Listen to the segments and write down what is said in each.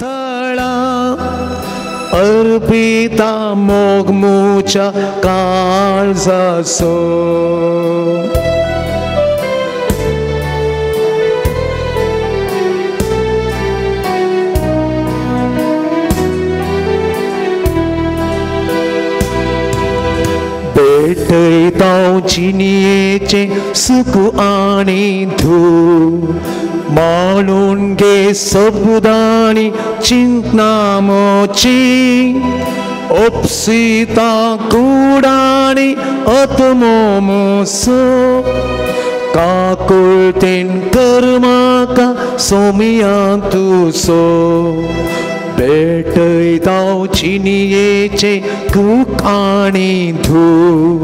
थळा अर्पिता मोग मुच्या काळजासो। भेटयता जिणयेचें सुख आनी धूव मानून गे शब्दांनी चिंतनामोची उपसिता कुडानी आत्मोमोसो काकुळतेन कर म्हाका सोमिया तुसो। भेटयता जिणयेचें सुख आनी धूव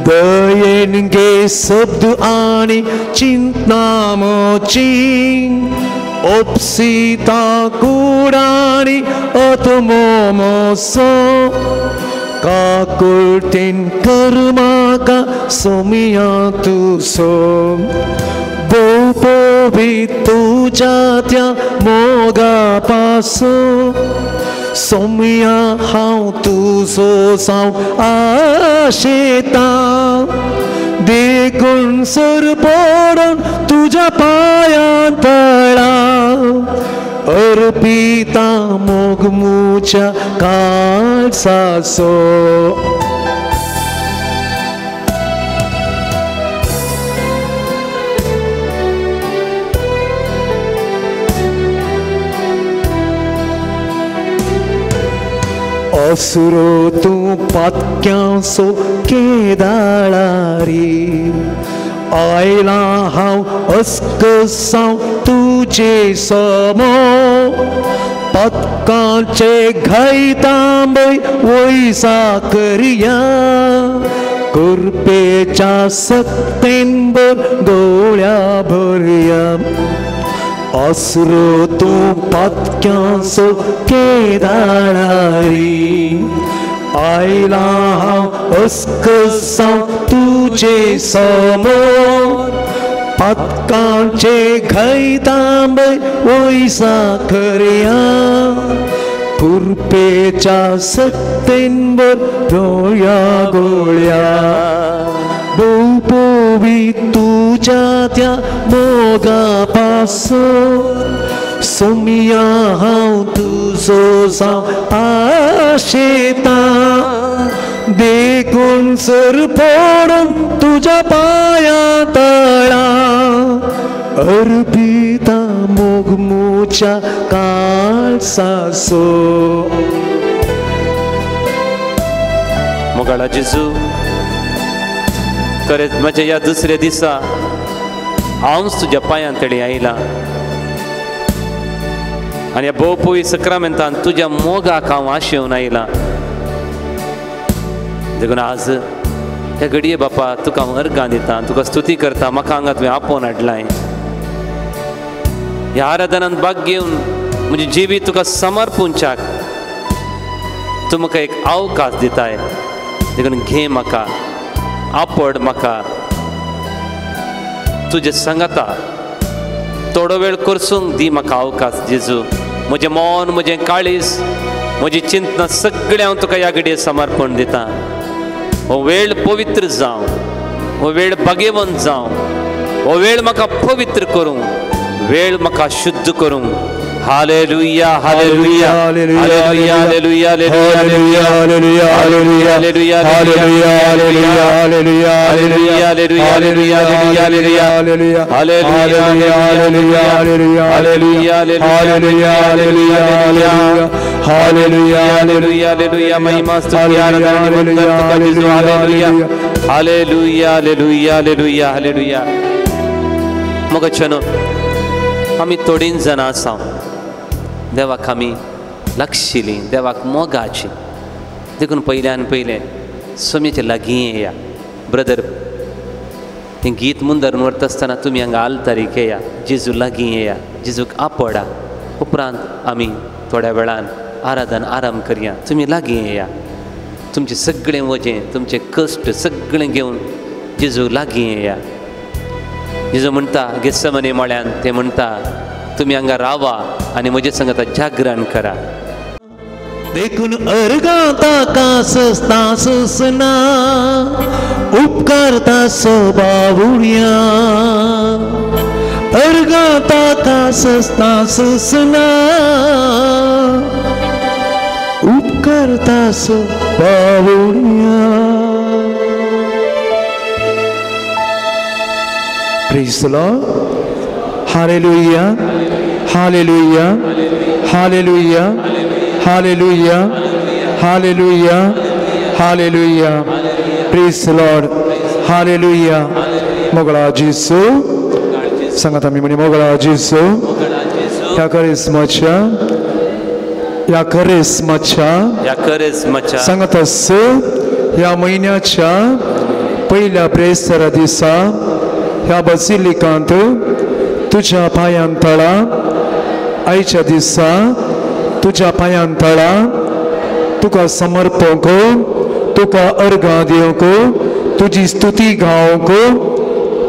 दयेन गे शब्द आनी चिंतनामोची उपसिता कुडानी आत्मोमोसो काकुळतेन कर म्हाका सोमिया तुसो। भोव तुज्या त्या मोगा पासो सोमिया हांव तुजो जावं आशेता देखून सर पडून तुज्या पांयां तळा अर्पिता मोग मुच्या काळजासो। असुरो तूं पातक्यांसो केदाळारी आयला हांव अस्कसांव तुजे समो पतकांचे घायतांबय वयसा करया कृपेच्या सक्तेन गोळ्या भरया। असुरो तूं पातक्यांसो केदाळारी आयला हांव अस्कसांव तुजे समोर पातकांचे घायतांबय वयसा करया कृपेच्या सक्तेन गोळ्या गोळ्या। भोवपोवी तुज्या त्या मोगा पासो सोमिया हांव तुजो जावं आशेता देखून सर पडून तुज्या पांयां तळा अर्पिता मोग मुच्या काळजासो। मोगाळा जेजू, खरेंच म्हज्या ह्या दुसऱ्या दिसा हांवच तुज्या पांयां तडी आयला आनी ह्या भोवपोई सक्रामेंतान तुज्या मोगाक हांव आशेवन आयला। देखून आज ह्या घडये बापा तुका हांव अर्गां दिता, तुका स्तुती करता, म्हाका हांगा तुवें आपोवन हाडलाय। ह्या आराधनान भाग घेवन म्हजें जिवीत तुका समर्पूंच्याक तूं म्हाका एक अवकाश दिताय। देखून घे म्हाका, आपड म्हाका तुजे सांगाता थोडो वेळ करसूंक दी म्हाका अवकाश जेजू। म्हजें मन, म्हजें काळीज, म्हजी चिंतना सगळें हांव तुका ह्या घडये समर्पण दिता। हो वेळ पवित्र जावं, हो वेळ भाग्यवंत जावं, हो वेळ म्हाका पवित्र करूं, वेळ म्हाका शुद्ध करूं। Hallelujah, hallelujah, hallelujah, hallelujah, hallelujah, hallelujah, hallelujah, hallelujah, hallelujah, hallelujah, hallelujah, hallelujah, hallelujah, hallelujah, hallelujah, hallelujah, hallelujah, hallelujah, hallelujah, महिमा स्तुति आराधना वंदन तुका जेजू। हालेलुया, हालेलुया, हालेलुया, हालेलुया, हालेलुया। मोगाचेनो आमी थोडीं जाणां आसा, देवाक आमी लागशिल्लीं, देवाक मोगाची। देखून पयल्यान पयलें सोम्याच्या लागीं येया। ब्रदर, हें गीत मुंदर व्हरता आसतना तुमी हांगा आलतारीक येया, जेजू लागीं येया, जेजूक आपडा। उपरांत आमी थोड्या वेळान आराधन आराम करया। तुमी लागीं येया, तुमचें सगळें वजें, तुमचें कश्ट सगळें घेवन जेजू लागीं येया। जेजू म्हणटा गेत्समनी मळ्यान, ते म्हणटा तुमी हांगा रावा आनी म्हजे संगता जागरण करा. देखून अर्गां ताका सस्ता ससना उपकारता सबावुया, अर्गां ताका सस्ता ससना उपकारता सबावुया. Praise the Lord. Hallelujah. Hallelujah. Hallelujah. Hallelujah. Hallelujah. Hallelujah. Praise the Lord. Hallelujah. मोगळा जेसू सांगात आमी म्हणी मोगळा जेसू ह्या करिस्माच्या ह्या करिस्माच्या ह्या करिस्माच्या सांगत आस ह्या म्हयन्याच्या पयल्या ब्रेस्तारा दिसा ह्या बसिलिकांत तुज्या पांयां तळा आयच्या दिसा तुज्या पांयां तळा तुका समर्पक तुका अर्घां दिवंक तुजी स्तुती गावंक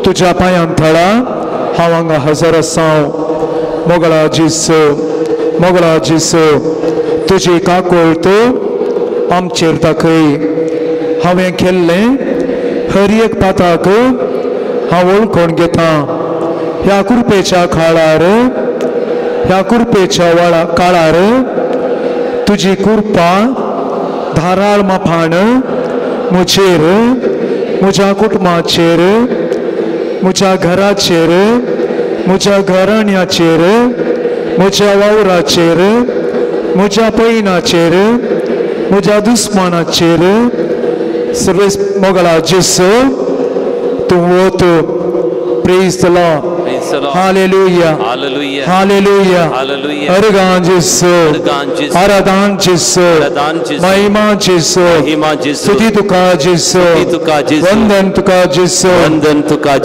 तुज्या पांयां तळा हांव हांगा हजर आसा. मोगळा जेसू मोगळा जेसू तुजी काकुळट आमचेर दाखय. हांवें केल्लें हर एक पाताक हांव वळखून घेता. ह्या कुरपेच्या काळार ह्या कुरपेच्या वळा काळार तुजी कुरपा धाराळ मापान म्हजेर म्हज्या कुटुंबाचेर म्हज्या घराचेर म्हज्या घराण्याचेर म्हज्या वावराचेर म्हज्या पयनाचेर म्हज्या दुस्मानाचेर सर्वेस मोगळा जेसू तूं वत. Praise the Lord. Hallelujah. Hallelujah. अर्गां जेसू आराधन जेसू महिमा जेसू स्तुती तुका जेसू वंदन तुका जेसू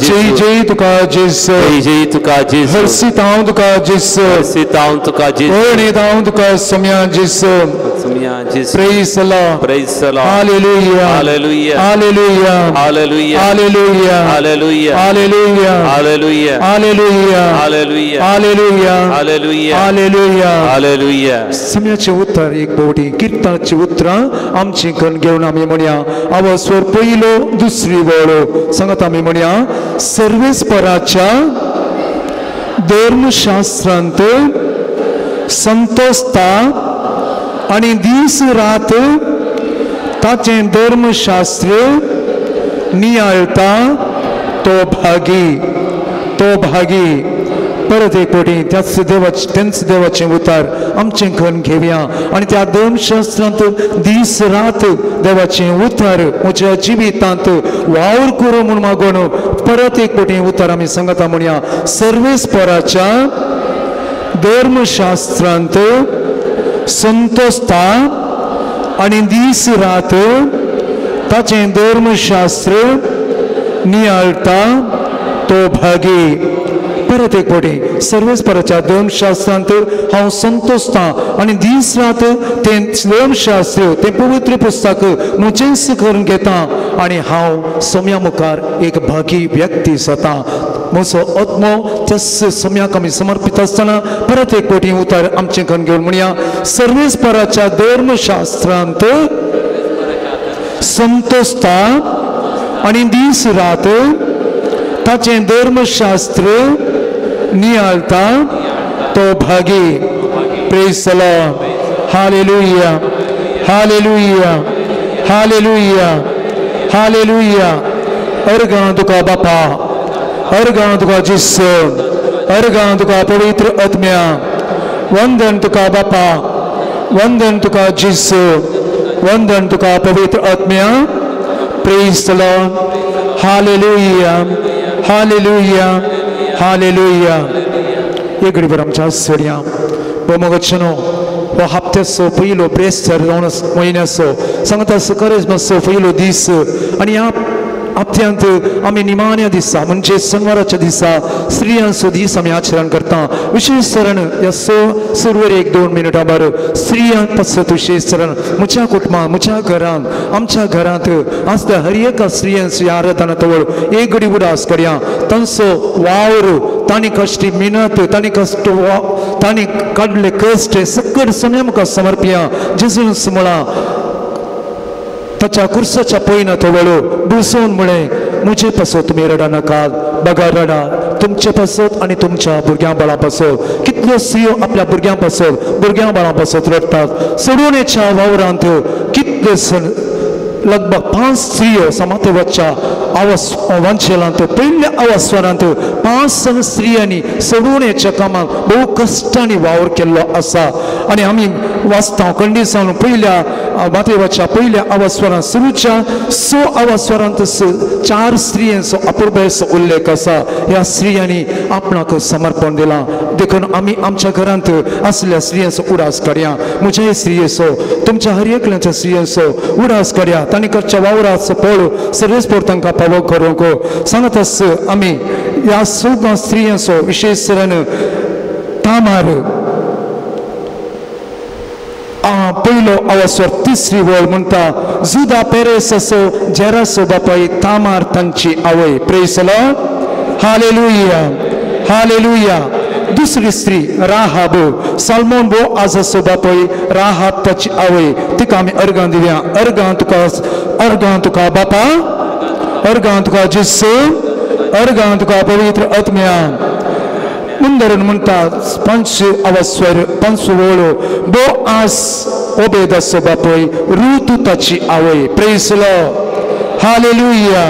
जय जय तुका जेसू जय तुका जेसू हर्षित हांव तुका जेसू हर्षित हांव तुका जेसू वर्णीत हांव तुका Saumya जेसू Saumya जेसू. Praise the Lord. Praise the Lord. Hallelujah. Hallelujah. Hallelujah. Hallelujah. Hallelujah. Hallelujah. Hallelujah. Hallelujah. Hallelujah. Hallelujah. Hallelujah. Hallelujah. Hallelujah. Hallelujah. सम्याचें उतर एक बोटी किर्ताचीं उतरां आमची कण घेवन आमी म्हणया आवाज स्वर पयलो दुसरी वळो सांगत आमी म्हणया सर्वेस्पराच्या धर्मशास्त्रांत संतोषता आनी दीस रात ताचें धर्मशास्त्र नियाळता तो भागी तो भागी. परत एक फावटी त्याच देवाचें तेंच देवाचें उतार आमचें खण घेवया आनी त्या धर्मशास्त्रांत दीस रात देवाचें उतार म्हज्या जिवितांत वावर करूं म्हूण मागून परत एक फावटी उतार आमी सांगता म्हणया सर्वेस्पराच्या धर्मशास्त्रांत संतोषता आनी दीस रात ताचें धर्मशास्त्र नियाळता तो भागी. परत एक फावटी सर्वेस्पराच्या धर्मशास्त्रांत हांव संतोषता आनी दीस रात तें धर्मशास्त्र तें पवित्र पुस्तक म्हजेंच करून घेता आनी हांव सोम्या मुखार एक भागी व्यक्ती जाता. म्हजो आत्मो त्याच सोम्याक आमी समर्पीत आसतना परत एक फावटी उतार आमचें करून घेवन म्हणया सर्वेस्पराच्या धर्मशास्त्रांत संतोषता आनी दीस रात ताचें धर्मशास्त्र नियाळता तो भागी. Praise the Lord. Hallelujah. Hallelujah. Hallelujah. Hallelujah. अर्गां तुका बापा अर्गां तुका जेसू अर्गां तुका पवित्र आत्म्या वंदन तुका बापा वंदन तुका जेसू वंदन तुका पवित्र आत्म्या. Praise the Lord. Hallelujah. Hallelujah. Hallelujah. एक घडीभर आमच्या सोडया भोमगचनो हो हप्त्याचो पयलो ब्रेस्तार जावन म्हयन्याचो सांगता करेज्माचो पयलो दीस आनी ह्या हप्त्यांत आमी निमाण्या दिसा म्हणजे शनिवाराच्या दिसा स्त्रियांचो दीस आमी आचरण करता. विशेष तरण ह्या सुरवेर एक दोन मिनटां बार स्त्रियांक पासत विशेष तरण म्हज्या कुटुंबांत म्हज्या घरांत आमच्या घरांत आसता हर एका स्त्रियांची आराधना तवळ एक घडी उडास करया. तांचो वावर तांणी कश्टी मिनत, तांणी कश्ट तांणी काडले कश्ट सकड सोम्या मुखार समर्पया. जेजून म्हळां ताच्या कुर्साच्या पयना तो वेळो बसोवन म्हळें, म्हजे पासत तुमी रडा नाकात, बगर रडा तुमचे पासत आनी तुमच्या भुरग्यां बाळां पासत. कितल्यो स्त्रियो आपल्या भुरग्यां पासत भुरग्यां बाळां पासत रडटात. सोडवणेच्या वावरांत कितले लगभग 5 स्त्रियो समातेवाच्या आवाज वांचेलांत पयल्या आवाजस्वरांत 5 स्त्रियांनी सोडवणेच्या कामाक भोव कश्टांनी वावर केल्लो आसा. आनी आमी वाचता कंडिसावन पयल्या मातेवाच्या पयल्या आवाजस्वरांत सुरूच्या 6 आवाजस्वरांत 4 स्त्रियांचो अपुरबायेचो उल्लेख आसा. ह्या स्त्रियांनी आपणाक समर्पण दिलां. देखून आमी आमच्या घरांत आसल्या स्त्रियांचो उडास काडया. म्हज्याय स्त्रियेचो, तुमच्या हर एकल्याच्या स्त्रियांचो उडास काडया. तांणी करच्या वावराचो पळ सर्वेस्पोर तांकां पावो करूंक सांगत आस. आमी ह्या सगळ्या स्त्रियांचो विशेश करून तामार पयलो आवाजस्वर 3री वळ म्हणटा, जुदा पेरेस असो जेरासो बापाय तामार तांची आवय. Praise the Lord, hallelujah, hallelujah. दुसरी स्त्री राहाब, साल्मोन बो आजाचो बापाय राहाब ताची आवय. तिका आमी अर्गां दिवया. अर्गां तुका, अर्गां तुका बापा, अर्गां तुका जेसू, अर्गां तुका पवित्र आत्म्या. मुंदरून म्हणटा 5 आवाजस्वर 5 वळो, बो आस ओबेदाचो बापूय रुतू ताची आवय. Praise the Lord, hallelujah.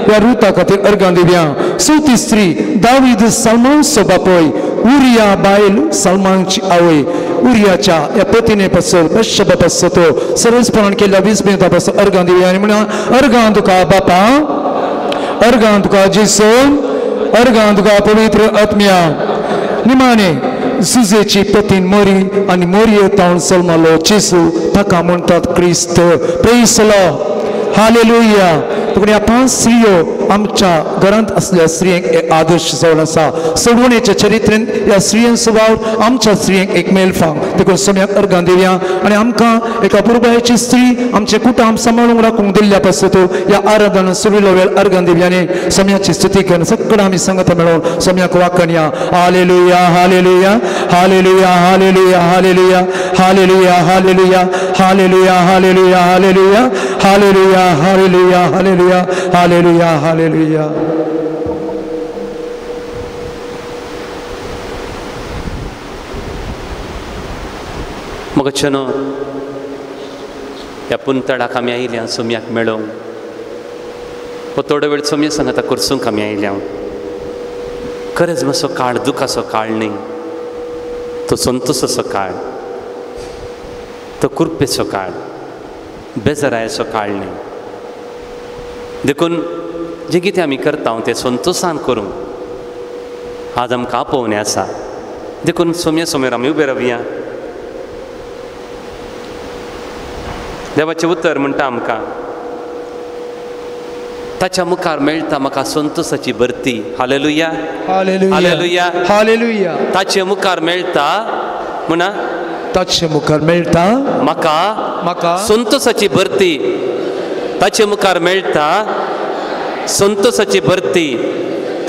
ह्या रुता खातीर अर्गां दिवया. चवथी स्त्री दावीद साल्मानचो बापूय उरिया बायल साल्मानची आवय. उरियाच्या ह्या पतिने पासत बशबा पासत सर्वेस्पणान केल्ल्या 20 मिनटां पासत अर्गां दिवया. आनी म्हणा, अर्गां तुका बापा, अर्गां तुका जेसू, अर्गां तुका पवित्र आत्म्या. निमाणे जुजेची पतीन मोरी आनी मोरये तावन जल्मलो जेजू, ताका म्हणटात क्रिस्त. Praise the Lord, hallelujah. देखून ह्या 5 स्त्रियो आमच्या घरांत आसल्या स्त्रियांक एक आदर्श जावन आसा. सोडवणेच्या चरित्रेन ह्या स्त्रियांचो वावर आमच्या स्त्रियांक एक मेलफांग. देखून सोम्याक अर्गां दिवया आनी आमकां एका पुरबायेची स्त्री आमचें कुटुंब सांबाळूंक राखूंक दिल्ल्या पासत ह्या आराधना सुरिल्लो वेळ अर्गां दिवया आनी सोम्याची स्तुती करून सगळं आमी सांगता मेळोवन सोम्याक वाखणया. Hallelujah, hallelujah, hallelujah, hallelujah, hallelujah, hallelujah, hallelujah, hallelujah, hallelujah, hallelujah, hallelujah, hallelujah, hallelujah, hallelujah, hallelujah. मगचनो ह्या पुंतळाक आमी आयल्या सोम्याक मेळोवंक. हो थोडो वेळ सोम्या सांगता करसूंक आमी आयल्या. खरेंच मातसो काळ दुखाचो काळ न्ही, तो संतोसाचो काळ, तो कृपेचो काळ, बेजारायेचो काळ न्ही. देखून जें कितें आमी करता तें संतोसान करूंक आज आमकां आपोवणें आसा. देखून सोम्या सोमेर आमी उबे रावया. देवाचें उतर म्हणटा आमकां, ताच्या मुखार मेळटा म्हाका संतोसाची भरती. हालेलुया, हालेलुया, हालेलुया. ताचे मुखार मेळटा म्हणा, ताचे मुखार मेळटा म्हाका म्हाका संतोसाची भरती. ताचे मुखार मेळटा संतोसाची भरती.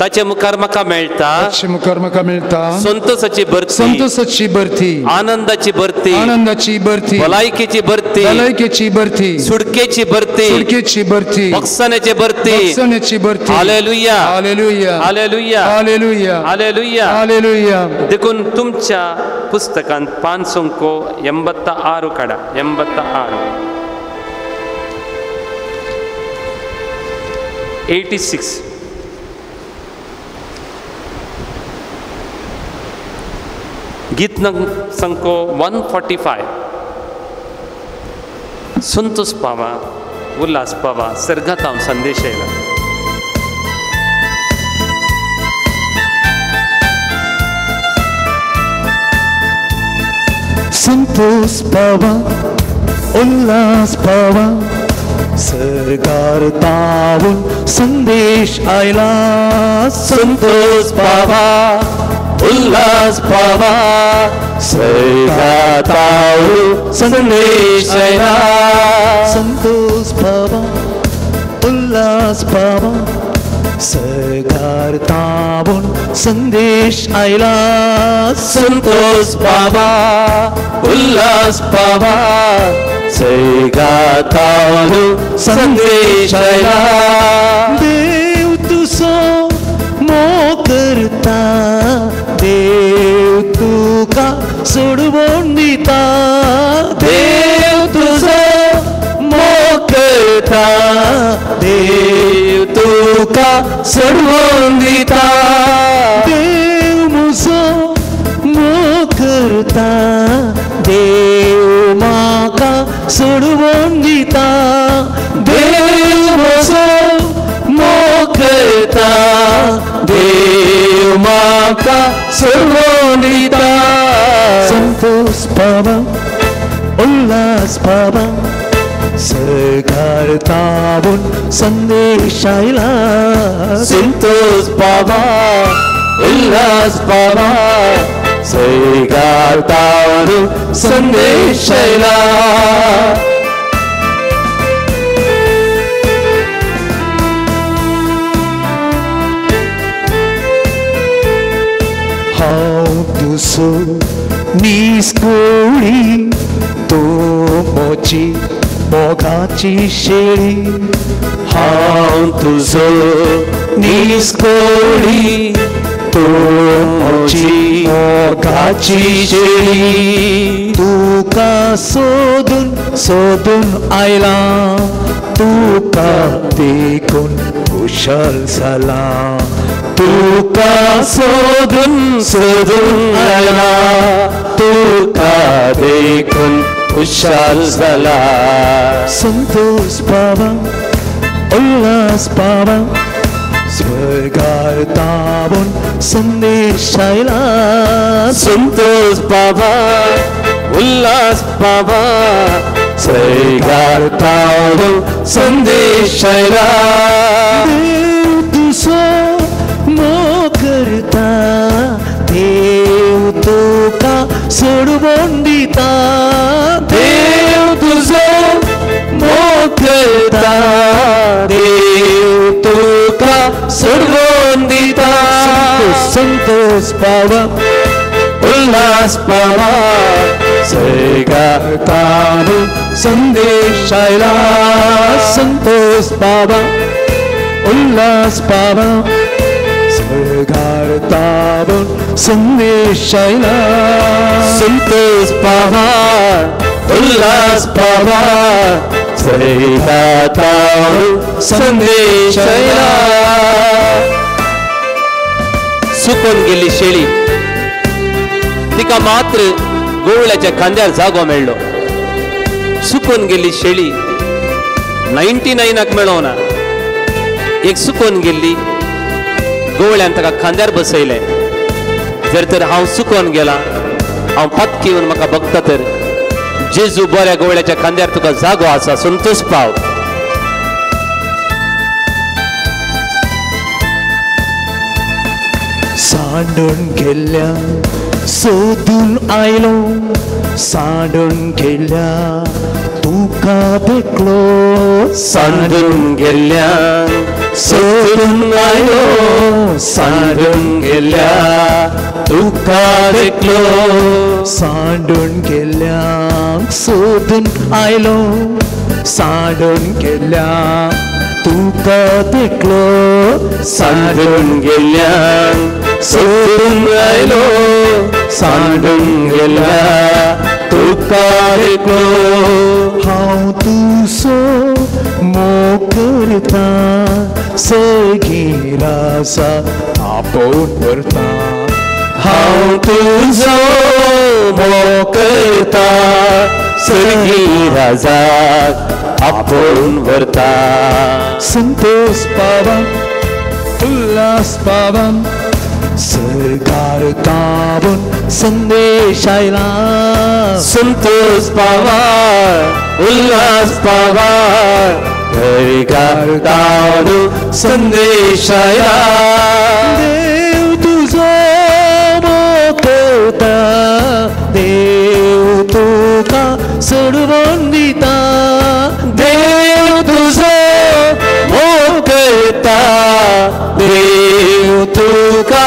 ताचे मुखार म्हाका मेळटा, ताचे मुखार म्हाका मेळटा संतोसाची भरती, संतोसाची भरती, आनंदाची भरती, आनंदाची भरती, भलायकेची भरती, भलायकेची भरती, सुटकेची भरती, सुटकेची भरती, बक्षण्याची भरती, बक्षण्याची भरती. Hallelujah, hallelujah, hallelujah, hallelujah, hallelujah, hallelujah. देखून तुमच्या पुस्तकांत 586 काडा. 86 86. गीत संको 145. संतोष पावा, उल्हास पावा, सर्गात हांव संदेश आयला. संतोष पावा, उल्हास पावा, सरकार तावून संदेश आयला. संतोष पावा, उल्हास पावा, सरकार तावून संदेश आयला. संतोष पावा, उल्हास पावा, सरकार तावून संदेश आयला. संतोष बाबा उल्हास बाबा सैगातावनु संदेश आयला. देव तुजो मोग करता, देव तुका सोडवून दिता. देव तुजो मोग करता, देव तुका सोडवून दिता. देव म्हजो मोग करता, देव म्हाका सोडवून दिता. देव म्हजो मोग करता, देव म्हाका सोडवून दिता. संतोष बाबा उल्हास बाबा सरकार तावून संदेश आयला. संतोष बाबा उल्हास बाबा सरकार तावून संदेश आयला. हांव तुजो निस्कोळी, तूं म्हजी मोगाची शेळी. हांव तुजो निस्कोळी, तूं म्हजी मोगाची शेळी. तुका सोदून सोदून आयला, तुका देखून खुशाल जाला. तुका सोदून सोदून आयला, तुका देखून खुशाल जाला. संतोष बाबा उल्हास बाबा स्वर्गार तावून संदेश आयला. संतोष बाबा उल्हास बाबा स्वर्गार तावून संदेश आयला. देव तुजो मोग करता, देव तुका सोडवून दिता. देव तुजो मोग करता, देव तुका सोडवून दिता. संतोष बाबा उल्हास बाबा स्वर्गार तावून संदेश आयला. संतोष बाबा उल्हास बाबा स्वर्गार तावून संदेश आयला. संतोष बाबा उल्हास बाबा स्वर्गार तावून संदेश आयला. सुकून गेल्ली शेळी तिका मात्र गोवळ्याच्या खांद्यार जागो मेळ्ळो. सुकून गेल्ली शेळी 99 मेळोना, एक सुकून गेल्ली गोवळ्यान ताका खांद्यार बसयलें. जर तर हांव सुकोन गेला, हांव पातकी येवन म्हाका बघता तर जेजू बऱ्या गोवळ्याच्या खांद्यार तुका जागो आसा, संतोष पाव. सांडून गेल्ल्या सोदून आयलो, सांडून गेल्ल्या तुका देखलो. सांडून गेल्ल्या सोदून आयलो, सांडून गेल्ल्या तुका देखलो. सांडून गेल्ल्या सोदून आयलो, सांडून गेल्ल्या तुका देखलो. सांडून गेल्ल्या सोदून आयलो, सांडून गेल्ल्या तुका देखलो. हांव तुजो मोग करता, सगळी रासा आपोवन व्हरता. हांव तुजो मोग करता, सगळी राजाक आपोवन व्हरता. संतोष बाबा उल्हास बाबा सरकार तावून संदेश आयला. संतोष बाबा उल्हास बाबा सरकार तावून संदेश आयला. देव तुजो मोग करता, देव तुका सोडवून दिता. देव तुजो मोग करता, देव तुका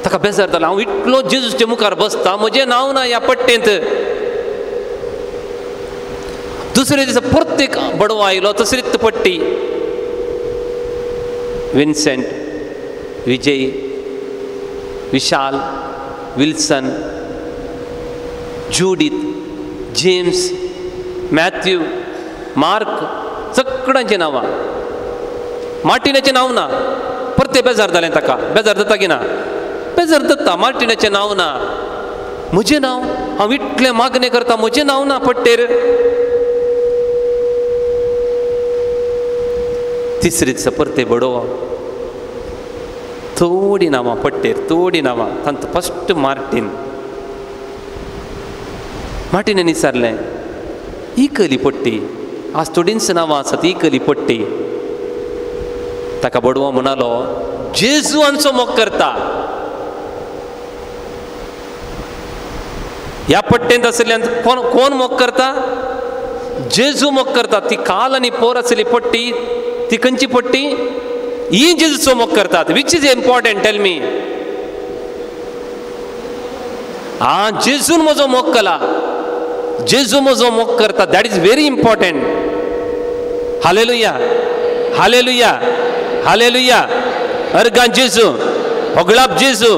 ताका बेजार जालो, हांव इतलो जेजूच्या मुखार बसता, म्हजें नांव ना ह्या पट्टेंत. दुसरे दिसा प्रत्येक बडवो आयलो, तसरीच पट्टी. Vincent, Vijay, Vishal, Wilson, Judith, James, Matthew, Mark, सगळ्यांची नांवां. मार्टिनाचें नांव ना. परते बेजार जालें ताका. बेजार जाता की ना? बेजार जाता. मार्टिनाचें नांव ना, म्हजें नांव, हांव इतलें मागणें करता, म्हजें नांव ना पट्टेर. तिसरी दिसा परते बडोव, थोडी नांवां पट्टेर, थोडी नांवां. तांतूं फस्ट मार्टीन. मार्टिनान विचारलें, ही कली पट्टी, आज थोडींच नांवां आसात, ही कली पट्टी. ताका बडवो म्हणालो, जेजू आमचो मोग करता. ह्या पट्टेंत आशिल्ल्यान कोण कोण मोग करता? जेजू मोग करता. ती काल आनी पोर आशिल्ली पट्टी, ती खंयची पट्टी? ही जेजूचो मोग करतात. Which is important, tell me. आ, जेजून म्हजो मोग केला, जेजू म्हजो मोग करता. That is very important. Hallelujah, hallelujah, hallelujah. अर्गां जेजू, होगळाप जेजू.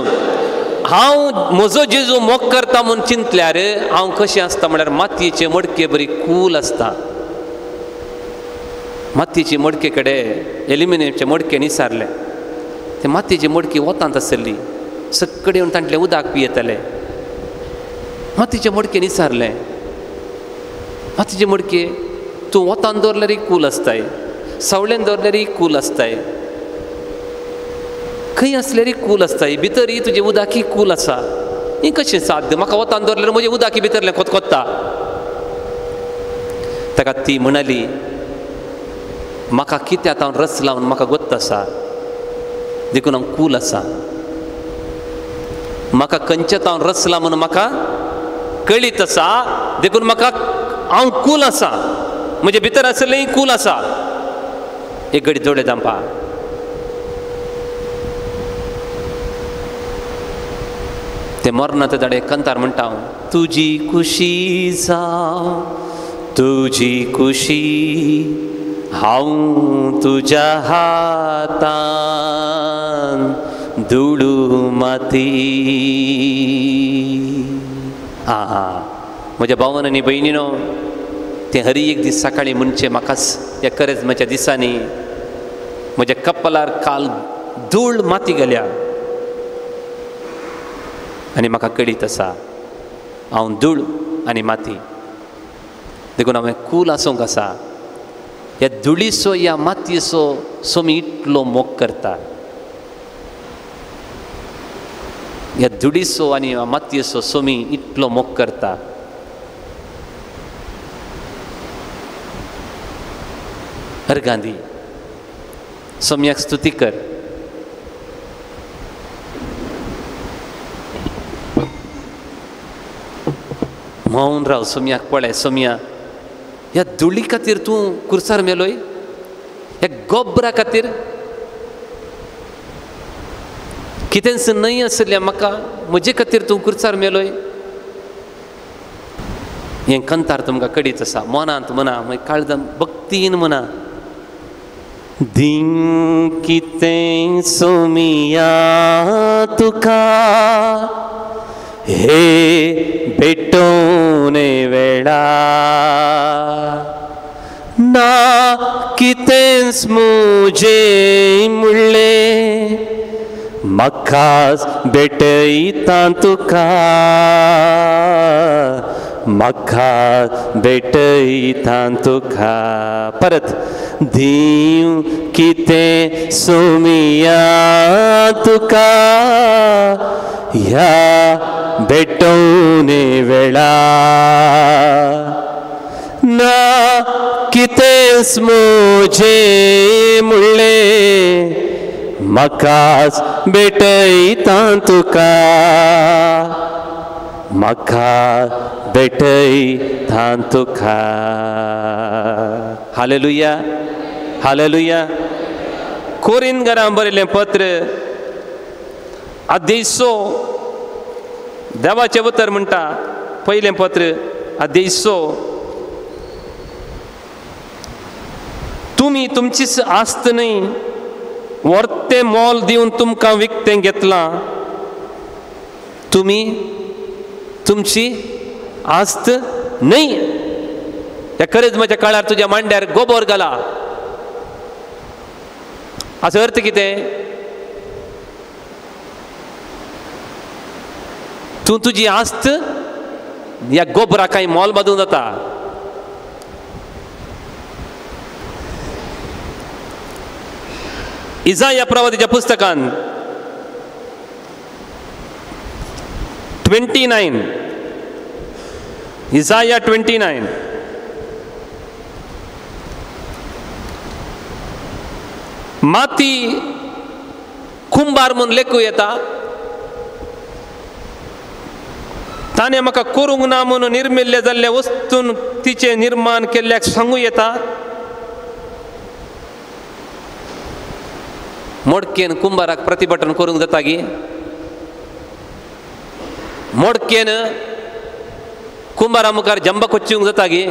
हांव म्हजो जेजू मोग करता म्हूण चिंतल्यार हांव कशें आसता म्हळ्यार मातयेचे मडके बरी कूल आसता. मातयेचे मडके कडेन एल्युमिनियमचे मडके निसारले, ते मातयेची मडकी वतांत आसली, सगळे येवन तांतलें उदक पियेताले. मातयेचे मडके निसारले, मातयेचे मडके तूं वतान दवरल्यारय कूल आसताय, सावळेन दवरल्यारय कूल आसताय, खंय आसल्यारय कूल आसताय, भितरय तुजें उदकय कूल आसा. हें कशें साध्य? म्हाका वतान दवरल्यार म्हजें उदकय भितरलें कोतकोत्ता. ताका ती म्हणाली, म्हाका कित्याक हांव रस लावन म्हाका गोत्त आसा, देखून हांव कूल आसा. म्हाका खंयच्यात हांव रसला म्हणून म्हाका कळीत आसा, देखून म्हाका हांव कूल आसा, म्हजे भितर आशिल्लें कूल आसा. एक घडी जोडे दामपा. ते मरना ते दाडे कंतार म्हणटा हांव, तुजी खुशी जावं, तुजी खुशी, हांव तुज्या हातान दुडू माती. आं, म्हज्या भावन आनी भयणीनो, तें हरी एक दीस सकाळीं म्हणचें म्हाकाच ह्या करेजमाच्या दिसांनी म्हज्या कपलार काल धूळ माती गेल्या आनी म्हाका कळीत आसा हांव धूळ आनी माती, देखून हांवें कूल आसूंक आसा. ह्या धुळीचो ह्या मातयेचो सोमी इतलो मोग करता. ह्या धुळीचो आनी ह्या मातयेचो सोमी इतलो मोग करता. हर गांधी सोम्याक स्तुती कर. मौन राव, सोम्याक पळय. सोम्या, ह्या धुळी खातीर तूं कुर्सार मेलोय, ह्या गोबरा खातीर कितेंच न्हय आसलें म्हाका, म्हजे खातीर तूं कुर्सार मेलोय. हें कंतार तुमकां कडीच आसा. मनांत म्हणा, मागीर काळजान भक्तीन म्हणा. दिंग कितें सोमिया तुका हे भेटोवणे वेळा, ना कितेंच म्हजें म्हणलें म्हाकाच भेटयता तुका, म्हाका भेटयता तुका. परत दिवं कितें सोमिया तुका ह्या भेटोवणे वेळा, ना कितेंच म्हजें म्हणलें म्हाकाच भेटयता तुका, म्हाका भेटयता तुका. Hallelujah, hallelujah. कोरिंदकारांक बरयल्लें पत्र अध्याय 6 देवाचें उतर म्हणटा, पयलें पत्र अध्याय 6, तुमी तुमचीच आस्त न्हय, वर्तें मोल दिवन तुमकां विकतें घेतलां. तुमी तुमची आस्त न्हय. ह्या खरेंच म्हज्या काळार तुज्या मांड्यार गोबोर घाला. हाचो अर्थ कितें? तूं तुजी आस्त ह्या गोबरा कांय मोल बांदून जाता. इजाया प्रवादीच्या पुस्तकान 29, इजाया 29, माती कुंभार म्हूण लेखू येता, ताणें म्हाका करूंक ना म्हणून निर्मिल्ले जाल्ले वस्तून तिचें निर्माण केल्ल्याक सांगूं येता. मोडकेन कुंभाराक प्रतिभटन करूंक जाता गी? मोडकेन कुंभारा मुखार जंबा कोच्चूंक जाता गी?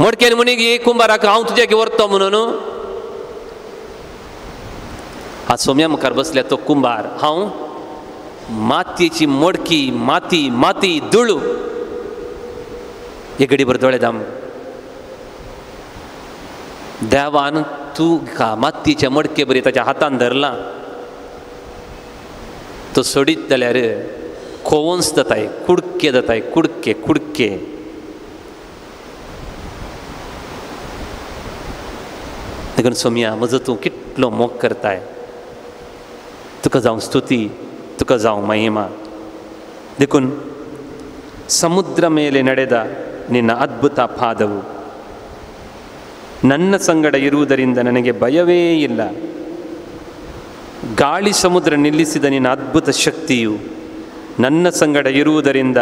मोडकेन म्हणी गी कुंभाराक हांव तुज्या की व्हरतो म्हणून. हा सोम्या मुखार बसल्या तो कुंभार, हांव मातयेची मोडकी, माती माती धुळू. एक घडीभर दोळे दाम. देवान तूं का मातयेच्या मडके बरी ताच्या हातान धरला, तो सोडीत जाल्यार खोवन्स जाताय, कुडके जाताय, कुडके कुडके. देखून सोमया म्हजो तूं कितलो मोग करताय, तुका जावं स्तुती, तुका जावं महिमा. देखून समुद्र ಮೇಲೆ ನಡೆದ ನಿನ್ನ ಅದ್ಭುತ ಪಾದವು, ನನ್ನ ಸಂಗಡ ಇರುವುದರಿಂದ ನನಗೆ ಭಯವೇ ಇಲ್ಲ. ಗಾಳಿ ಸಮುದ್ರ ನಿಲ್ಲಿಸಿದ ನಿನ್ನ ಅದ್ಭುತ ಶಕ್ತಿಯು ನನ್ನ ಸಂಗಡ ಇರುವುದರಿಂದ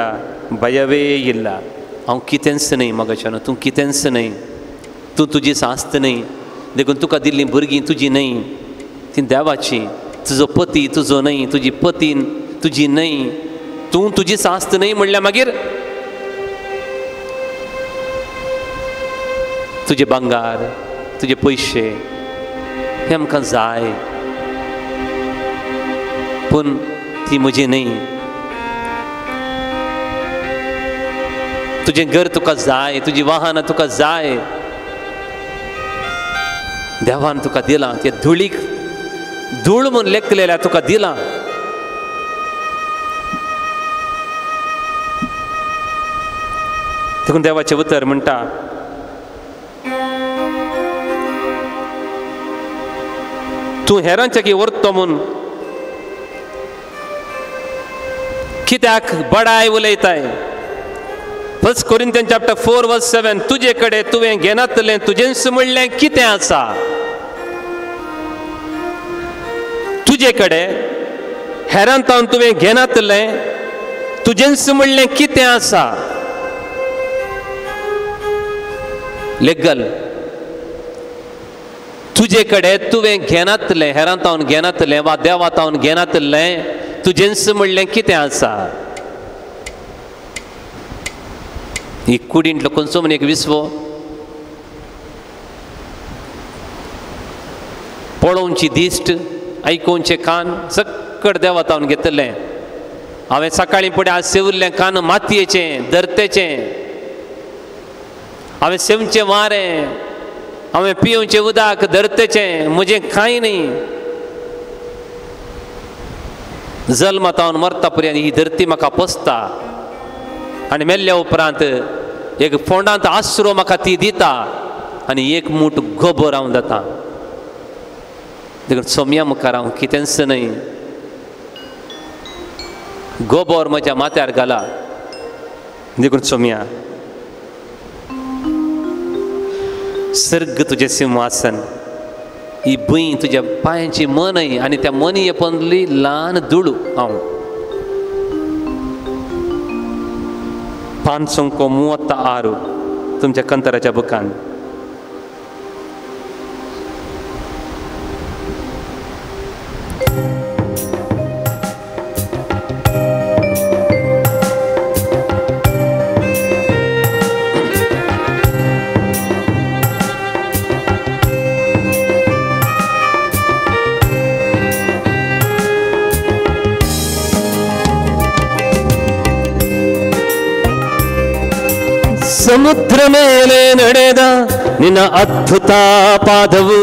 ಭಯವೇ ಇಲ್ಲ. हांव कितेंच न्हय मगाच्यान, तूं कितेंच न्हय, तूं तुजी सास्त न्हय. देखून तुका दिल्लीं भुरगीं तुजी न्हय, ती देवाची. तुजो पती तुजो न्हय, तुजी पतीन तुजी न्हय, तूं तुजी सास्त न्हय म्हणल्यार मागीर तुजें भांगार, तुजे पयशे हे आमकां जाय, पूण ती म्हजी न्हय. तुजें घर तुका जाय, तुजी वाहनां तुका जाय, देवान तुका दिलां ते धुळीक धूळ म्हूण लेखलेल्या तुका दिलां. देखून देवाचें उतर म्हणटा, तूं हेरांच्या की व्हरतो म्हूण कित्याक बडाय उलयताय? 1 Corinthians chapter 4 verse 7, तुजे कडेन तुवें घेनातलें तुजेंच म्हणलें कितें आसा? तुजे कडेन हेरां तावन तुवें घेनातलें तुजेंच म्हणलें कितें आसा? लेगल तुजे कडेन तुवें घेनातलें, हेरां तावन घेनातलें वा देवा तावन घेनातलें तुजेंच म्हणलें कितें आसा? ही कुडींतलो खंयचो म्हण एक विसवो पळोवची दिश्ट, आयकोवचे कान सक्कड देवा तावन घेतलें. हांवें सकाळीं फुडें आज सेवल्लें कान मातयेचें, धरतेचें. हांवें सेवचें वारें, हांवें पिवचें उदक धरतेचें, म्हजें कांय न्हय. जल्मातावन मरता पर्यंत ही धरती म्हाका पोसता आनी मेल्ल्या उपरांत एक फोंडांत आसरो म्हाका ती दिता आनी एक मूठ गोबोर हांव जाता. देखून सोम्या मुखार हांव कितेंच न्हय, गोबोर म्हज्या माथ्यार घाला. देखून सोम्या, सर्ग तुजें सिंहासन, ही भूंय तुज्या पांयांची मनय आनी त्या मनये पंदली ल्हान दुडू हांव. 536 तुमच्या कंतराच्या बुकान. ಸಮುದ್ರ ಮೇಲೆ ನಡೆದ ನಿನ್ನ ಅದ್ಭುತ ಪಾದವು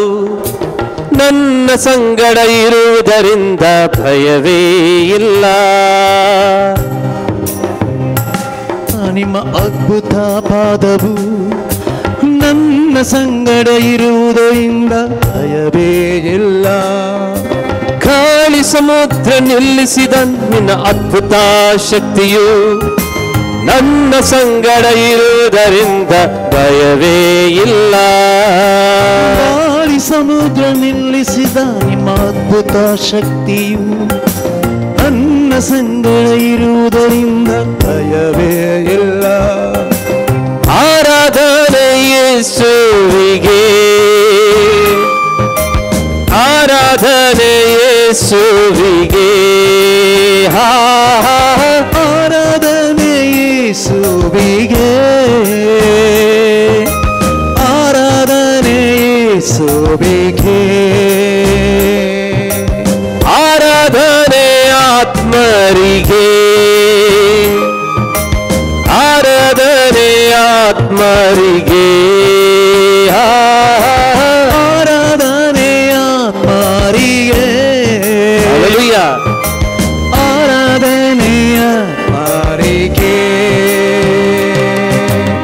ನನ್ನ ಸಂಗಡ ಇರುವುದರಿಂದ ಭಯವೇ ಇಲ್ಲ. ನಿಮ್ಮ ಅದ್ಭುತ ಪಾದವು ನನ್ನ ಸಂಗಡ ಇರುವುದರಿಂದ ಭಯವೇ ಇಲ್ಲ. ಗಾಳಿ ಸಮುದ್ರ ನಿಲ್ಲಿಸಿದ ನಿನ್ನ ಅದ್ಭುತ ಶಕ್ತಿಯು ನನ್ನ ಸಂಗಡ ಇರುವುದರಿಂದ ಭಯವೇ ಇಲ್ಲ. ಗಾಳಿ ಸಮುದ್ರ ನಿಲ್ಲಿಸಿದ ನಿಮ್ಮ ಅದ್ಭುತ ಶಕ್ತಿಯು ನನ್ನ ಸಂಗಡ ಇರುವುದರಿಂದ ಭಯವೇ ಇಲ್ಲ. ಆರಾಧನೆ ಯೇಸುವಿಗೆ, ಆರಾಧನೆ ಯೇಸುವಿಗೆ, ಆರಾಧನೆ ಯೇಸುವಿಗೆ, ಆರಾಧನೆ ಯೇಸುವಿಗೆ, ಆರಾಧನೆ ಆತ್ಮರಿಗೆ, ಆರಾಧನೆ ಆತ್ಮರಿಗೆ, ಆರಾಧನೆ ಆತ್ಮರಿಗೆ, ಆರಾಧನೆ ಆತ್ಮರಿಗೆ.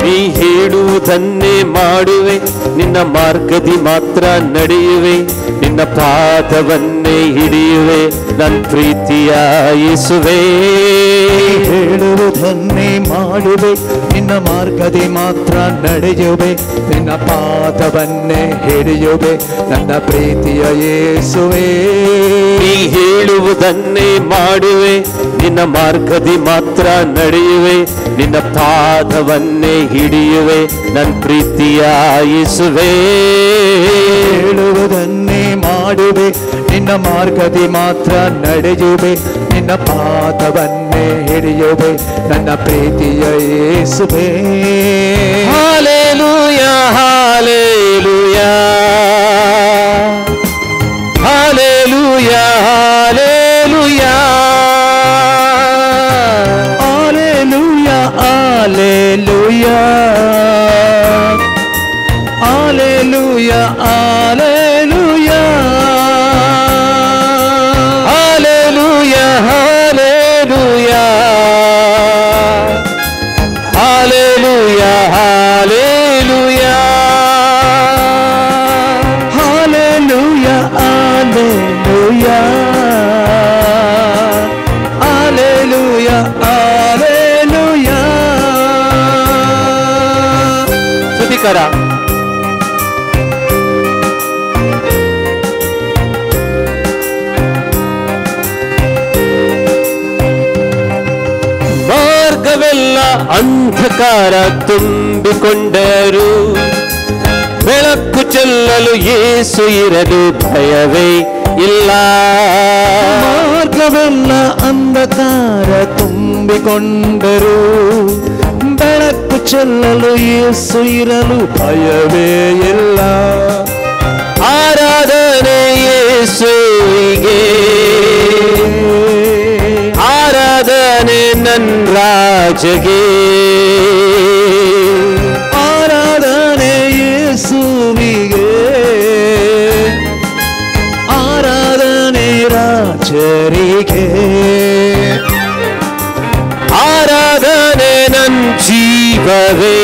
ನೀ ಹೇಳುವುದನ್ನೇ ಮಾಡುವೆ, ನಿನ್ನ ಮಾರ್ಗದಿ ಮಾತ್ರ ನಡೆಯುವೆ, ನಿನ್ನ ಪಾದವನ್ನೇ ಹಿಡಿಯುವೆ ನನ್ನ ಪ್ರೀತಿಯ ಯೇಸುವೇ. ಹೇಳುವುದನ್ನೇ ಮಾಡುವೆ, ನಿನ್ನ ಮಾರ್ಗದಿ ಮಾತ್ರ ನಡೆಯುವೆ, ನಿನ್ನ ಪಾದವನ್ನೇ ಹಿಡಿಯುವೆ ನನ್ನ ಪ್ರೀತಿಯ ಯೇಸುವೇ. ನೀ ಹೇಳುವುದನ್ನೇ ಮಾಡುವೆ, ನಿನ್ನ ಮಾರ್ಗದಿ ಮಾತ್ರ ನಡೆಯುವೆ, ನಿನ್ನ ಪಾದವನ್ನೇ ಹಿಡಿಯುವೆ ನನ್ನ ಪ್ರೀತಿಯ ಯೇಸುವೇ. ಹೇಳುವುದನ್ನೇ ಮಾಡುವೆ, ನಿನ್ನ ಮಾರ್ಗದಿ ಮಾತ್ರ ನಡೆಯುವೆ, ನಿನ್ನ ಪಾದವನ್ನೇ ಹಿಡಿಯುವೆ ನನ್ನ ಪ್ರೀತಿಯ ಯೇಸುವೇ. Hallelujah, hallelujah, hallelujah, hallelujah, hallelujah, hallelujah, hallelujah, hallelujah, hallelujah, hallelujah, hallelujah, hallelujah, hallelujah, hallelujah, hallelujah, hallelujah. ಸ್ತುತಿಕರ. ಮಾರ್ಗವೆಲ್ಲ ಅಂಧಕಾರ ತುಂಬಿಕೊಂಡರು, ಬೆಳಕು ಚೆಲ್ಲಲು ಯೇಸು ಇರಲು ಭಯವೇ ಇಲ್ಲ. ಮಾರ್ಗವೆಲ್ಲ ಅಂಧಕಾರ ತುಂಬಿಕೊಂಡರು, ಬೆಳಕು ಚೆಲ್ಲಲು ಯೇಸು ಇರಲು ಭಯವೇ ಇಲ್ಲ. ಆರಾಧನೆ ಯೇಸುವಿಗೆ, ಆರಾಧನೆ ನನ್ನ ರಾಜಗೆ, ಆರಾಧನೆ ಯೇಸುವಿಗೆ, ಆರಾಧನೆ ರಾಜರಿಗೆ, ಆರಾಧನೆ ನನ್ನ ಜೀವವೇ,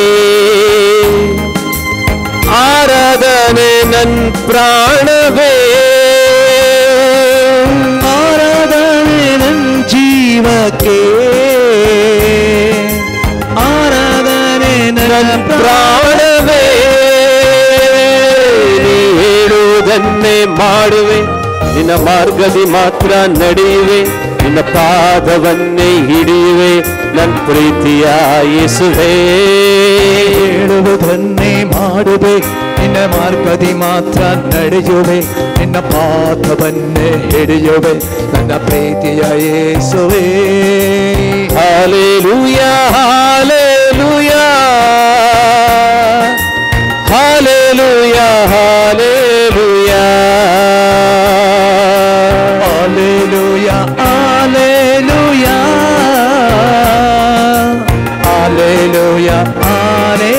ಆರಾಧನೆ ನನ್ನ ಪ್ರಾಣವೇ, ಆರಾಧನೆ ನನ್ನ ಜೀವಕ್ಕೆ, ಆರಾಧನೆ ನನ್ನ ಪ್ರಾಣವೇ. ನೀ ಹೇಳುವುದನ್ನೇ ಮಾಡುವೆ, ನಿನ್ನ ಮಾರ್ಗದಿ ಮಾತ್ರ ನಡೆಯುವೆ, ನಿನ್ನ ಪಾದವನ್ನೇ ಹಿಡಿಯುವೆ ನನ್ನ ಪ್ರೀತಿಯ ಯೇಸುವೇ. ಹೇಳುವುದನ್ನೇ ಮಾಡುವೆ, ನಿನ್ನ ಮಾರ್ಗದಿ ಮಾತ್ರ ನಡೆಯುವೆ, ನಿನ್ನ ಪಾದವನ್ನೇ ಹಿಡಿಯುವೆ ನನ್ನ ಪ್ರೀತಿಯ ಯೇಸುವೇ. Hallelujah, hallelujah, hallelujah, hallelujah, hallelujah, hallelujah, hallelujah, hallelujah.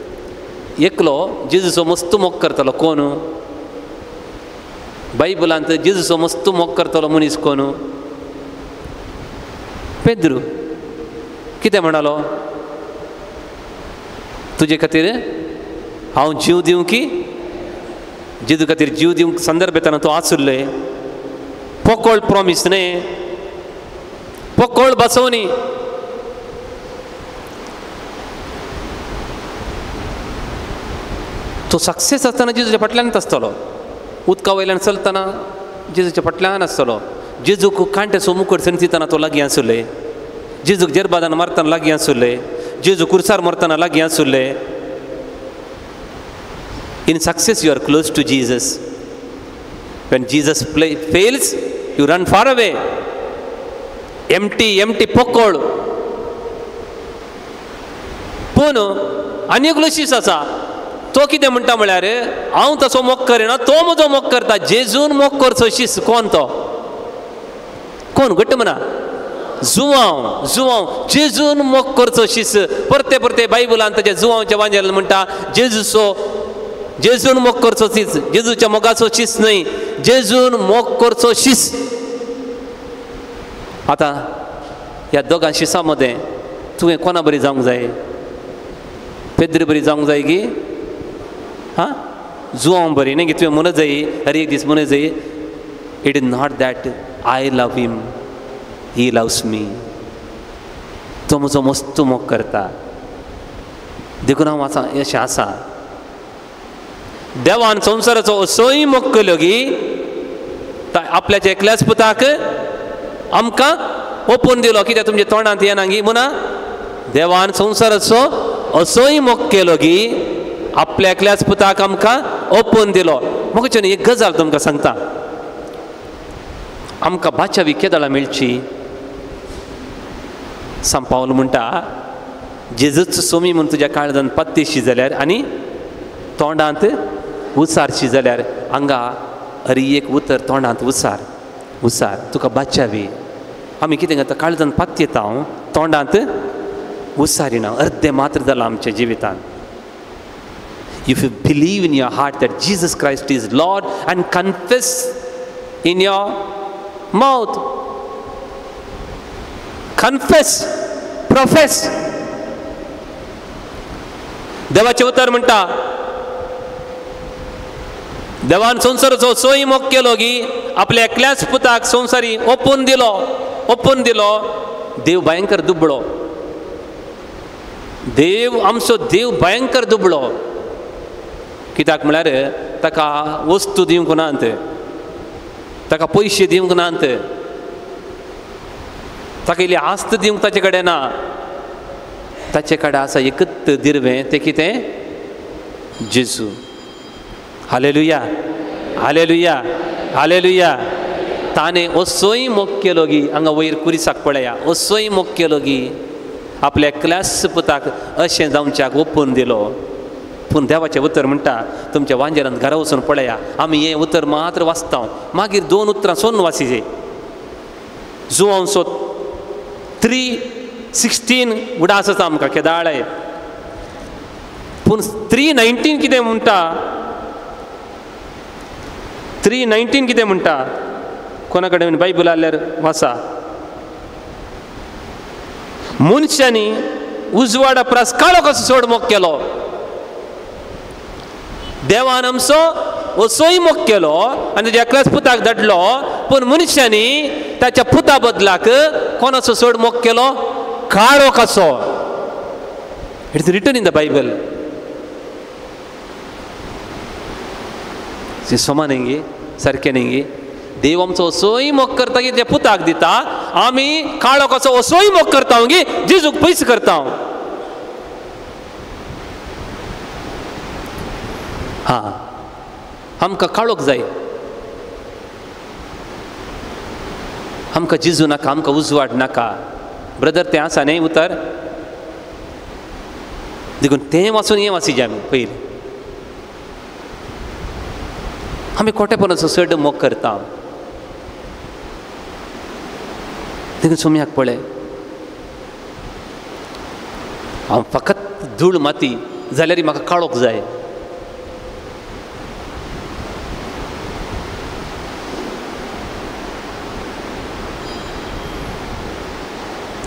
एकलो जेजूचो मस्त मोग करतलो कोण? बायबलांत जेजूचो मस्त मोग करतलो मनीस कोण? पेद्रू. कितें म्हणालो? तुजे खातीर हांव जीव दिवं की? जेजू खातीर जीव दिवंक संदर्भ येताना तो आसुल्ले पोकळ प्रॉमीस न्ही, पोकळ बसोवनी. तो सक्सेस आसतना जेजूच्या फाटल्यानच आसतलो, उदका वयल्यान चलतना जेजूच्या फाटल्यान आसतलो, जेजूक कांटे मुखर सणसितना तो लागीं आसुल्ले, जेजूक जेरबादान मारतना लागीं आसुल्ले, जेजू कुर्सार मरतना लागीं आसुल्ले. In success you are close to Jesus. When Jesus fails you run far away. Empty empty पोकळ. पूण आनी एकलो शीस आसा, तो कितें म्हणटा म्हळ्यार हांव तसो मोग करिना, तो म्हजो मोग करता. जेजून मोग करचो शीस कोण तो? कोण? घट्ट म्हणा. जुवांव. जुवांव जेजून मोग करचो शीस. परते परते बायबलान ताच्या जुवांवच्या वांजेल म्हणटा जेजूचो, जेजून मोग करचो शीस, जेजूच्या मोगाचो शीस न्हय, जेजून मोग करचो शीस. आतां ह्या दोगां शिसां मदें तुवें कोणा बरी जावंक जाय? पेद्री बरी जावंक जाय की हां जुवांव बरी? न्ही की तुवें म्हणत जाय, अरे एक दीस म्हणत जाय, it is not that I love him, he loves me. तो म्हजो मस्त मोग करता देखून हांव आसा अशें आसा. देवान संवसाराचो असोय मोग केलो की आपल्याच्या एकल्याच पुताक आमकां ओपून दिलो. कित्याक तुमच्या तोंडांत येना गी म्हणा? देवान संवसाराचो असोय मोग केलो की आपल्या एकल्याच पुताक आमकां ओपून दिलो. म्हाका एक गजाल तुमकां सांगता, आमकां बाचावी केदळां मेळची? सांत पावल म्हणटा जेजूच सोमी म्हूण तुज्या काळजान पत्तेशी जाल्यार आनी तोंडांत उसारशी जाल्यार हांगा अरे एक उतर तोंडांत उसार उसार तुका बाचावी. आमी कितें करता? काळजान पातयेता हांव, तोंडांत उसारिना. अर्दें मात्र जालां आमच्या जिवितांत. If you believe in your heart that Jesus Christ is Lord and confess in your mouth, confess, profess. देवाचें उतर म्हणटा देवान संवसाराचो सोय मोग केलो की आपल्या एकल्याच पुताक संवसारी ओपून दिलो, ओपून दिलो. देव भयंकर दुबळो, देव आमचो देव भयंकर दुबळो. कित्याक म्हळ्यार ताका वस्तू दिवंक नात, ताका पयशे दिवंक नात, ताका इल्ली आस्त दिवंक ताचे कडेन ना. ताचे कडेन आसा एकच दिरवें, तें कितें? जेजू. हालेलुया, हालेलुया, हालेलुया. ताणें असोय मोग केलो गी हांगा वयर कुरिसाक पळया, असोय मोग केलो गी आपल्या एकल्याच पुताक अशें जावच्याक ओपून दिलो. पूण देवाचें उतर म्हणटा तुमच्या वांजेरांत घरा वचून पळया, आमी हें उतर मात्र वाचता, मागीर दोन उतरां सोन वाचिजे. जुवांसो 3:16 उडास आसा आमकां केदाळे, पूण 3:19 कितें म्हणटा? 3:19 कितें म्हणटा? कोणा कडेन बायबल आल्यार वाचा. मनशांनी उजवाडा परस काळो कसो सोड मोग केलो. देवान आमचो असोय मोग केलो आनी ताच्या एकल्याच पुताक धाडलो, पूण मनशांनी ताच्या पुता बदलाक कोणाचो सोड मोग केलो? काळो कसो. It is written in the Bible. समा न्ही गे, सारकें न्ही गे? देव आमचो असोय मोग करता की त्या पुताक दिता, आमी काळो कसो असोय मोग करता गे जेजूक पयस करता. हां, आमकां काळोख जाय, आमकां जेजू नाका, आमकां उजवाड नाका. ब्रदर तें आसा न्ही उतर, देखून तें वाचून हें वाचिजे आमी पयलीं. आमी खोटेपणाचो चड मोग करता. देखून सोम्याक पळय, हांव फकत धूळ माती, जाल्यार म्हाका काळोख जाय.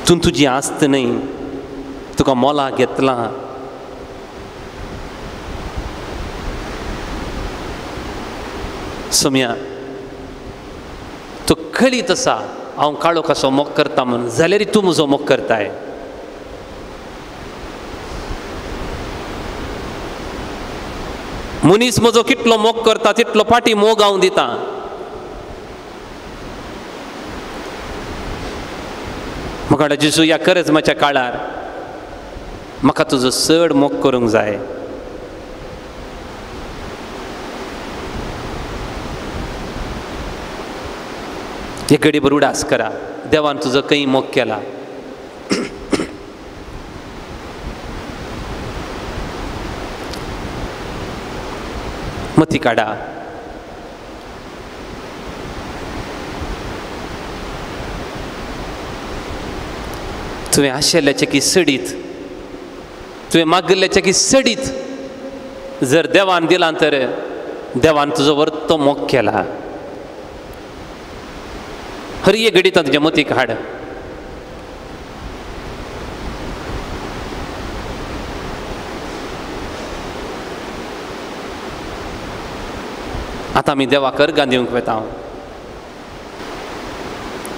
तूं तुजी आस्त न्हय, तुका मोला घेतला. सोम्या तूं कळीत आसा हांव काळो कसो मोग करता म्हूण, जाल्यार तूं म्हजो मोग करताय. मनीस म्हजो कितलो मोग करता तितलो फाटी मोग हांव दिता. म्हाका जेजू ह्या करजमाच्या काळार म्हाका तुजो चड मोग करूंक जाय. हे घडीभर उडास करा, देवान तुजो खंय मोग केला. मती काडा. तुवें आशिल्ल्याचें की सडीत, तुवें मागिल्ल्याचें की सडीत जर देवान दिलां तर देवान तुजो वर्तो मोग केला. हर एक घडीत तुज्या मतीक हाड. आतां आमी देवाक अर्गां दिवंक वता.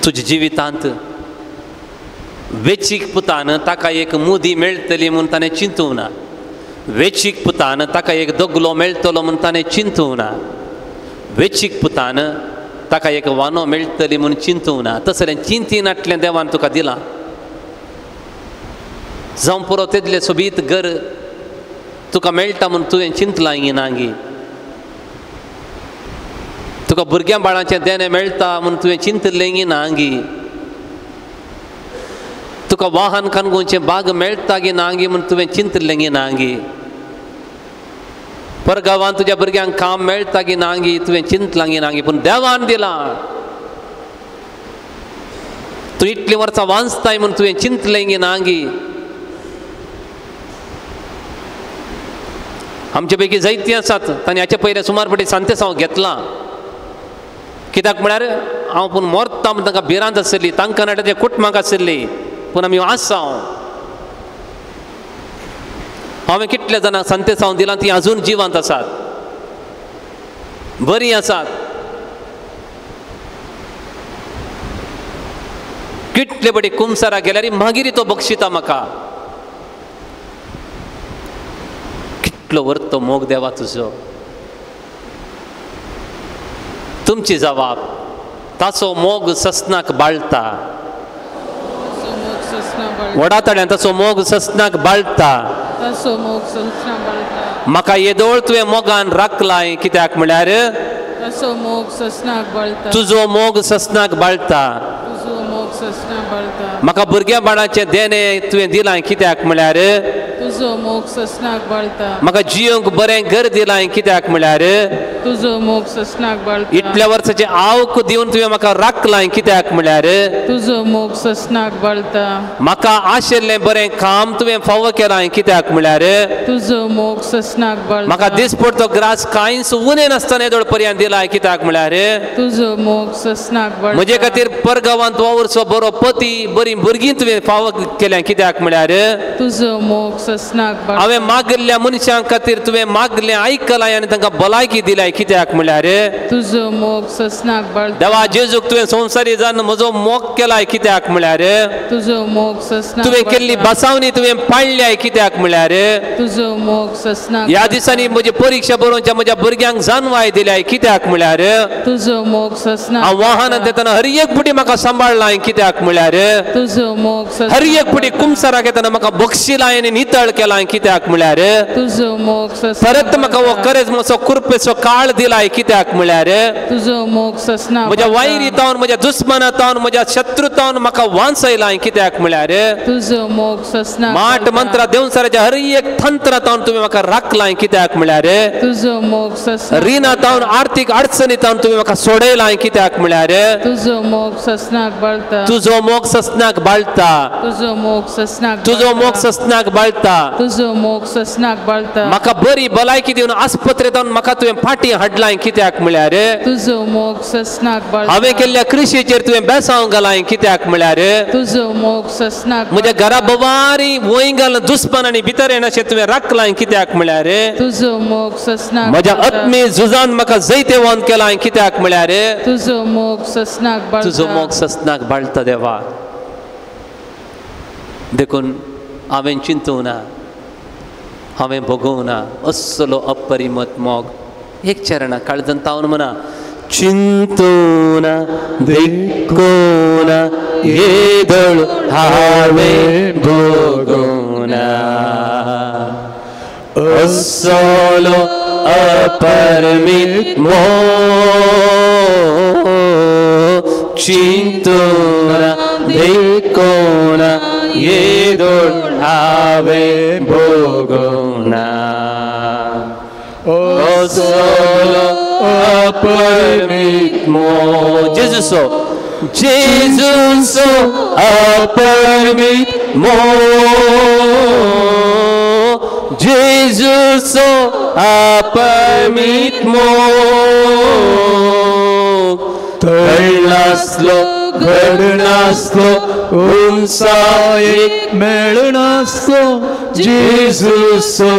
तुज्या जिवितांत वेचीक पुतान ताका एक मुदी मेळटली म्हूण ताणें चिंतूंक ना, वेचीक पुतान ताका एक दगलो मेळटलो म्हूण ताणें चिंतूंक ना, वेचीक पुतान ताका एक वानो मेळटली म्हूण चिंतूंक ना. तसलें चिंतिनातलें देवान तुका दिलां. जावं पुरो तेदलें सोबीत घर तुका मेळटा म्हूण तुवें चिंतलां गी ना गी, तुका भुरग्यां बाळांचें देणें मेळटा म्हूण तुवें चिंतलें गी ना गी, तुका वाहन कानगुंचें बाग मेळटा गी ना गी म्हूण तुवें चिंतलें गी ना गी, परगांवान तुज्या भुरग्यांक काम मेळटा गी ना गी तुवें चिंतलां गी ना गी, पूण देवान दिलां. तूं इतलीं वर्सां वांचताय म्हूण तुवें चिंतलें गी ना गी. आमचे पैकी जायतीं आसात तांणी हाचे पयलें सुमार फावटी सांतेसांव घेतलां. कित्याक म्हळ्यार हांव पूण मरता म्हूण तांकां भिरांत आशिल्ली, तांकां नाटा ते कुटुंबाक आशिल्ली, पूण आमी आसा. हांवें कितल्या जाणांक सांतेसांव दिलां तीं अजून जिवंत आसात, बरीं आसात. कितले बडी कुमसारा गेल्यार मागीर तो बक्षिता म्हाका. कितलो वर्तो मोग देवा तुजो. तुमची जवाब ताचो मोग ससनाक बाळटा, व्हडा ताळ्यान ताचो मोग ससनाक बाळटा. म्हाका येदोळ तुवें मोगान राखलाय कित्याक म्हळ्यार तुजो मोग ससनाक बाळटा. म्हाका भुरग्या बाळाचें देणें तुवें दिलां कित्याक म्हळ्यार तुजो मोग ससनाक बाळटा. म्हाका जियोंक बरें घर दिलां कित्याक म्हळ्यार तुजो मोग ससनाक बाळटा. इतल्या वर्साचें आवक दिवन तुवें म्हाका राखलां कित्याक म्हळ्यार तुजो मोग ससनाक बाळटा. म्हाका आशिल्लें बरें काम तुवें फावो केलां कित्याक म्हळ्यार तुजो मोग ससनाक बाळटा. म्हाका दिसपडतो ग्रास कांयच उणें नासतना येदोळ पर्यंत दिलां कित्याक म्हळ्यार तुजो मोग ससनाक बाळटा. म्हजे खातीर परगांवांत वावुरचो बरो पती बरीं भुरगीं तुवें फावो केल्यां कित्याक म्हळ्यार तुजो मोग ससनाक बाळटा. हांवें मागिल्ल्या मनशां खातीर तुवें मागलें आयकलां आनी तांकां भलायकी दिल्या कित्याक म्हळ्यार तुजो मोग ससनाक बाळटा. देवा जेजूक तुवें संवसारी जावन म्हजो मोग केलाय कित्याक म्हळ्यार तुजो मोग ससनाक. तुवें केल्ली बसावणी तुवें पाळल्याय कित्याक म्हळ्यार तुजो मोग ससनाक. ह्या दिसांनी म्हजी परिक्षा बरोवच्या म्हज्या भुरग्यांक जानवाय दिल्याय कित्याक म्हळ्यार तुजो मोग ससनाक. हांव वाहनान येतना हर एक फुटी म्हाका सांबाळ्ळां कित्याक म्हळ्यार तुजो मोग ससनाक. हर एक फुटी कुमसाराक येतना म्हाका बक्षिलाय आनी नितळ केलां कित्याक म्हळ्यार तुजो मोग ससनाक. परत म्हाका हो करेजमाचो कुरपेचो काळ दिलाय कित्याक म्हळ्यार तुजो मोग ससनाक. म्हज्या वायरी तावन म्हज्या दुस्मना तावन म्हज्या शत्रू तावन म्हाका वांचयलां कित्याक म्हळ्यार तुजो मोग ससनाक. माट मंत्रा देवसाराच्या हर एक तंत्रा तावन तुवें म्हाका राखलां कित्याक म्हळ्यार तुजो मोग ससनाक. रिणा तावन आर्थीक अडचणी तावन तुवें म्हाका सोडयलां कित्याक म्हळ्यार तुजो मोग ससनाक बाळटा. तुजो मोग ससनाक बाळटा. तुजो मोग ससनाक. तुजो मोग ससनाक बाळटा. तुजो मोग ससनाक बाळता. म्हाका बरी भलायकी दिवन आस्पत्रेंत म्हाका तुवें फाटीं हाडलां कित्याक म्हळ्यार तुजो मोग ससनाक बाळता. हांवें केल्ल्या कृशीचेर तुवें बेसांव घालां कित्याक म्हळ्यार तुजो मोग ससनाक. म्हज्या घरा भोवारी वंय घालून दुस्मानांनी भितर येनाशें तुवें राखलां कित्याक म्हळ्यार तुजो मोग ससनाक. म्हज्या आत्मी झुजान म्हाका जैतेवंत केलां कित्याक म्हळ्यार तुजो मोग ससनाक बाळता. तुजो मोग ससनाक बाळता देवा. देखून हांवें चिंतूं ना, हांवें भोगोवं ना असलो अपरिमत मोग. एक चरणा काळजान तावन म्हणा, चिंतूं ना देखूं ना येदोळ हांवें भोगोवं ना असलो अपरिमित मोग. चिंतूं ना देखूं ना येदोळ हांवें भोगोवं ना असलो अपरिमित मोग. जेजूसो जेजूसो अपरिमित मोग. जेजूसो अपरिमित मोग. तळनासलो घडनासलो उंचायेक मेळनासलो जेजूसो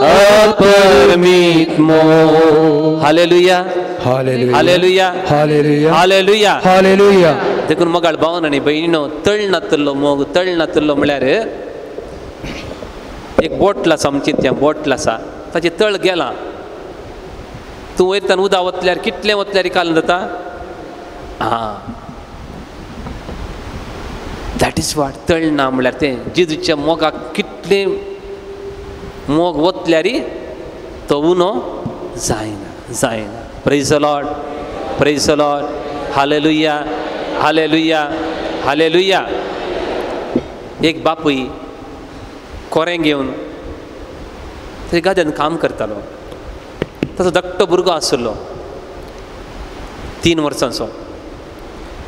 अपरिमित मोग. Hallelujah hallelujah hallelujah hallelujah hallelujah hallelujah. देखून मोगाळ भावन आनी भयणीनो, तळ नातल्लो मोग. तळ नातल्लो म्हळ्यार एक बोटल आसा आमची, तें बोटल आसा ताचें तळ गेलां. तूं वयतान उदक वतल्यार कितलें वतल्यार काल जाता. आं, that is what तळ ना म्हळ्यार तें जेजूच्या मोगाक कितलें मोग वतल्यार तो उनो जायना जायना. Praise the Lord, praise the Lord. Hallelujah hallelujah hallelujah. एक बापूय कोरें घेवन ताच्या गाद्यान काम करतालो. ताचो धाकटो भुरगो आशिल्लो 3 वर्सांचो.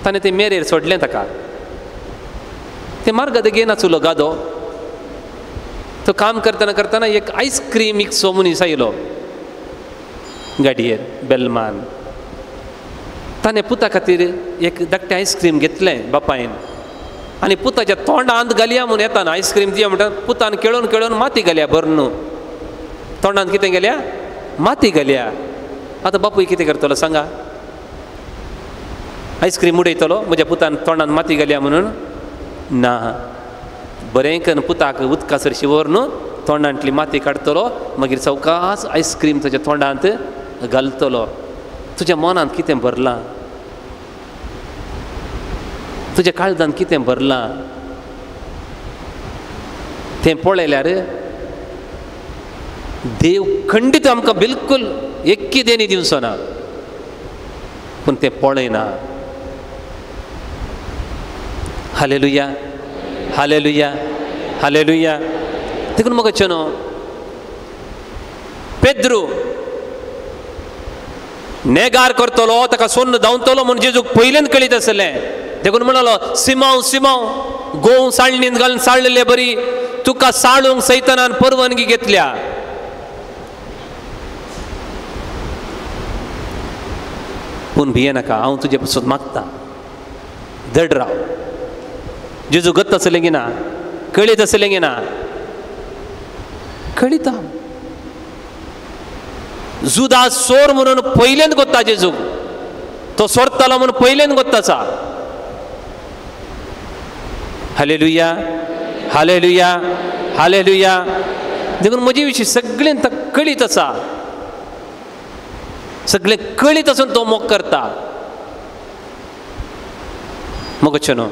ताणें तें मेरेर सोडलें ताका. तें मार्गात घेनासलो गादो. तो काम करतना करतना एक आयस्क्रीम विकचो मनीस आयलो गाडयेर बेलमान. ताणें पुता खातीर एक धाकटें आयस्क्रीम घेतलें बापायन आनी पुताच्या तोंडांत घालया म्हूण येताना आयस्क्रीम दिया म्हणटा पुतान खेळोवन खेळोवन माती घालया भरून. तोंडांत कितें घालया? माती घालया. आतां बापूय कितें करतलो सांगा? आयस्क्रीम उडयतलो म्हज्या पुतान तोंडांत माती घालया म्हणून? ना. बरें करून पुताक उदका सरशी व्हरून तोंडांतली माती काडटलो, मागीर सवकास आयस्क्रीम ताच्या तोंडांत घालतलो. तुज्या मनांत कितें भरलां? तुज्या काळजांत कितें भरलां तें पळयल्यार देव खंडीत आमकां बिलकुल एक्की देणी दिवचो ना, पूण तें पळयना. हालेलुया हालेलुया हालेलुया. देखून म्हाका चेनो पेद्रू नेगार करतलो, ताका सोन्न धांवतलो म्हूण जेजूक पयल्यान कळीत आसलें. देखून म्हणालो, सिमांव सिमांव गोंव साळणीन घालून साळलेले बरी तुका साळूंक सैतानान परवानगी घेतल्या. पूण भिये नाका, हांव तुजे पसून मागता, धड राव. जेजू गत आसलें की ना, कळीत आसलें की ना, कळीत. जुदास सोर म्हणून पयल्यान गोत्ता जेजूक, तो सोरतालो म्हणून पयल्यान गोत्ता आसा. हालेलुया हालेलुया हालेलुया. देखून म्हजे विशीं सगळें कळीत आसा, सगळें कळीत आसून तो मोग करता. मोगचें न्हू,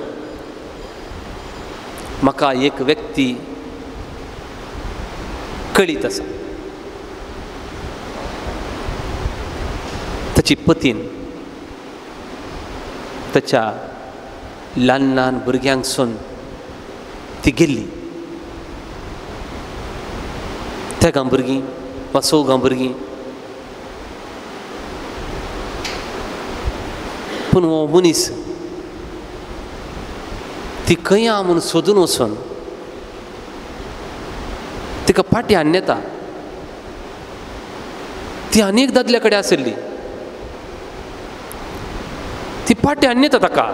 म्हाका एक व्यक्ती कळीत आसा, ताची पतीन ताच्या ल्हान ल्हान भुरग्यांक सून ती गेल्ली. तेगां भुरगीं वा चवगां भुरगीं, पूण हो मनीस ती खंय आहा म्हूण सोदून वचून पाटी हाडून येता. ती आनी एक दादल्या कडेन आशिल्ली, ती पाटी हाडून येता ताका.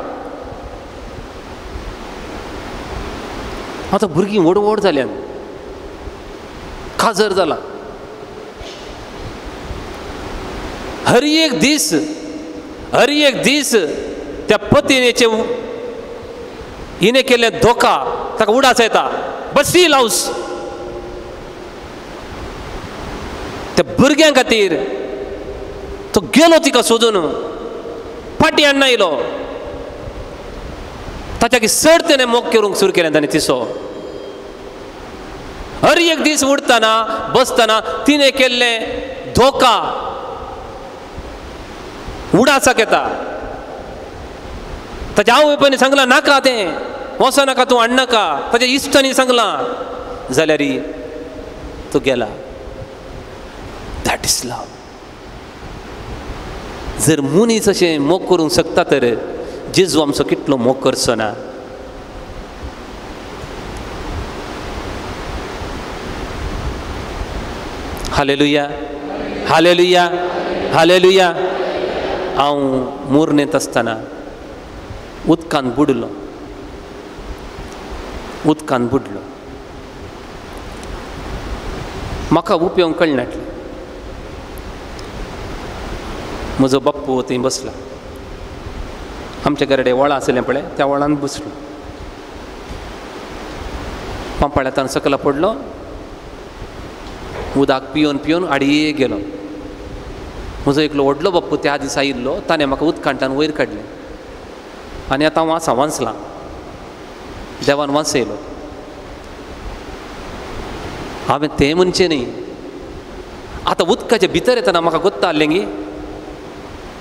आतां भुरगीं व्हड व्हड जाल्यान, काजर जाला. हर एक दीस, हर एक दीस त्या पतीनेचे हिने केल्ले धोका ताका उडास येता. बसी लावस त्या भुरग्यां खातीर तो गेलो तिका सोदून, फाटी हाडना येयलो. ताच्या चड तेणें मोग करूंक सुरू केलें ताणें तिसो. हर एक दीस उठतना बसतना तिणें केल्लें धोका उडासाक येता. ताच्या आवय बापायन सांगलां नाका तें, वचो नाका तूं, हाडनाका. ताच्या इश्टांनी सांगलां, जाल्यार तो गेला. That is love. जर मनीस अशें मोग करूंक शकता तर जेजू आमचो कितलो मोग करचो ना. हालेलुया, हालेलुया, हालेलुया. हांव मुरणेंत आसतना उदकान बुडलो, उदकान बुडलो. म्हाका उपयोग कळनाटलें. म्हजो बाप्पू थंय बसला. आमच्या घरा वळां आसलें पळय, त्या वळान बसलो. पांपाळ्यांत सकला पडलो, उदक पिवन पिवन आडये गेलो. म्हजो एकलो व्हडलो बाप्पू त्या दिसा आयिल्लो, ताणें म्हाका उदकांतल्यान वयर काडलें. आनी आतां हांव आसा, वांचलां, देवान वांचयलो. हांवें तें म्हणचें न्ही. आतां उदकाच्या भितर येतना म्हाका गोत्ता आसलें गी,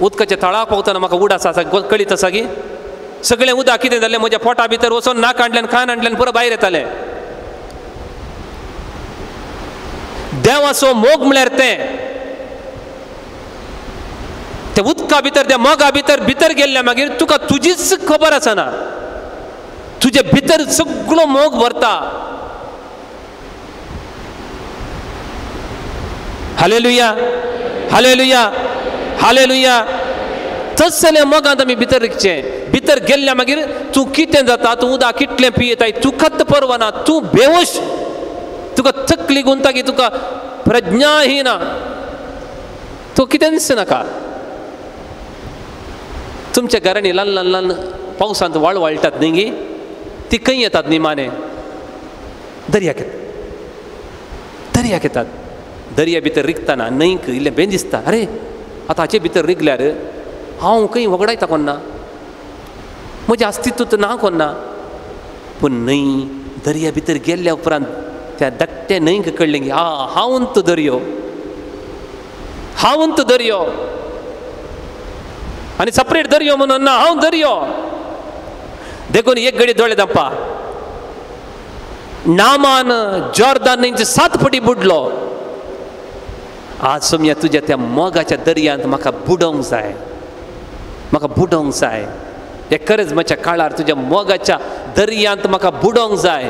उदकाच्या तळाक पावतना म्हाका उडास आसा, कळीत आसा की सगळें उदक कितें जालें म्हज्या पोटा भितर वचून नाक हाडल्यान कान हाडल्यान पुरो भायर येतालें. देवाचो मोग म्हळ्यार तें, त्या उदका भितर, त्या मोगा भितर भितर गेल्ल्या मागीर तुका तुजीच खबर आसना, तुजे भितर सगळो मोग भरता. हालेलुया, हालेलुया, हालेलुया. तसल्या मोगांत आमी भितर रिगचें. भितर गेल्ल्या मागीर तूं कितें जाता, तूं उदक कितलें पियेताय तुकाच पर्वा ना, तूं बेवश, तुका तकली गुंता की तुका प्रज्ञाहीन, तूं कितेंच नाका. तुमच्या घरांनी ल्हान ल्हान ल्हान पावसांत वाळ वाळटात न्ही गी, ती खंय येतात न्ही माने, दर्याक येतात, दर्याक येतात. दर्या भितर रिगतना न्हंयक इल्लें बें दिसता, अरे आतां हाचे भितर रिगल्यार हांव खंय वगडायता कोन्ना, म्हजें अस्तित्व तर ना कोन्ना. पूण न्हंय दर्या भितर गेल्ल्या उपरांत त्या धाकट्या न्हंयक कळ्ळें की आ हांव तो दर्यो, हांव तो दर्यो, आनी सपरेट दर्यो म्हणून ना, हांव दर्यो. देखून एक घडी दोळे धांपा. नामान जॉर्दान न्हंयचे 7 फटी बुडलो. आज सोमया तुज्या त्या मोगाच्या दर्यांत म्हाका बुडोवंक जाय, म्हाका बुडोवंक जाय. हे करजमाच्या काळार तुज्या मोगाच्या दर्यांत म्हाका बुडोवंक जाय.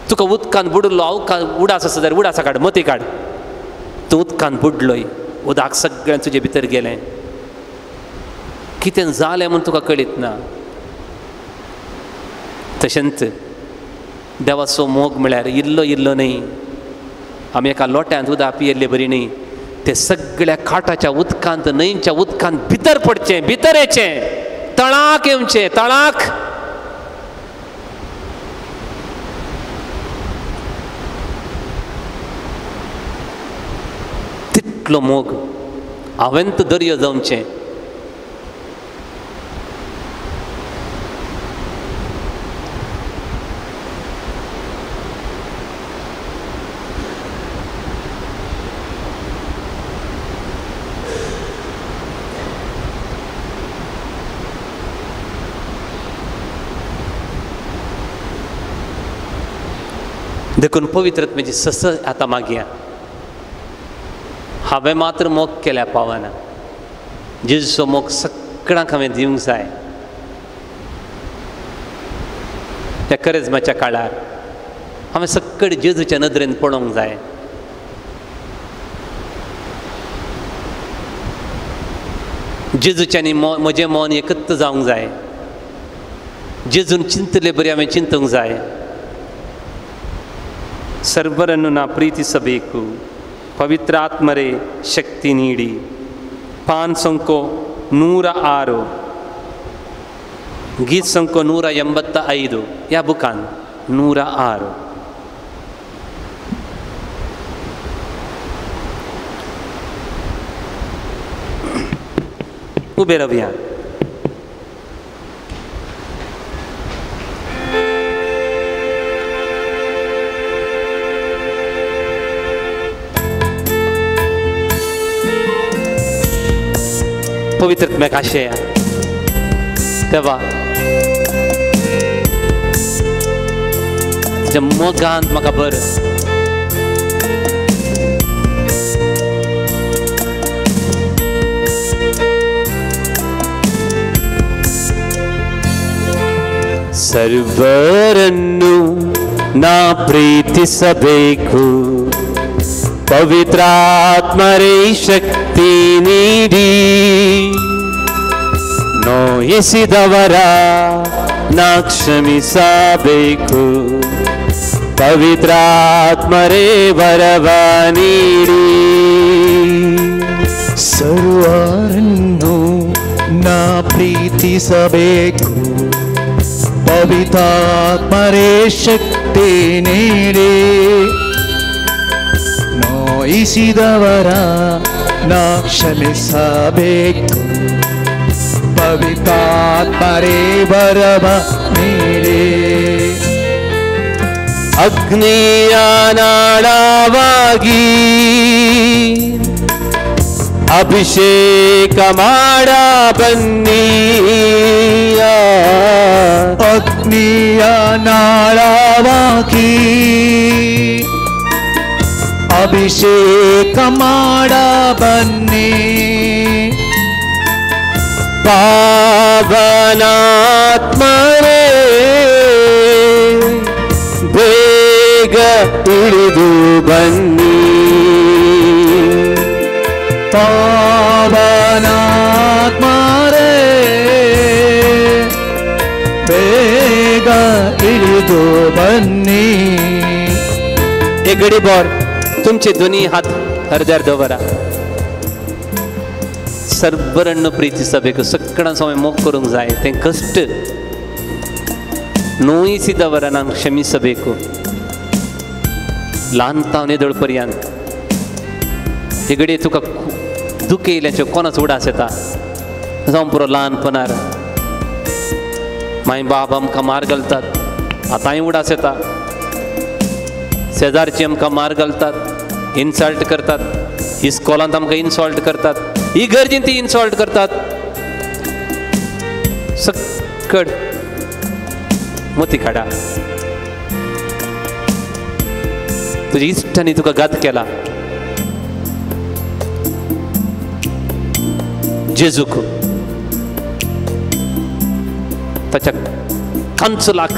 तुका उदकान बुडलो, हांव उडास आसा जाल्यार उडासा काड, मोती काड. तूं उदकान बुडलोय, उदक सगळें तुजे भितर गेलें. कितें जालें म्हूण तुका कळीत ना. तशेंच देवाचो मोग म्हळ्यार इल्लो इल्लो न्ही, आमी एका लोट्यांत उदक पियेल्ले बरी न्ही, ते सगळ्या काठाच्या उदकांत, न्हंयच्या उदकांत भितर पडचें, भितर येचें, तळाक येवचें, तळाक. तितलो मोग हांवें तो दर्यो जावचें. देखून पवित्रत्म्याची सस आतां मागया. हांवें मात्र मोग केल्या पावना, जेजूचो मोग सगळ्यांक हांवें दिवंक जाय. त्या करेजमाच्या काळार हांवें सक्कड जेजूच्या नदरेन पळोवंक जाय. जेजूच्यानी म्हजें मन एकत्र जावंक जाय. जेजून चिंतले बरी हांवें चिंतूंक जाय. ಸರ್ವರನ್ನು ನಾ ಪ್ರೀತಿಸಬೇಕು, ಪವಿತ್ರಾತ್ಮರೇ ಶಕ್ತಿ ನೀಡಿ. ಪಾನ್ ಸಂಕೋ 106, ಗೀತ್ ಸಂಕೋ 185, ಯಾ ಬುಕಾನ್ 106. उबे रावया. पवित्र आशया तेवा तुज्या मोगान म्हाका बर. ಸರ್ವರನ್ನು ನಾ ಪ್ರೀತಿಸಬೇಕು, ಪವಿತ್ರಾತ್ಮರೇ ಶಕ್ತಿ ನೀಡಿ. ನೋಯಿಸಿದವರ ನಾ ಕ್ಷಮಿಸಬೇಕು, ಪವಿತ್ರಾತ್ಮರೇ ವರವ ನೀಡಿ. ಸರ್ವರನ್ನು ನಾ ಪ್ರೀತಿಸಬೇಕು, ಪವಿತ್ರಾತ್ಮರೇ ಶಕ್ತಿ ನೀಡಿ. ನೋಯಿಸಿದವರ ನಾ ಕ್ಷಮಿಸಬೇಕು, ಪವಿತ್ರಾತ್ಮರೇ ವರವ ನೀಡಿ. ಅಗ್ನಿಯ ನಾಳವಾಗಿ ಅಭಿಷೇಕ ಮಾಡ ಬನ್ನಿ, ಅಗ್ನಿಯ ನಾಳವಾಗಿ ಅಭಿಷೇಕ ಮಾಡ ಬನ್ನಿ. ಪಾವನಾತ್ಮರೇ ಬೇಗ ಇಳಿದು ಬನ್ನಿ, ಪಾವನಾತ್ಮರೇ ಬೇಗ ಇಳಿದು ಬನ್ನಿ. एक घडी भर तुमचे दोन्ही हात हरद्यार दवरा. ಸರ್ವರನ್ನು ಪ್ರೀತಿಸಬೇಕು, ಸಕ್ಕಣ ಸಮಯ ಮೋಗ್ ಕರುಂಗ್ ಜಾಯ್ तें ಕಷ್ಟ. ನೋಯಿಸಿದವರ ನಾನು ಕ್ಷಮಿಸಬೇಕು. ल्हान तावन येदोळ पर्यंत हे घडये तुका दुःख येयल्याचें कोणाच उडास येता. जावं पुरो ल्हानपणार माय बाब आमकां मार घालतात, आतांय उडास येता. शेजारची आमकां मार घालतात, इन्सल्ट करतात, इस्कॉलांत आमकां इन्सल्ट करतात, इगर्जीन ती इन्सल्ट करतात. सक्कड मोती काडा. तुज्या इश्टांनी तुका घात केला. जेजूक ताच्या कांचलाक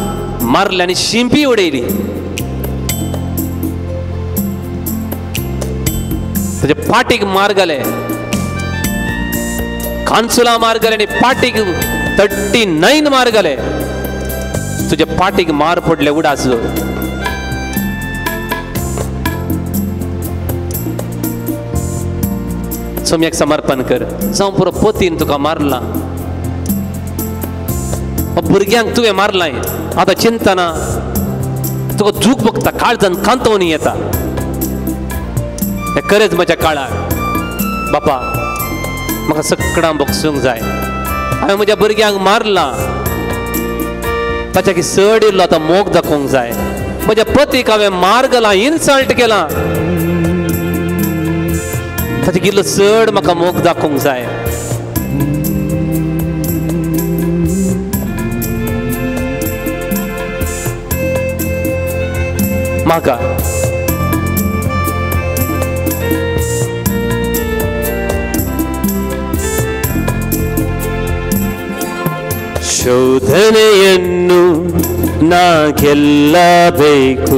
मारले आनी शिंपी उडयली. ताच्या पाटीक मार घाले, कांचुला मार घाले आनी पाटीक 39 मार घाले. तुज्या पाटीक मार पडले उडास. सोम्याक समर्पण कर. जावं पुरो पोतीन तुका मारला, भुरग्यांक तुवें मारलाय. आतां चिंतना तुका दूख भोगता, काळजान कांतोवनी येता. हें खरेंच म्हज्या काळार बापा म्हाका सगळां भोगसूंक जाय. हांवें म्हज्या भुरग्यांक मारलां, ताच्या की चड इल्लो आतां मोग दाखोवंक जाय. म्हज्या पतीक हांवें मार घाला, इन्सल्ट केला, ताचे इल्लो चड म्हाका मोग दाखोवंक जाय. म्हाका ಶೋಧನೆಯನ್ನು ನಾ ಗೆಲ್ಲಬೇಕು,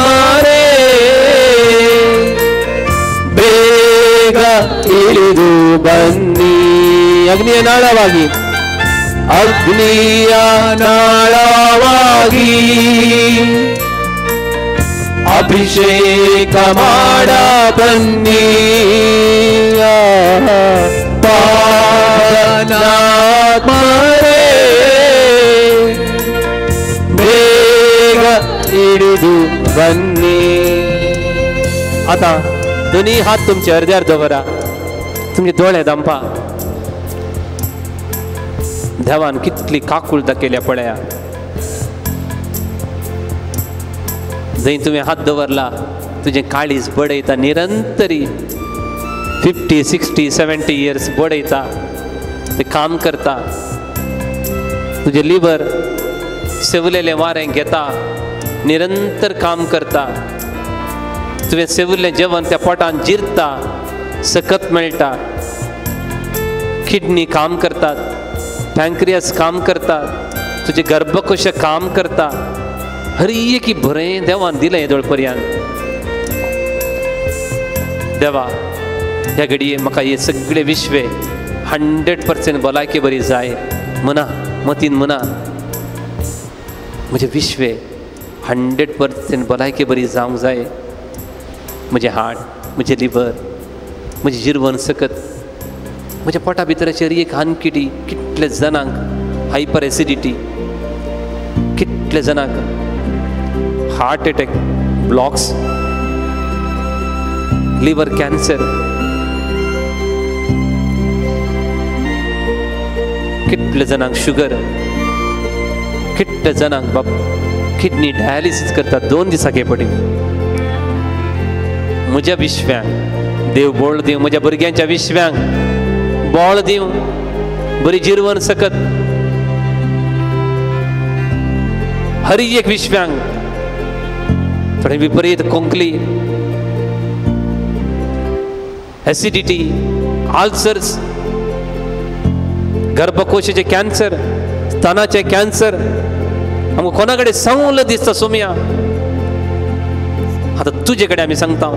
ಇಳಿದು ಬನ್ನಿ. ಅಗ್ನಿಯ ನಾಳವಾಗಿ, ಅಗ್ನಿಯ ನಾಳವಾಗಿ ಅಭಿಷೇಕ ಮಾಡ ಬನ್ನಿ. ಪಾವನಾತ್ಮರೇ ಬೇಗ ಹಿಡಿದು ಬನ್ನಿ. आता दोन्ही हात तुमचे अर्ध्यार दवरा, तुमचे दोळे दांपा. देवान कितली काकूळ दाखयल्या पळया. जंय तुवें हात दवरला तुजें काळीज बडयता निरंतरी 50, 60, 70 इयर्स बडयता, ते काम करता. तुजें लिवर सेवलेलें वारें घेता, निरंतर काम करता. तुवें सेवल्लें जेवण त्या पोटान जिरता, सकत मेळटा. किडनी काम करतात, पँक्रियास काम करतात, तुजें गर्भकोश काम करता. हर एक बरें देवान दिलें येदोळ पर्यंत. देवा ह्या घडये म्हाका हे सगळे विश्वे 100% भलायकी बरी जाय म्हणा, मतीन म्हणा. म्हजें विश्वे 100% भलायकी बरी जावंक जाय. म्हजें हार्ट, म्हजें लिवर, म्हजें जिरवण सकत, म्हज्या पोटा भितराचेर एक हानकिटी. कितले जाणांक हायपर एसिडिटी, कितले जाणांक heart attack, blocks, liver cancer, कितले जाणांक शुगर, कितले जाणांक बाप किडनी डायलिसीस करतात 2 दिसाक पटी. म्हज्या विश्व्यांक देव बोळ दिवं, म्हज्या भुरग्यांच्या विश्व्यांक बोळ दिवं, बरी जिरवण सकत. हर एक विश्व्यांक थोडे विपरीत खोंकली, एसिडिटी, आल्सर्स, गर्भकोशाचे कॅन्सर, स्तनाचे कॅन्सर, आमकां कोणा कडेन सांगलें दिसता सोम्या. आतां तुजे कडेन आमी सांगता.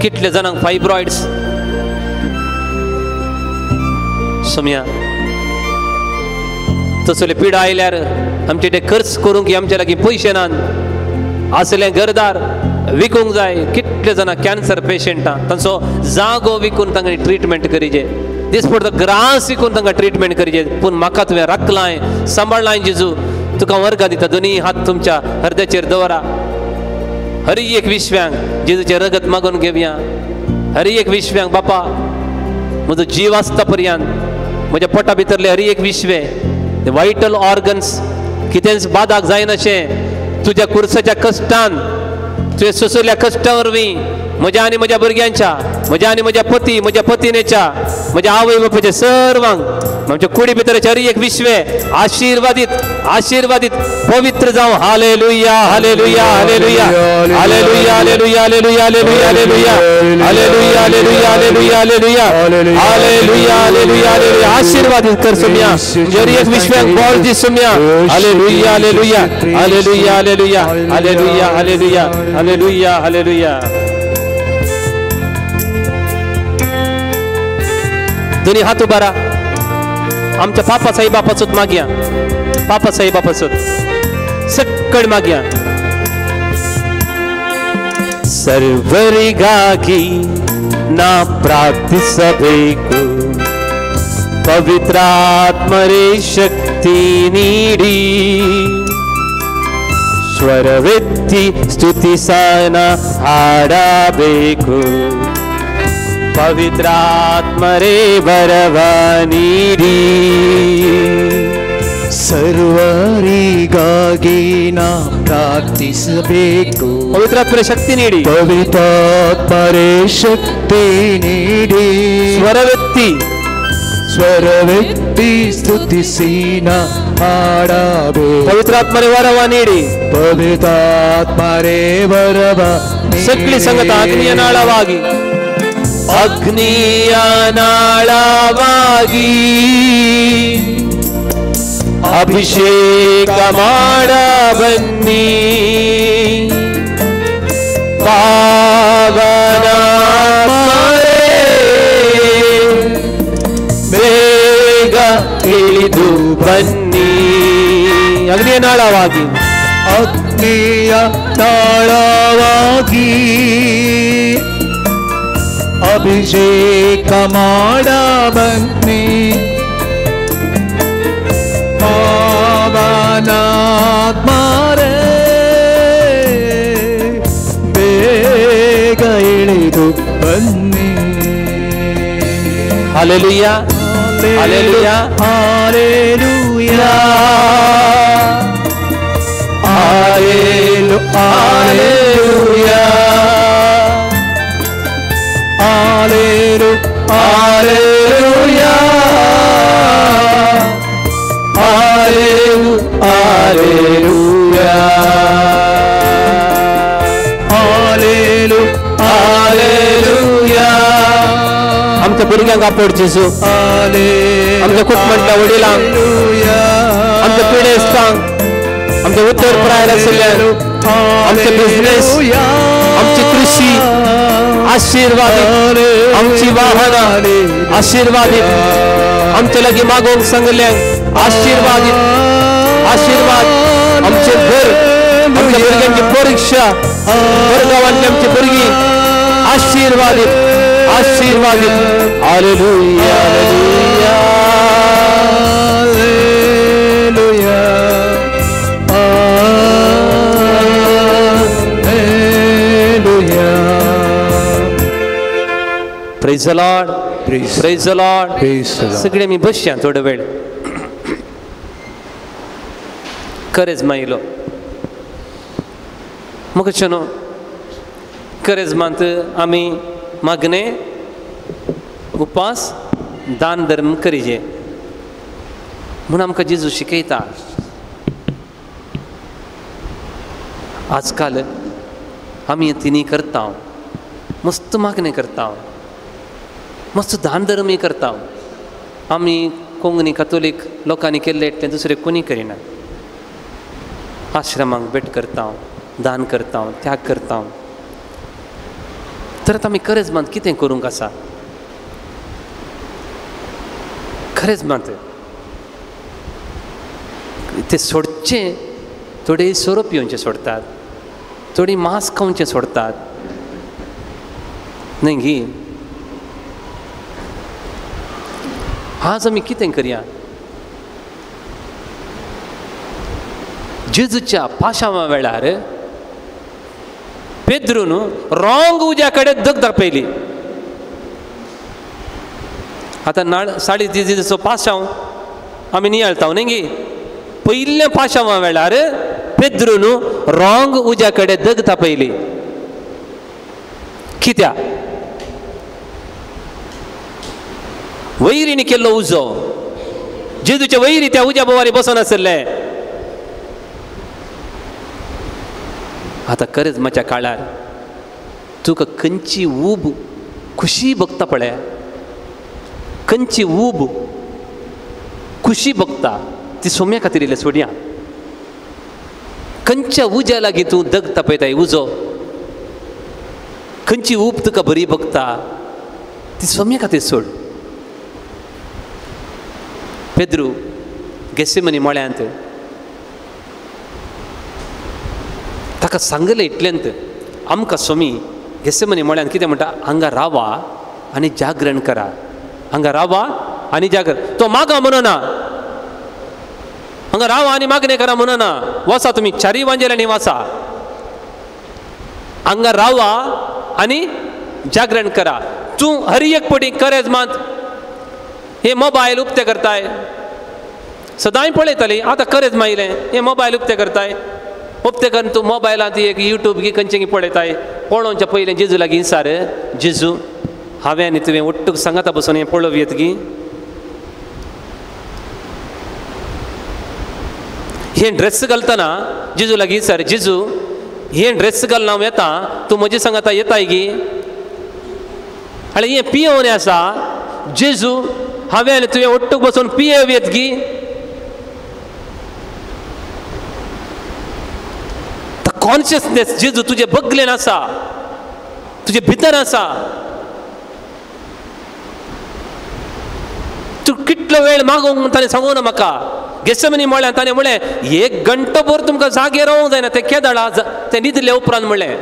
कितले जाणांक फायब्रॉइड्स सोम्या, तसले पिडा आयल्यार आमचे ते खर्च करूंक आमच्या लागीं पयशे नात, आसलें घरदार विकूंक जाय. कितले जाणां कॅन्सर पेशंटां तांचो जागो विकून तांकां ट्रिटमेंट करीजे, दिसपडतो ग्रास विकून तांकां ट्रिटमेंट करीजे. पूण म्हाका तुवें राखलाय, सांबाळलाय जेजू, तुका वर्गां दिता. दोनी हात तुमच्या हृदयाचेर दवरा. हर एक विश्व्यांक जेजूचें रगत मागून घेवया. हर एक विश्व्यांक बापा म्हजो जीव आसता पर्यंत म्हज्या पोटा भितरले हर एक विश्वे वायटल ऑर्गन्स कितेंच बादाक जायनाशें तुज्या कुर्साच्या कश्टान, तुवें सोंसल्या कश्टा वरवीं म्हज्या आनी म्हज्या भुरग्यांच्या, म्हज्या आनी म्हज्या पती, म्हज्या पतिनेच्या, म्हज्या आवय बापायच्या सर्वांक आमच्या कुडी भितरचे हर एक विश्वे आशिर्वादीत, आशिर्वादीत, पवित्र जावं. Hallelujah, hallelujah, hallelujah, hallelujah, hallelujah, hallelujah, hallelujah, hallelujah, hallelujah, hallelujah, hallelujah, hallelujah, hallelujah, hallelujah. आशिर्वादीत कर सोम्या, हर एक विश्व्यांक बळ दी Saumya. Hallelujah, hallelujah, hallelujah, hallelujah, hallelujah, hallelujah, hallelujah, hallelujah. दोन्ही हात उबारा. आमच्या पापा साहेबा पासून मागया, पापा साहेबा पासून सक्कड मागया. ಸರ್ವರಿಗಾಗಿ ನಾ ಪ್ರಾರ್ಥಿಸಬೇಕು, ಪವಿತ್ರಾತ್ಮರೇ ಶಕ್ತಿ ನೀಡಿ, ಸ್ವರವೆತ್ತಿ ಸ್ತುತಿಸನ ಹಾಡಬೇಕು, ಪವಿತ್ರಾತ್ಮರೇ ವರವ ನೀಡಿ. ಸರ್ವರಿಗಾಗಿ ನಾ ಪ್ರಾರ್ಥಿಸಬೇಕು, ಪವಿತ್ರಾತ್ಮರೇ ಶಕ್ತಿ ನೀಡಿ, ಪವಿತ್ರಾತ್ಮರೇ ಶಕ್ತಿ ನೀಡಿ, ಸ್ವರವೆತ್ತಿ ಸ್ವರವೆತ್ತಿ ಸ್ತುತಿಸಿನ ಹಾಡಬೇಕು, ಪವಿತ್ರಾತ್ಮರೇ ವರವ ನೀಡಿ, ಪವಿತ್ರಾತ್ಮರೇ ವರವ. ಸಕ್ಲಿ ಸಂಗತ ಅಗ್ನಿಯ ನಾಳವಾಗಿ, ಅಗ್ನಿಯ ನಾಳವಾಗಿ ಅಭಿಷೇಕ ಮಾಡ ಬನ್ನಿ, ಪಾವನಾತ್ಮರೇ ಬನ್ನಿ. ಅಗ್ನಿಯ ನಾಳವಾಗಿ, ಅಗ್ನಿಯ ನಾಳವಾಗಿ ಅಭಿಷೇಕ ಮಾಡ ಬನ್ನಿ. ಪಾವನಾತ್ಮರೇ ಬೇಗ ಇಳಿದು ಬನ್ನಿ. Hallelujah, hallelujah, hallelujah, hallelujah, hallelujah, hallelujah, hallelujah. आमच्या भुरग्यांक आपोड जेजू, आमच्या कुटुंबांतल्या वडिलांक, आमच्या पिडेस्तांक, आमच्या उत्तर प्रायल आशिल्ल्या, आमचे बिझनेस, आमची कृषी आशीर्वादीत, आमची वाहनां आशीर्वादीत, आमचे लागीं मागोवंक सांगल्ल्यांक आशीर्वादीत, आशीर्वाद. आमचे घर, आमच्या भुरग्यांची परीक्षा, गांवांतली आमची भुरगीं आशीर्वादीत, आशीर्वादीत. Hallelujah, hallelujah, hallelujah, hallelujah. Praise the Lord, praise the Lord. सगळे मी बसया थोडो वेळ. करेज मायलो म्हाका चनो करेज मात आमी मागणे उपास दान धर्म करीजे म्हूण आमकां जेजू शिकयता. आजकाल आमी तिनी करता, मस्त मागणें करता, मस्त दान धर्मय करता. आमी कोंकणी कातोलीक लोकांनी केल्लें तें दुसरें कोणी करिना. आश्रमांक भेट करता, दान करता, त्याग करता. तर आतां आमी खरेंच मात कितें करूंक आसा? खरेंच मात तें सोडचें, थोडे सोरो पिवचें सोडटात, थोडीं मांस खावचें सोडटात, न्हय गी? आज आमी कितें करया? जेजूच्या पाशावा वेळार पेद्रून रॉंग उज्या कडेन दग दाखयली. आतां नाळ साडी जेजूचो पाशांव आमी नियाळता न्ही गी? पयल्या पाशावा वेळार पेद्रून रॉंग उज्या कडेन दग तापयली. कित्याक? वैरीन केल्लो उजो, जेजूच्या वैरी त्या उज्या बोवारी बसून आशिल्ले. आतां खरेंच म्हज्या काळार तुका खंयची ऊब खुशी बघता पळय, खंयची ऊब खुशी बघता ती सोम्या खातीर इल्लें सोडया. खंयच्या उज्या लागीं तूं दग तापयताय उजो, खंयची ऊब तुका बरी बघता ती सोम्या खातीर सोड. पेद्रू गेसेमनी मळ्यांत ताका सांगलें इतल्यांत आमकां स्वामी गेसेमनी मळ्यांत कितें म्हणटा, हांगा रावा आनी जागरण करा, हांगा रावा आनी जागरण. तो मागा म्हणना, हांगा रावा आनी मागणें करा म्हणना. वसा तुमी चारी वांजेल्यांनी वसा, हांगा रावा आनी जागरण करा. तूं हर एक पटी करेज मात हे मोबायल उक्ते करताय, सदांय पळयताली आतां करेज मायलें हे मोबायल उक्ते करताय, उक्ते करून तूं मोबायलांत एक युट्यूब गी खंयचें पळयताय. पळोवच्या पयलें जेजू लागीं सार, जेजू हांवें आनी तुवें ಒಟ್ಟುಗ್ संगता बसून हें पळोवयेत गी? हें ड्रेस घालतना जेजू लागीं सार, जेजू हें ड्रेस घालून हांव येता, तूं म्हजे सांगाता येताय गी? आनी हें पियोवन आसा, जेजू हांवें आनी तुवें ಒಟ್ಟುಗ್ बसून पियेवयेत गी? कॉन्शियसनेस जेजू तुजे बगलेन आसा, तुजे भितर आसा. तूं कितलो वेळ मागोवंक ताणें सांगू ना म्हाका. गेसमनी म्हळ्ळें ताणें म्हळें एक घंटो भर तुमकां जागे रावंक जायना. तें केदळा तें न्हिदले उपरांत म्हणलें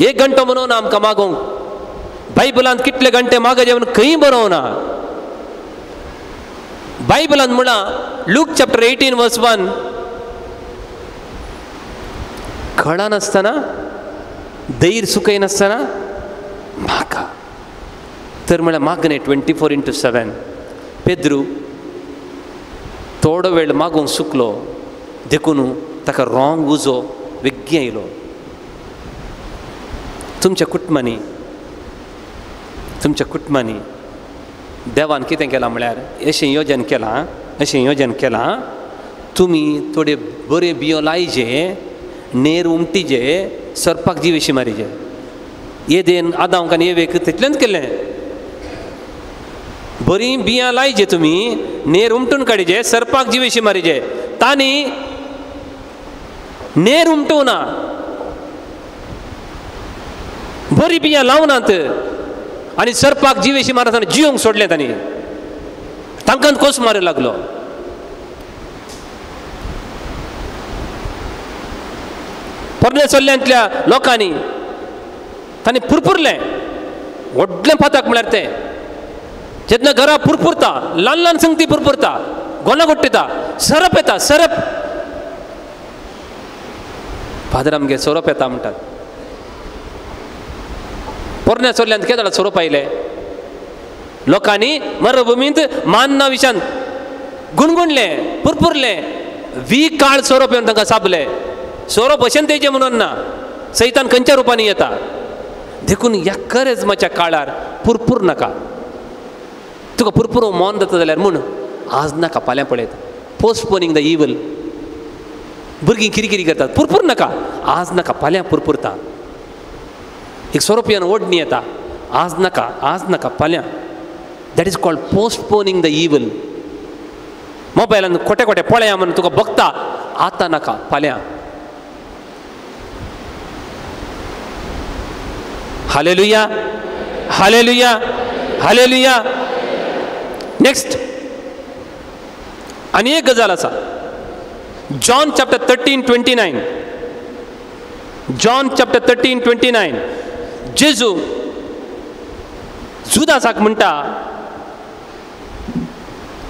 एक घंटो म्हणून आमकां मागूंक. बायबलांत कितले घंटे मागचे म्हणून खंय बरोवना. बायबलांत म्हणा लूक चॅप्टर 18 वर्स 1, कळनासतना धैर्य सुकयनासतना म्हाका तर म्हळ्यार मागणें 24/7. पेद्रू थोडो वेळ मागूंक सुकलो देखून ताका रॉंग उजो वेगळी आयलो. तुमच्या कुटुंबांनी, तुमच्या कुटुंबांनी देवान कितें केलां म्हळ्यार अशें योजन केलां, अशें योजन केलां, तुमी थोडे बरे बियो लायजे, नेर उमटीजे, सरपाक जिवेशी मारीजे. येदेन आदांक आनी एवेक तितलेंच केलें. बरीं बियां लायजे तुमी, नेर उमटून काडीजे, सरपाक जिवेशी मारीजे. तांणी नेर उमटूना, बरी बियां लावनात आनी सरपाक जिवेशी मारतना जिवंक सोडलें तांणी. तांकां कोस मारूंक लागलो. पोरण्या चल्ल्यांतल्या लोकांनी तांणी पुरपुरलें. व्हडलें पातक म्हळ्यार तें जेन्ना घरा पुरपुरता, ल्हान ल्हान संगती पुरपुरता, गोना गोट्टिता, सरप येता, सरप. फादर आमगे सोरोप येता म्हणटात. पोरण्या चोरल्यांत केदळा सोरोप आयले. लोकांनी मरुभुमींत मान्ना विशान गुणगुणलें, पुरपुरलें. वीक काळ सोरोप येवन तांकां सापले. सोरोप भशेन तेजे म्हणून ना, सैतान खंयच्या रुपांनी येता. देखून ह्या करेजमाच्या काळार पुरपूर नाका. तुका पुरपूर मन जाता जाल्यार म्हूण आज नाका, फाल्यां पळयता. Postponing the evil. भुरगीं किरकिरी करतात, पुरपूर नाका, आज नाका, फाल्यां पुरपुरता. एक सोरोपियन ओडणी येता, आज नाका, आज नाका, फाल्यां. That is called postponing the evil. मोबायलान खोटे खोटे पळया म्हणून तुका बघता, आतां नाका, फाल्यां. Hallelujah, hallelujah, hallelujah. Next आनी एक गजाल आसा. John chapter 13:29, John chapter 13:29. जेजू जुदासाक म्हणटा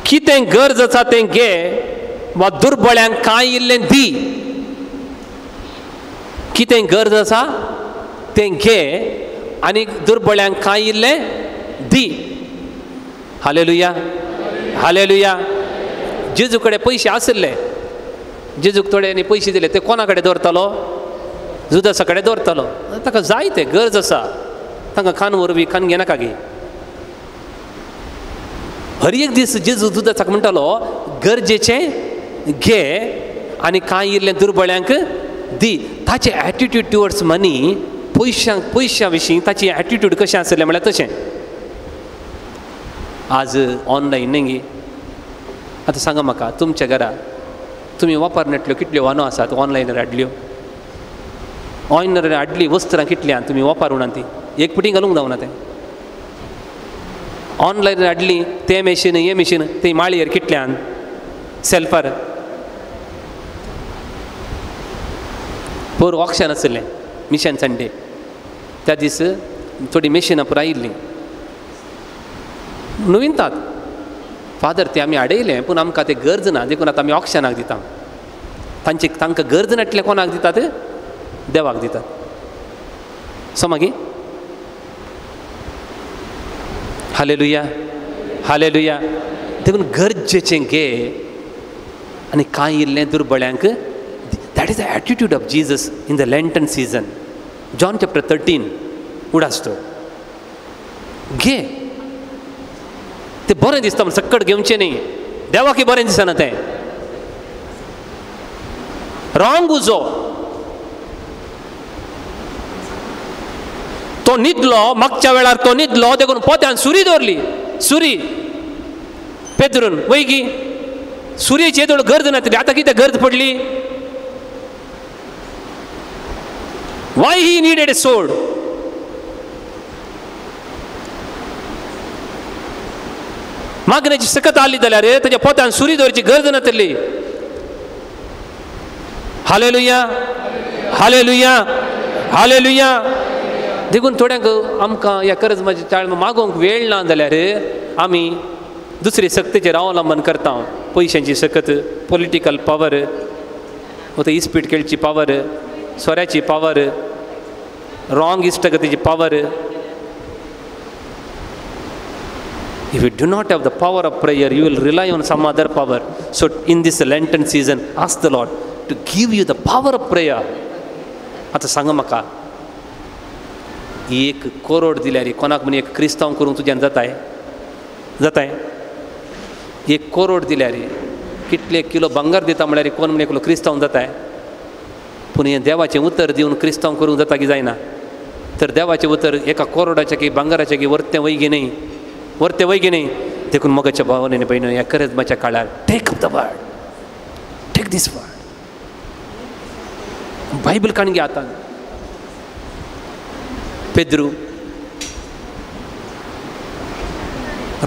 कितें गरज आसा तें घे वा दुर्बळ्यांक कांय इल्लें दी. कितें गरज आसा तें घे आनी दुर्बळ्यांक कांय इल्लें दी. Hallelujah, hallelujah. जेजू कडेन पयशे आशिल्ले, जेजूक थोड्यांनी पयशे दिले, ते कोणा कडेन दवरतालो? जुदासा कडेन दवरतालो. ताका जाय ते गरज आसा, तांकां खान वरवीं खान घेनाका गे. हर एक दीस जेजू जुदासाक म्हणटालो गरजेचें घे आनी कांय इल्लें दुर्बळ्यांक दी. ताचें एटिट्यूड टुवर्ड्स मनी, पयशांक, पयशां विशीं ताची एटिट्यूड कशें आसलें म्हळ्यार तशें. आज ऑनलायन न्ही गी. आतां सांगा म्हाका, तुमच्या घरा तुमी वापरनातल्यो कितल्यो वानो आसात ऑनलायनार हाडल्यो? ऑनलायनार हाडली वस्त्रां कितल्यां तुमी वापरूना ती, एक पुटी घालूंक जावना तें. ऑनलायन हाडली तें मेशीन हें मेशीन ती माळयेर कितल्यान सेल्फार. पोर ऑक्शन आशिल्लें मिशन संडे, त्या दीस थोडीं मेशिनां पुराय आयिल्लीं. नवीनतात फादर तें आमी हाडयलें पूण आमकां तें गरज ना देखून आतां आमी ऑक्शनाक दिता. तांचे तांकां गरज नासलें कोणाक दितात? देवाक दितात. सो मागीर हालेलुया, हालेलुया. देखून गरजेचें घे आनी कांय इल्लें दुर्बळ्यांक. That is the attitude of Jesus in the Lenten season. John chapter 13 उडास तो घे. तें बरें दिसता म्हण सक्कट घेवचें न्ही, देवाकय बरें दिसना तें. रॉंग उजो. तो न्हिदलो, मागच्या वेळार तो न्हिदलो देखून पोत्यान सुरी दवरली. सुरी पेदरून वयगी सुरयेची येदोळ गरज नासली, आतां कितें गरज पडली? Why he needed a sword? मागण्याची सकत आली जाल्यार ताच्या पोत्यान सुरी दवरची गरज नासली. हालेलुया, हालेलुया, हालेलुया. देखून थोड्यांक आमकां ह्या करजमाच्या चाळ मागोवंक वेळ ना जाल्यार आमी दुसरे सक्तीचेर अवलंबन करता. पयशांची सकत, पॉलिटिकल पावर, आतां इस्पीट खेळची पावर, सोऱ्याची पावर, रॉंग इश्टगतीची power. If you do not have the power of prayer, you will rely on some other power. So in this Lenten season, ask the Lord to give you the power of prayer. आतां सांगा म्हाका, 1 करोड दिल्यार कोणाक म्हण एक क्रिस्तांव करूंक तुज्यान जाताय? जाताय? 1 करोड दिल्यार कितले किलो भांगर दिता म्हळ्यार कोण म्हण एकलो क्रिस्तांव जाताय? पूण हें देवाचें उतर दिवन क्रिस्तांव करूंक जाता की जायना? तर देवाचें उतर 1 करोडाचें की भांगराचें की वर्तें वयगी न्ही, वर्तें वयगी न्ही. देखून मोगाच्या भावान आनी भयणीन ह्या करजमाच्या काळार take up the word, take this word. Bible काडून घे हातान. पेद्रू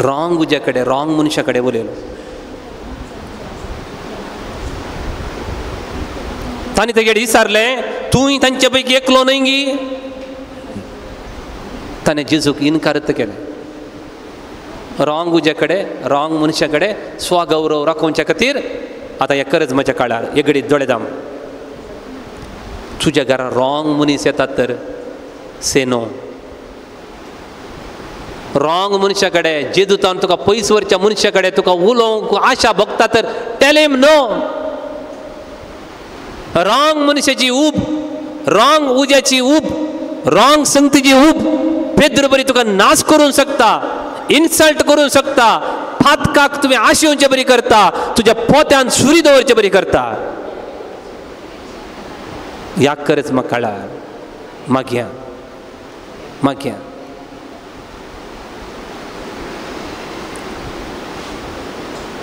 रॉंग उज्या कडेन, रॉंग मनशा कडेन उलयलो. तांणी तेगे विचारलें, तूंय तांचे पैकी एकलो न्हय गी? ताणें जेजूक इनकार केलें. रॉंग उज्या कडेन, रॉंग मनशा कडेन स्वगौरव राखोवच्या खातीर आतां ह्या करजमाच्या काळार एगडी दोळे दाम. तुज्या घरा रॉंग मनीस येतात तर से नो. रॉंग मनशा कडेन, जेजूतान तुका पयस व्हरच्या मनशा कडेन तुका उलोवंक आशा भोगता तर टेल हिम नो. रॉंग मनशाची ऊब, रॉंग उज्याची ऊब, रॉंग संगतीची ऊब पेद्रू बरी तुका नाश करूंक शकता, इन्सल्ट करूंक शकता, फातकाक तुवें आशेवचे बरी करता, तुज्या पोत्यान सुरी दवरचे बरी करता. ह्या करजमा काळार मागया, मागया.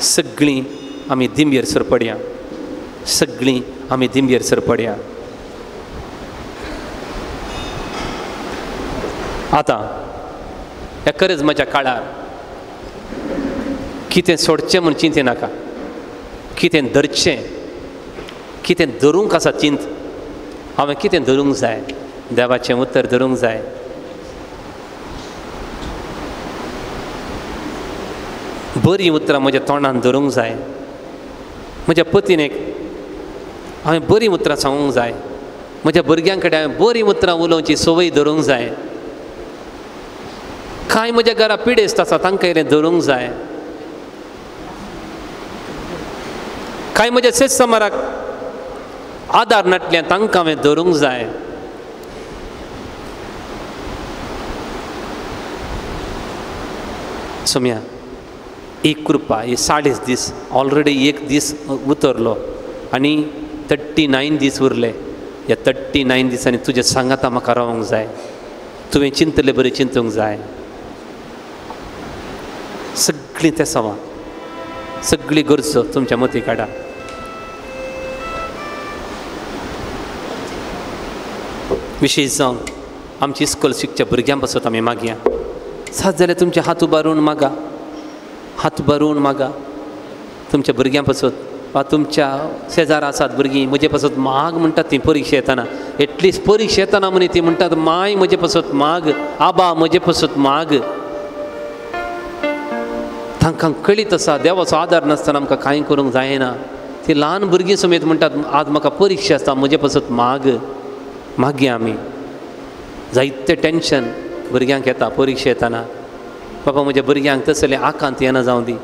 सगळीं आमी दिंबेर सरपडया, सगळीं आमी दिंबेर सरपडया. आतां ह्या करजमाच्या काळार कितें सोडचें म्हूण चिंते नाका, कितें धरचें, कितें धरूंक आसा चिंत. हांवें कितें धरूंक जाय? देवाचें उतर धरूंक जाय. बरीं उतरां म्हज्या तोंडान धरूंक जाय. म्हज्या पतीनेक हांवें बरीं उतरां सांगूंक जाय. म्हज्या भुरग्यां कडेन हांवें बरीं उतरां उलोवची संवय धरूंक जाय. कांय म्हज्या घरा पिडेस्त आसा तांकां इल्लें धरूंक जाय. कांय म्हज्या शेतसमाराक आदार नाटल्यान तांकां हांवें धरूंक जाय. सोम्या, एक कृपा, हे 40 दीस ऑलरेडी 1 दीस उतरलो आनी 39 दीस उरले. ह्या 39 दिसांनी तुज्या सांगाता म्हाका रावंक जाय. तुवें चिंतले बरें चिंतूंक जाय. सगळीं तें सवा, सगळी गरजो तुमच्या मती काडा. विशेश जावन आमची इस्कोल शिकच्या भुरग्यां पासत आमी मागया. सात जाल्यार तुमचे हात उबारून मागा, हात उबारून मागा तुमच्या भुरग्यां पासत वा तुमच्या शेजारा आसात भुरगीं म्हजे पासत माग म्हणटात ती परिक्षा येतना. एटलिस्ट परिक्षा येतना म्हणी ती म्हणटात, माय म्हजे पासत माग, आबा म्हजे पासत माग. तांकां कळीत आसा देवाचो आदार नासतना आमकां कांय करूंक जायना. ती ल्हान भुरगीं समेत म्हणटात, आज म्हाका परिक्षा आसता, म्हजे पासत माग. मागया आमी. जायते टेंशन भुरग्यांक येता परिक्षा येतना. बाबा म्हज्या भुरग्यांक तसलें आकांत येना जावं दी,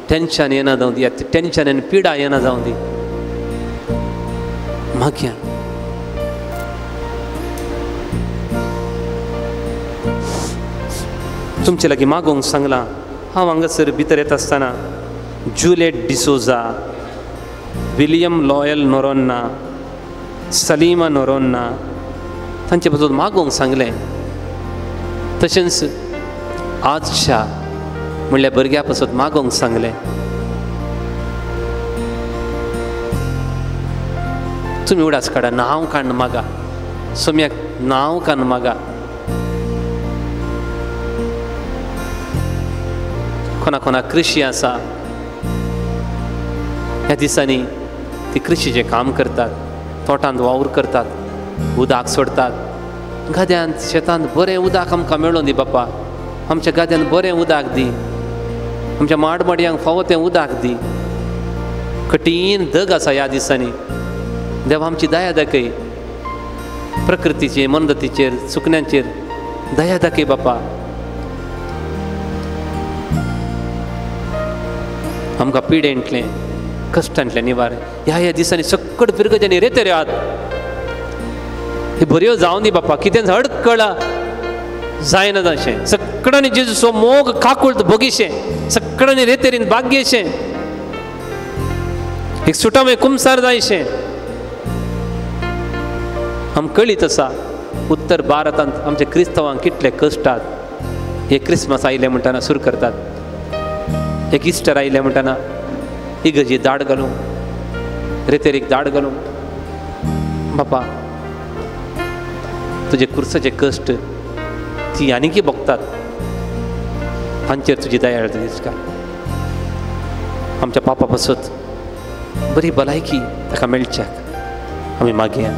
टेंशन येना जावं दी, टेंशन आनी पिडा येना जावं दी. मागया. तुमचे लागीं मागोवंक सांगलां. हांव हांगासर भितर येता आसतना Juliet D'Souza, William Loyal Noronha, Salima Noronha तांचे पासून मागोवंक सांगलें. तशेंच आजशा म्हणल्यार भुरग्या पासत मागोवंक सांगलें. तुमी उडास काडा, नांव काडून मागा, सोम्याक नांव काडून मागा. कोणा कोणाक कृशी आसा, ह्या दिसांनी ती कृशीचें काम करतात, तोटांत वावर करतात, उदक सोडतात. गाद्यांत शेतांत बरें उदक आमकां मेळोन दी बापा, आमच्या गाद्यांत बरें उदक दी, आमच्या माडमाडयांक फावो तें उदक दी. कठीण दग आसा ह्या दिसांनी. देवा आमची दया दाखय, प्रकृतीचेर, मंदतीचेर, सुकण्यांचेर दया दाखय बापा. आमकां पिडेंतलें कश्टांतलें निवार ह्या ह्या दिसांनी सकट फिरगजांनी रेते रे आहात, हे बऱ्यो जावन दी बापा. कितें अडकळा जायना जाशें, सगळ्यांनी जेजूचो मोग काकुळत भोगीशें, सगळ्यांनी रेतेरीन भाग्यशें, एक सुटामें कुमसार जायशें. आम कळीत आसा उत्तर भारतांत आमच्या क्रिस्तांवांक कितले कश्टात. हे क्रिसमस आयलें म्हणटना सुरू करतात, एक इस्टर आयलें म्हणटना इगर्जी दाड घालूंक, रेतेरीक दाड घालूंक. बापा तुजे कुर्साचे कश्ट ती आनीकय भोगतात, तांचेर तुजी दया दिसता. आमच्या पापा पासत बरी भलायकी ताका मेळच्याक आमी मागया.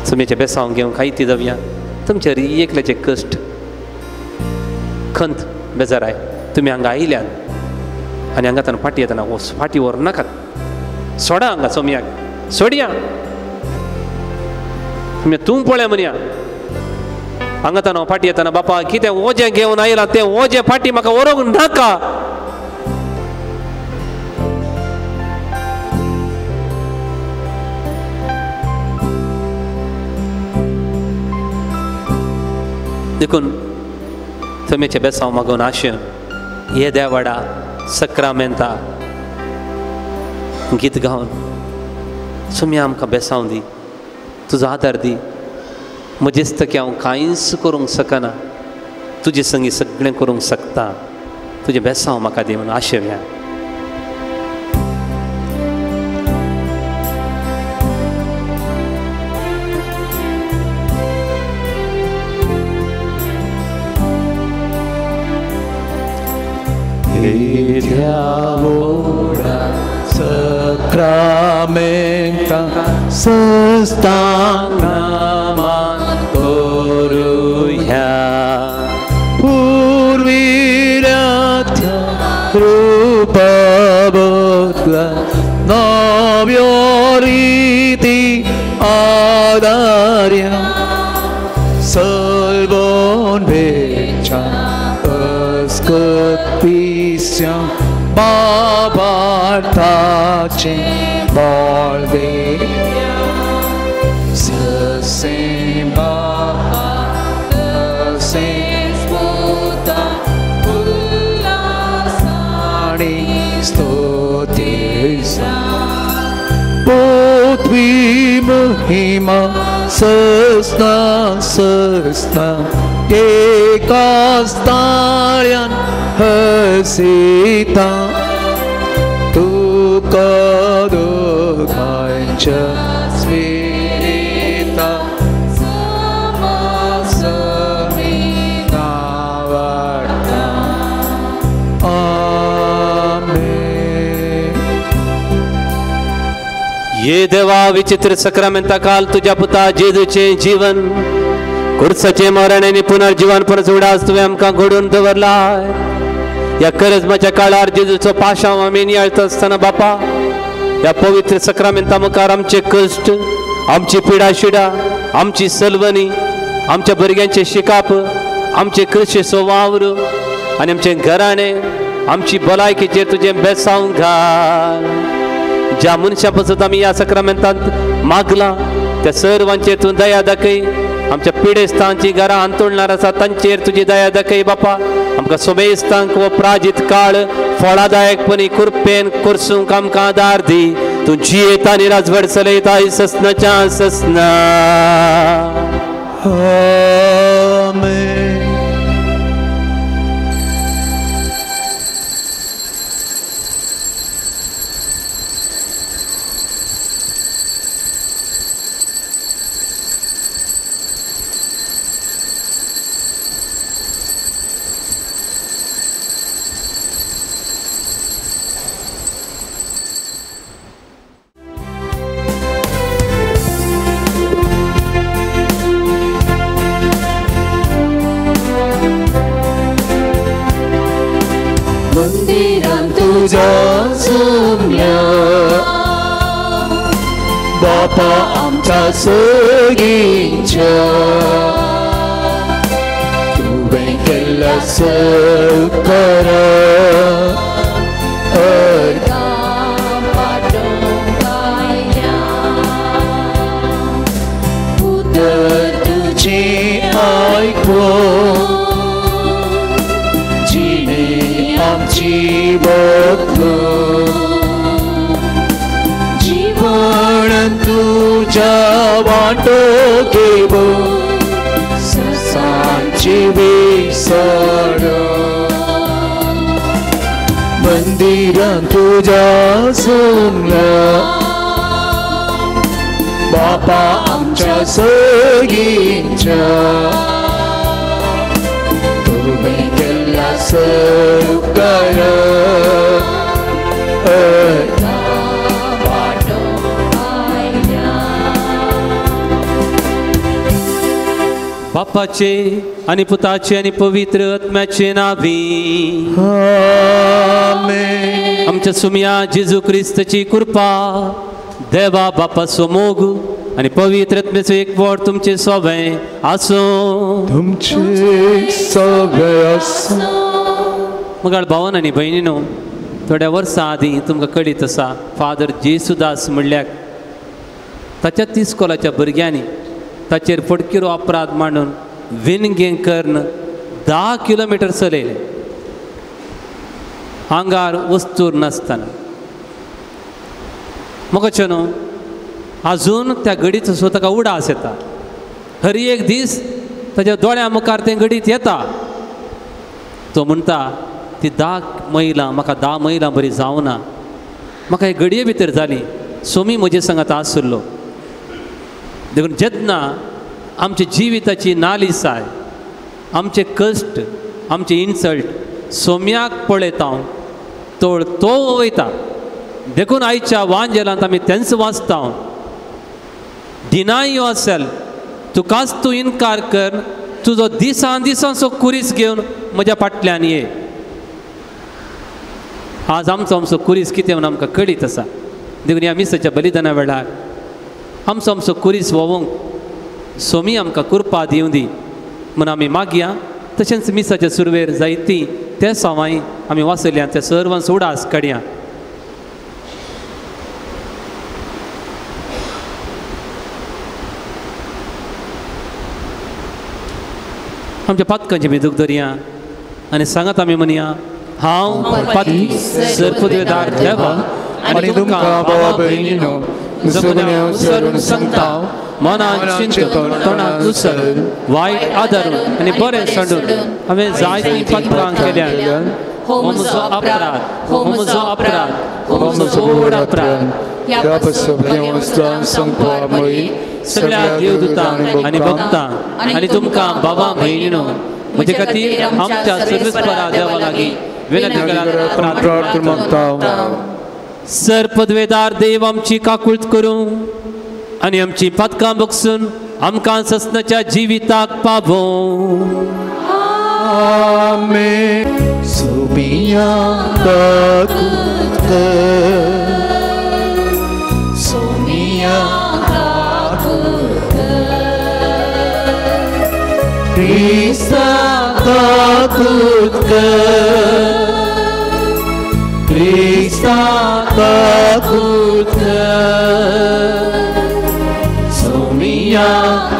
सुमेचें बेसांव घेवंक खायती जावया. तुमचे एकल्याचे कश्ट खंत बेजाराय तुमी हांगा आयल्यात आनी हांगा तांकां फाटी येतना फाटी व्हरूं नाकात, सोडा हांगा सोमयाक सोडया. तुमी तूं पळय म्हणया हांगा तांकां फाटी येतना बापा कितें ओजें घेवन आयलां तें ओजें फाटी म्हाका व्हरूंक नाका. देखून थमेचें बेसांव मागून आशेन हे देवाडा सक्रामेंता गीत गावन सुम्या आमकां बेसांव दी, तुजो आदार दी. म्हजेच तकी हांव कांयच करूंक शकना, तुजे संगी सगळें करूंक शकता, तुजें बेसांव म्हाका दी म्हणून आशेवया. येद्या सक्रामेंता संस्थान करुया, पुर्विल्ल्या रूपा नव्यो रिती आदार्या सल्बोन भेच्या अस्कतीस्या बाबार्थाचे बळ दे ससे बाबा तसेच पुता उल्हासाने स्तुतीसा पृथ्वी महिमा सस्ना सस्ना एकाच ताळ्यान हसिता तुका दोगांच्या स्पिरिता समसमी नावाडता. आमेन. ये देवा विचित्र सक्रामेंता काल तुझ्या पुता जेजूचें जीवन कुर्साचें मरण आनी पुनर्जीवन परत उडास तुवें आमकां घडोवन दवरला. ह्या करजमाच्या काळार जेजूचो पाशांव आमी नियाळता आसतना बापा ह्या पवित्र सक्रामेंता मुखार आमचे कश्ट, आमची पिडाशिडा, आमची सलवणी, आमच्या भुरग्यांचें शिकाप, आमचे कृशीचो वावर आनी आमचें घराणें, आमची भलायकेचेर तुजें बेसांव घाल. ज्या मनशां पासत आमी ह्या सक्रामेंतांत मागलां त्या सर्वांचेर तूं दया दाखय. आमच्या पिडेस्तांची घरां हांतुळणार आसा तांचेर तुजी दया दाखय बापा. आमकां सोमेस्तांक हो प्राजीत काळ फळादायकपणी कृपेन कोर्सूंक आमकां आदार दी. तूं जियेता आनी राजवट चलयता ससनाच्या ससना. आमेन. मंदिरान तुज्या जमल्या बापा आमच्या सगळींच्या तुवें केल्ल्या उपकारा अर्दां पाटोवंक आयल्या उतर तुजें आयकून जिणे आमची बदलून जीवन तुज्या वांटो घेवन सांची विसर मंदिरान तुज्या जमल्या बापा आमच्या सगळींच्या तुवें केल्ल्या उपकारा अर्दां पाटोवंक आयल्या. बापाचे आनी पुताचे आनी पवित्र आत्म्याचे नावी आमेन. आमच्या सुमया जेजू क्रिस्ताची कृपा, देवा बापाचो मोग आनी पवित्र आत्म्याचो एकवट तुमचे सोबें आसूं. तुमचे सगळे आसूं. मगाळ भावन आनी भयणीनो, थोड्या वर्सां आदीं तुमकां कळीत आसा फादर जेसुदास म्हणल्यार ताच्या इस्कोलाच्या भुरग्यांनी ताचेर फटकिरो अपराध मांडून विनगें करून 10 किलोमिटर चलयलें आंगार वस्तूर नासतना. म्हाका न्हू आजून त्या घडीचो सो ताका उडास येता. हर एक दीस ताच्या दोळ्यां मुखार तें घडीत येता. तो म्हणटा ती 10 मैलां म्हाका 10 मैलां बरी जावना, म्हाका हे घडये भितर जाली सोमी म्हजे सांगात आसलो. देखून जेन्ना आमच्या जिविताची नालिसाय, आमचे कश्ट, आमचे इन्सल्ट सोम्याक पळयता हांव तोळ तो वयता. देखून आयच्या वांजेलांत आमी तेंच वाचता, डिनाय your self, तुकाच तूं इनकार कर, तुजो दिसान दिसांचो कुरीस घेवन म्हज्या फाटल्यान ये. आज आमचो आमचो कुरीस कितें म्हणून आमकां कळीत आसा. देखून ह्या मिसाच्या बलिदाना वेळार आमचो आमचो कुरीस व्होवंक सोमी आमकां कृपा दिवं दी म्हूण आमी मागया. तशेंच मिसाच्या सुरवेर जायती ते सवाय आमी वाचयल्या त्या सर्वांचो उडास काडया. आमच्या पातकांचे आमी दूख धरया आनी सांगात आमी म्हणया, हांव पातकी सर्पदेदार देवा आनी तुमकां भावा भयणीनो सगळ्यांक सरून सांगता, मनान चिंतून तोंडान उसळून वायट आदारून आनी बरें सांडून हांवें जायतीं पातकां केल्यात. हो म्हजो अपराध, हो म्हजो अपराध, हो म्हजो व्हड अपराध. ह्या पासून संपवा मळी सगळ्या देवदूतांक आनी भक्तांक आनी तुमकां बाबा भयणीनो म्हजे खातीर आमच्या सर्वेस्परा देवा लागीं विनंती करात प्रार्थना मागता. सर पदवेदार देव आमची काकूळत करूं आनी आमची पातकां बगसून आमकां ससनाच्या जिविताक पावोवं. आमेन. सोमिया काकूत कर, सोमिया काकूत कर, क्रिस्ता काकूत कर, क्रिस्ता काकूत कर, सोमिया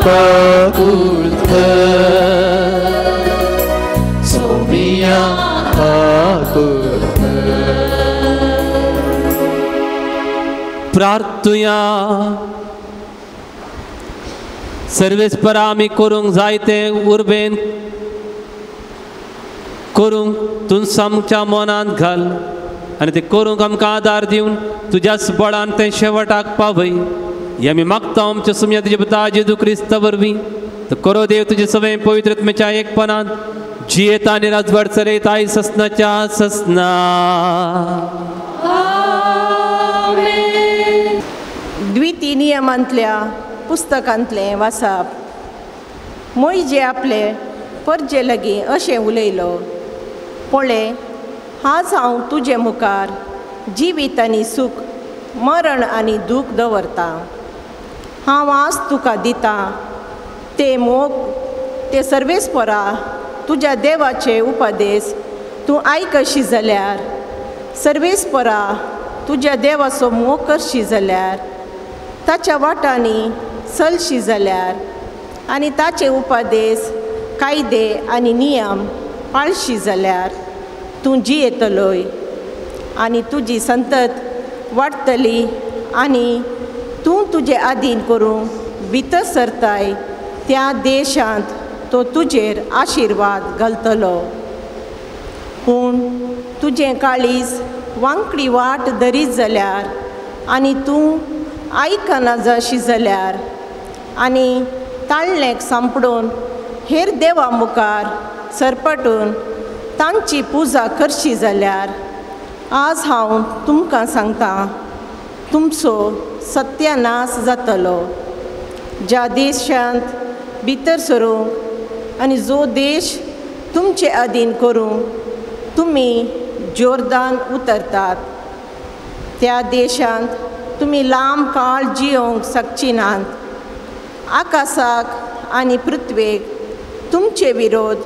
काकूत कर, सोमिया काकूत कर. प्रार्थुया. सर्वेस्परा आमी करूंक जाय तें उर्बेन करूंक तूं आमच्या मनांत घाल आनी तें करूंक आमकां आदार दिवन तुज्याच बळान तें शेवटाक पावय. हें आमी मागता आमच्या सुमया तुज्या पुता जेजू क्रिस्ता वरवीं. तर करो देव तुजे सगळें पवित्र आत्म्याच्या एकपणान जियेता आनी राजवट चलयता आयज ससनाच्या ससना. द्विती नियमांतल्या पुस्तकांतलें वाचप. मोयजे आपले परजे लागीं अशें उलयलो, पळय आज हांव तुजे मुखार जिवीत आनी सूख, मरण आनी दूख दवरता. हांव आज तुका दितां ते मोग ते सर्वेस्परा तुज्या देवाचे उपदेश तूं आयकशी जाल्यार, सर्वेस्परा तुज्या देवाचो मोग करशी जाल्यार, ताच्या वाटांनी चलशी जाल्यार आनी ताचे उपदेश, कायदे आनी नियम पाळशी जाल्यार तूं जियेतलोय आनी तुजी संतत वाडटली आनी तूं तुजे आदीन करूंक भितर सरताय त्या देशांत तो तुजेर आशिर्वाद घालतलो. पूण तुजें काळीज वांकडी वाट धरीत जाल्यार आनी तूं आयकना जाशी जाल्यार आनी ताळ्ळेक सांपडून हेर देवा मुखार सरपटून तांची पुजा करशी जाल्यार आज हांव तुमकां सांगता, तुमचो सत्यानाश जातलो. ज्या देशांत भितर सरूंक आनी जो देश तुमचे अधीन करूंक तुमी जोर्दान उतरतात त्या देशांत तुमी लांब काळ जियोंक शकची नात. आकाशाक आनी पृथ्वेक तुमचे विरोध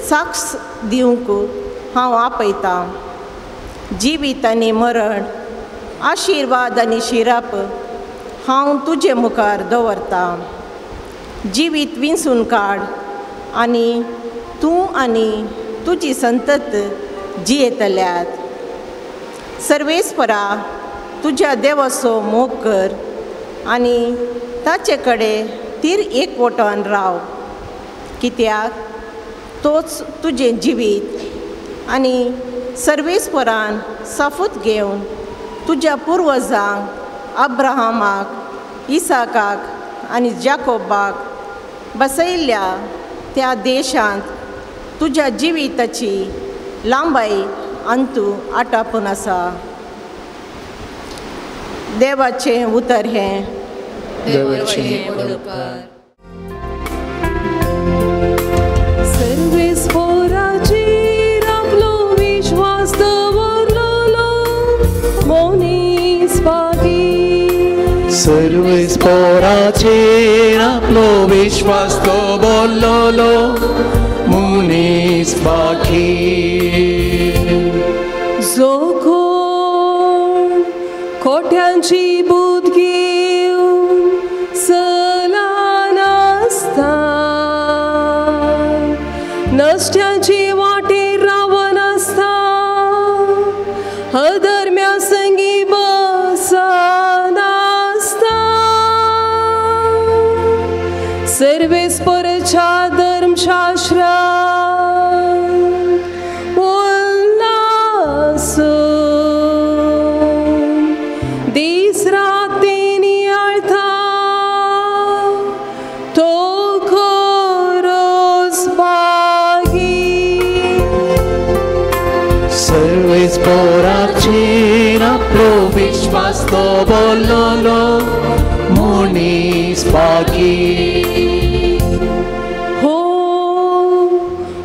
साक्ष दिवंक हांव आपयतां. जिवीत आनी मरण, आशिर्वाद आनी शिराप हांव तुजे मुखार दवरतां. जिवीत विंचून काड आनी तूं आनी तुजी संतत जियेतल्यात. सर्वेस्परा तुज्या देवाचो मोग कर आनी ताचे कडेन तीर एकवटान राव, कित्याक तोच तुजें जिवीत आनी सर्वेस्परान साफूत घेवन तुज्या पुर्वजांक अब्राहमाक, इसाकाक आनी जाकोबाक बसयल्ल्या त्या देशांत तुज्या जिविताची लांबाय अंतू आटापून आसा. देवाचें उतर हें. देवाचे उपकार. सर्वेस्पराचेर आपलो विश्वास दवरलोलो मनीस भागी. सर्वेस्पराचेर आपलो विश्वास दवरलोलो मनीस भागी. जो कोण खोट्यांची बुद्ध घेवन चलनासता, नश्ट्यांची वाटेर रावनासता, अधर्म्या संगी बसनासता, सर्वेस्पराच्या धर्मशास्त्रांत उल्लासून दीस रात नियाळता तो खरोच भागी. सर्वेस्पराचेर आपलो विश्वास दवरलोलो मनीस भागी. हो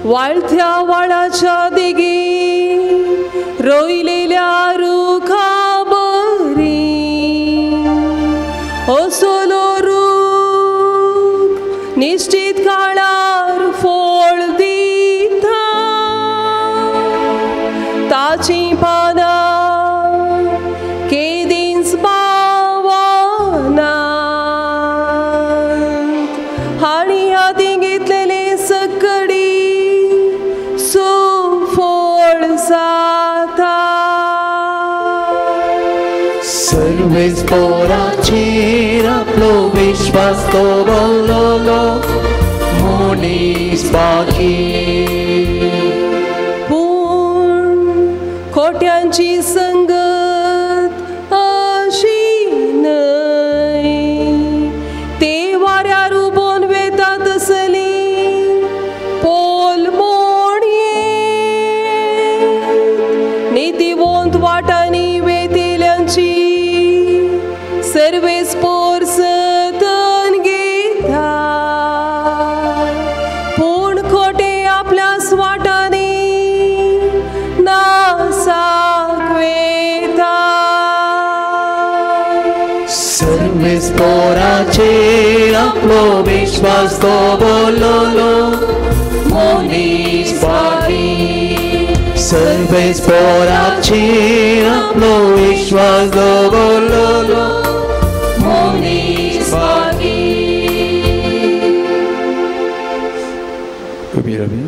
वाळत्या वाळाच्या देगी रोयलेल्या रुखा बरी असलो रूख निश्चित काळार फळ दिता, ताचीं पानां केदींच पावनात आनी हातीं घेतलेले सकडी सुफळ जाता. सर्वेस्पराचेर आपलो विश्वास दवरलोलो मनीस भागी. पूण खोट्यांची संगत अशी न्हय, ते वाऱ्यार उबोन वेता तसली पोल मोडयेत. नितीवंत वाटांनी वेतेल्यांची सर्वेस्पर जतन घेता, पूण खोटे आपल्या पोराचेर आपलो विश्वास दवरलो मनीस भागी. सर्वेस पोराचेर आपलो विश्वास दवरलो मनीस भागी. उबी रावया.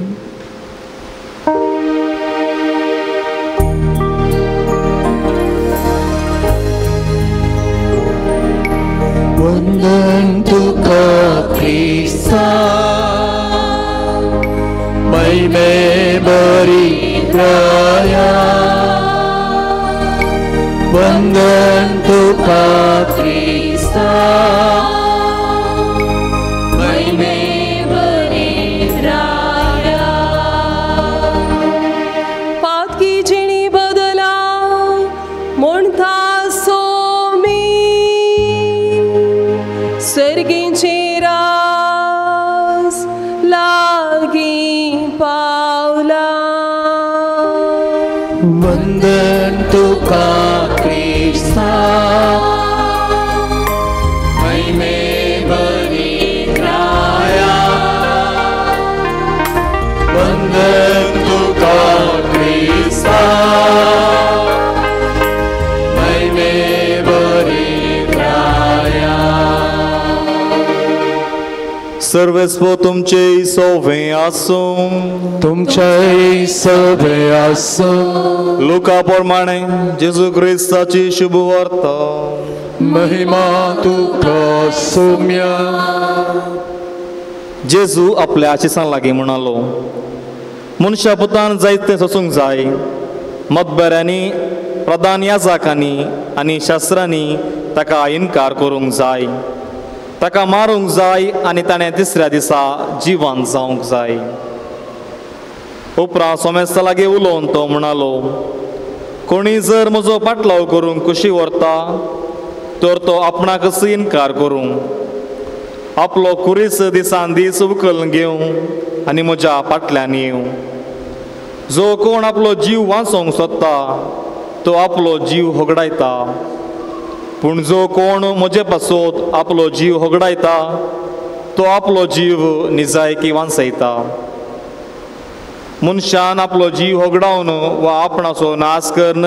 वंदन तुका क्रिस्ता महिमे बरी राया. वंदन तुका क्रिस्ता महिमे बरी राया. पातकी जिणी बदला म्हणता सोमी सर्गींची रास लागीं पावला. वंदन तुका क्रिस्ता महिमे बरी राया. वंदन तुका क्रिस्ता महिमे बरी राया. सर्वेस्पो तुमचे सोवे आसूं. तुमचे सोवे आसूं. लुका प्रमाणे जेजू क्रिस्ताची शुभ वार्ता. महिमा तुका सोम्या. जेजू आपल्या आशिसां लागीं म्हणालो, मनशा पुतान जायतें सोसूंक जाय. मतबऱ्यांनी, प्रधान याजकांनी आनी शास्त्रांनी ताका इनकार करूंक जाय, ताका मारूंक जाय आनी ताणें तिसऱ्या दिसा जिवन जावंक जाय. उपरांत सोमेस्ता लागीं उलोवन तो म्हणालो, कोणी जर म्हजो पाटलाव करूंक कुशी व्हरता तर तो आपणाकच इनकार करूं, आपलो कुरीस दिसान दीस उखल घेवं आनी म्हज्या पाटल्यान येवं. जो कोण आपलो जीव वाचोवंक सोदता तो आपलो जीव होगडायता, पूण जो कोण म्हजे पासत आपलो जीव होगडायता तो आपलो जीव निजायकी वांचयता. मनशान आपलो जीव होगडावन वा आपणाचो नाश करून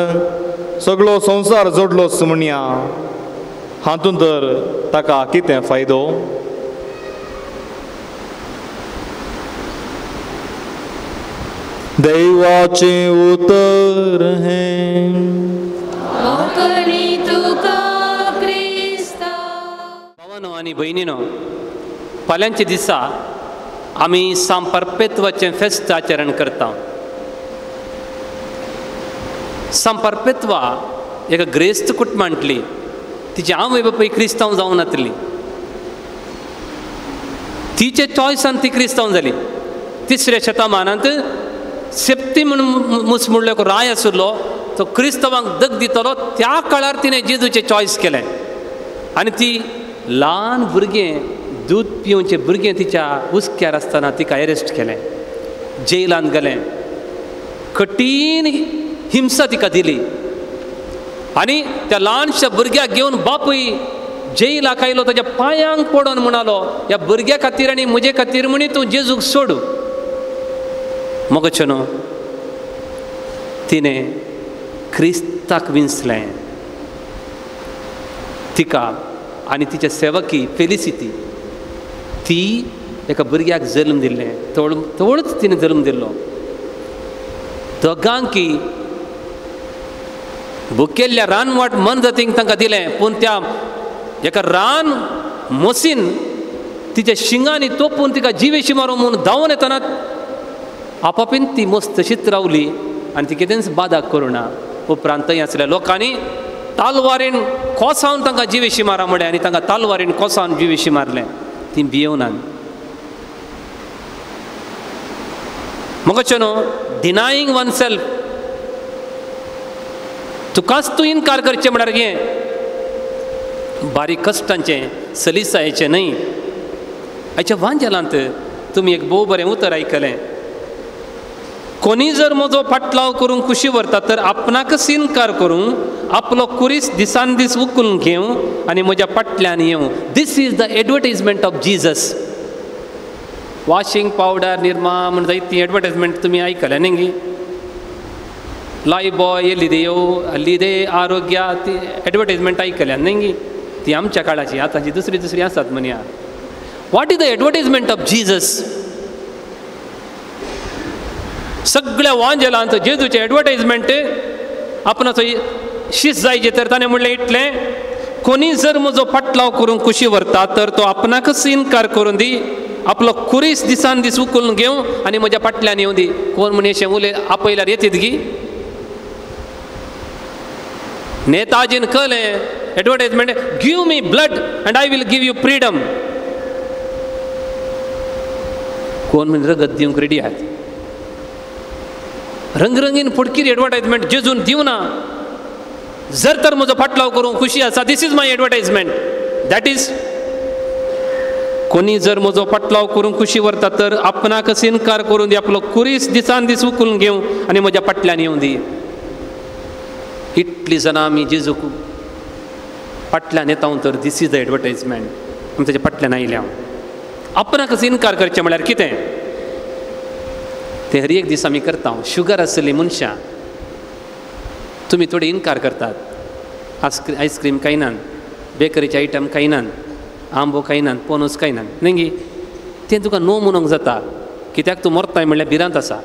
सगळो संवसार जोडलोच म्हणया, हातूंत तर ताका कितें फायदो? देवाचें उतर हें. भावानो आनी भयणीनो, फाल्यांच्या दिसा आमी सांत परपेत्वाचें फेस्त आचरण करता. सांत परपेत्वा एका ग्रेस्त कुटुंबांतली, तिची आवय बापूय क्रिस्तांव जावं नातली, तिचे चॉयसान ती क्रिस्तांव जाली. तिसऱ्या शतमानांत सेप्ती म्हूण मुस म्हणलो एक राय आशिल्लो, तो क्रिस्तांवांक दग दितलो. त्या काळार तिणें जेजूचें चॉयस केलें आनी ती ल्हान भुरगें, दूद पिवचें भुरगें तिच्या हुस्क्यार आसतना तिका एरेस्ट केलें, जेलांत गेलें, कठीण हिंसा तिका दिली आनी त्या ल्हानशा भुरग्याक घेवन बापूय जेलाक आयलो. ताच्या पांयांक पडोन म्हणालो, ह्या भुरग्या खातीर आनी म्हजे खातीर म्हणी तूं जेजूक सोडू. मगो न्हू तिणें क्रिस्ताक विंचलें. तिका आनी तिच्या सेवकी फेलिसिटी, ती एका भुरग्याक जल्म दिल्लें, तवळच तिणें जल्म दिल्लो. दोगांकी भुकेल्ल्या रानवाट मनजातींक तांकां दिलें, पूण त्या एका रान मोसीन तिच्या शिंगांनी तोपून तिका जिवेशी मारूं म्हूण धांवन येतना आपापीन ती मोस तशीच रावली आनी ती कितेंच बादा करुना. उपरांत थंय आसल्या लोकांनी तालवारीन कोसावन तांकां जिवेशी मारा म्हणलें आनी तांकां तालवारीन कोसावन जिवेशी मारलें. ती भियेवनात. मगो न्हू, डिनायींग वन सेल्फ, तुकाच तूं इनकार करचें म्हळ्यार हें बारीक कश्टांचें सलिसायेचें न्हय. आयच्या वांजेलांत तुमी एक भोव बरें उतर आयकलें. कोणी जर म्हजो फाटलाव करूंक खुशी व्हरता तर आपणाकच इनकार करूं, आपलो कुरीस दिसान दीस उखलून घेवं आनी म्हज्या फाटल्यान येवं. This is the advertisement of Jesus. Washing powder Nirma म्हण जायती एडवर्टायजमेंट तुमी आयकल्या न्ही गी? लायफ बॉय येली दे हल्ली दे आरोग्या, ती एडवर्टायजमेंट आयकल्या न्ही गी? ती आमच्या काळाची, आतांची दुसरी दुसरी आसात म्हणया. What is the advertisement of Jesus? सगळ्या वांजेलांत जेजूचें एडवर्टायजमेंट आपणाचो शीस जायचे तर ताणें म्हणलें इतलें, कोणी जर म्हजो फाटलाव करूंक खुशी व्हरता तर तो आपणाकच इनकार करून दी, आपलो कुरीस दिसान दीस उखलून घेवं आनी म्हज्या फाटल्यान येवं दी. कोण म्हण अशें उलय आपयल्यार येतीत गी? नेताजीन कळ्ळें advertisement, give me blood and I will give you freedom. कोण म्हण रगत दिवंक रेडी आहात? रंगरंगीन फुडकीर एडवर्टायजमेंट जेजून दिवना. जर तर म्हजो फाटलाव करूंक खुशी आसा, this is my advertisement. That is, कोणी जर म्हजो फाटलाव करूंक खुशी व्हरता तर आपणाकच इनकार करून दी, आपलो कुरीस दिसान दीस उखलून घेवं आनी म्हज्या फाटल्यान येवं दी. इतली जाणां आमी जेजूक फाटल्यान येता तर this is the advertisement. आमी ताच्या फाटल्यान आयल्या. आपणाकच इनकार करचें म्हळ्यार कितें? तें हर एक दीस आमी करता. शुगर आसली मनशां तुमी थोडे इनकार करतात. आयस्क्रीम खायनात, बेकरीचे आयटम खायनात, आंबो खायनात, पोनोस खायनात न्ही गी? तें तुका नो म्हणूंक जाता, कित्याक तूं मरताय म्हणल्यार भिरांत आसा.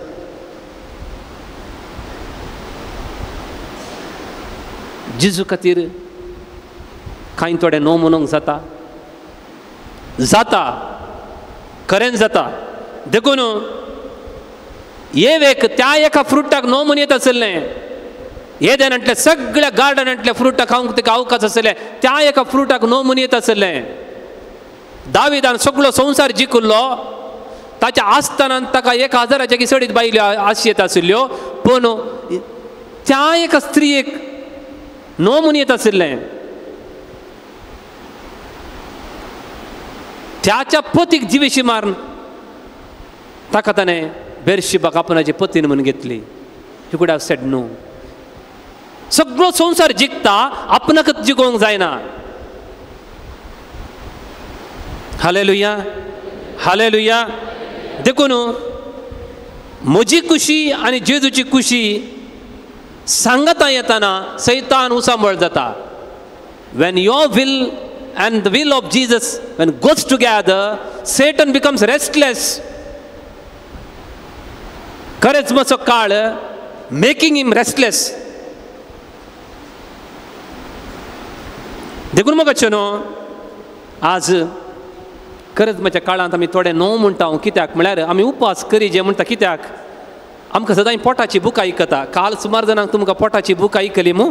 जेजू खातीर कांय थोडे नो म्हणूंक जाता, जाता, खरेंच जाता. देखून एक त्या एका फ्रुटाक नो म्हूण येत आसलें, येदेनांतल्या सगळ्या गार्डनांतल्या फ्रुटाक खावंक ताका अवकाश आसलें, त्या एका फ्रुटाक नो म्हूण येत आसलें. दाविदान सगळो संवसार जिखल्लो, ताच्या आस्थानान ताका 1000 चडीत बायल्यो आश येत आशिल्ल्यो, पूण त्या एका स्त्रियेक नो म्हूण येत आशिल्लें. त्याच्या पतीक जिवेशी मारून ताका ताणें बेरशिबाक आपणाचे पतीन म्हूण घेतली. You could have said no. सगळो संवसार जिखता, आपणाकच जिखोवंक जायना. Hallelujah, hallelujah. देखून म्हजी खुशी आनी जेजूची खुशी सांगता येताना सैतान उसांबळ जाता. When your will and the will of Jesus when goes together, Satan becomes restless. खरेंच मातसो काळ मेकिंग हिम रेस्टलेस. देखून म्हाका न्हू आज खरेंच म्हज्या काळांत आमी थोडे नो म्हणटा. कित्याक म्हळ्यार आमी उपास करी जे म्हणटा, कित्याक आमकां सदांय पोटाची भूक आयकता. काल सुमार जाणांक तुमकां पोटाची भूक आयकली मू?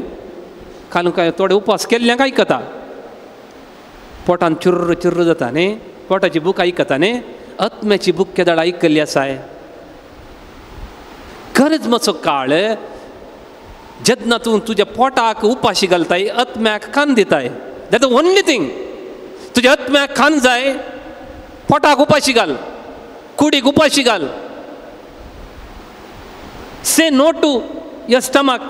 काल काय थोडे उपास केल्ल्यांक आयकता, पोटान चुर्र चुर्र जाता न्ही, पोटाची भूक आयकता न्ही. आत्म्याची भूक केदळ आयकल्ली आसाय? खरेंच मातसो काळ जेन्ना तूं तुज्या पोटाक उपाशी घालताय, आत्म्याक खान दिताय. That the only thing. तुज्या आत्म्याक खान जाय, पोटाक उपाशी घाल, कुडीक उपाशी घाल. Say no to your stomach,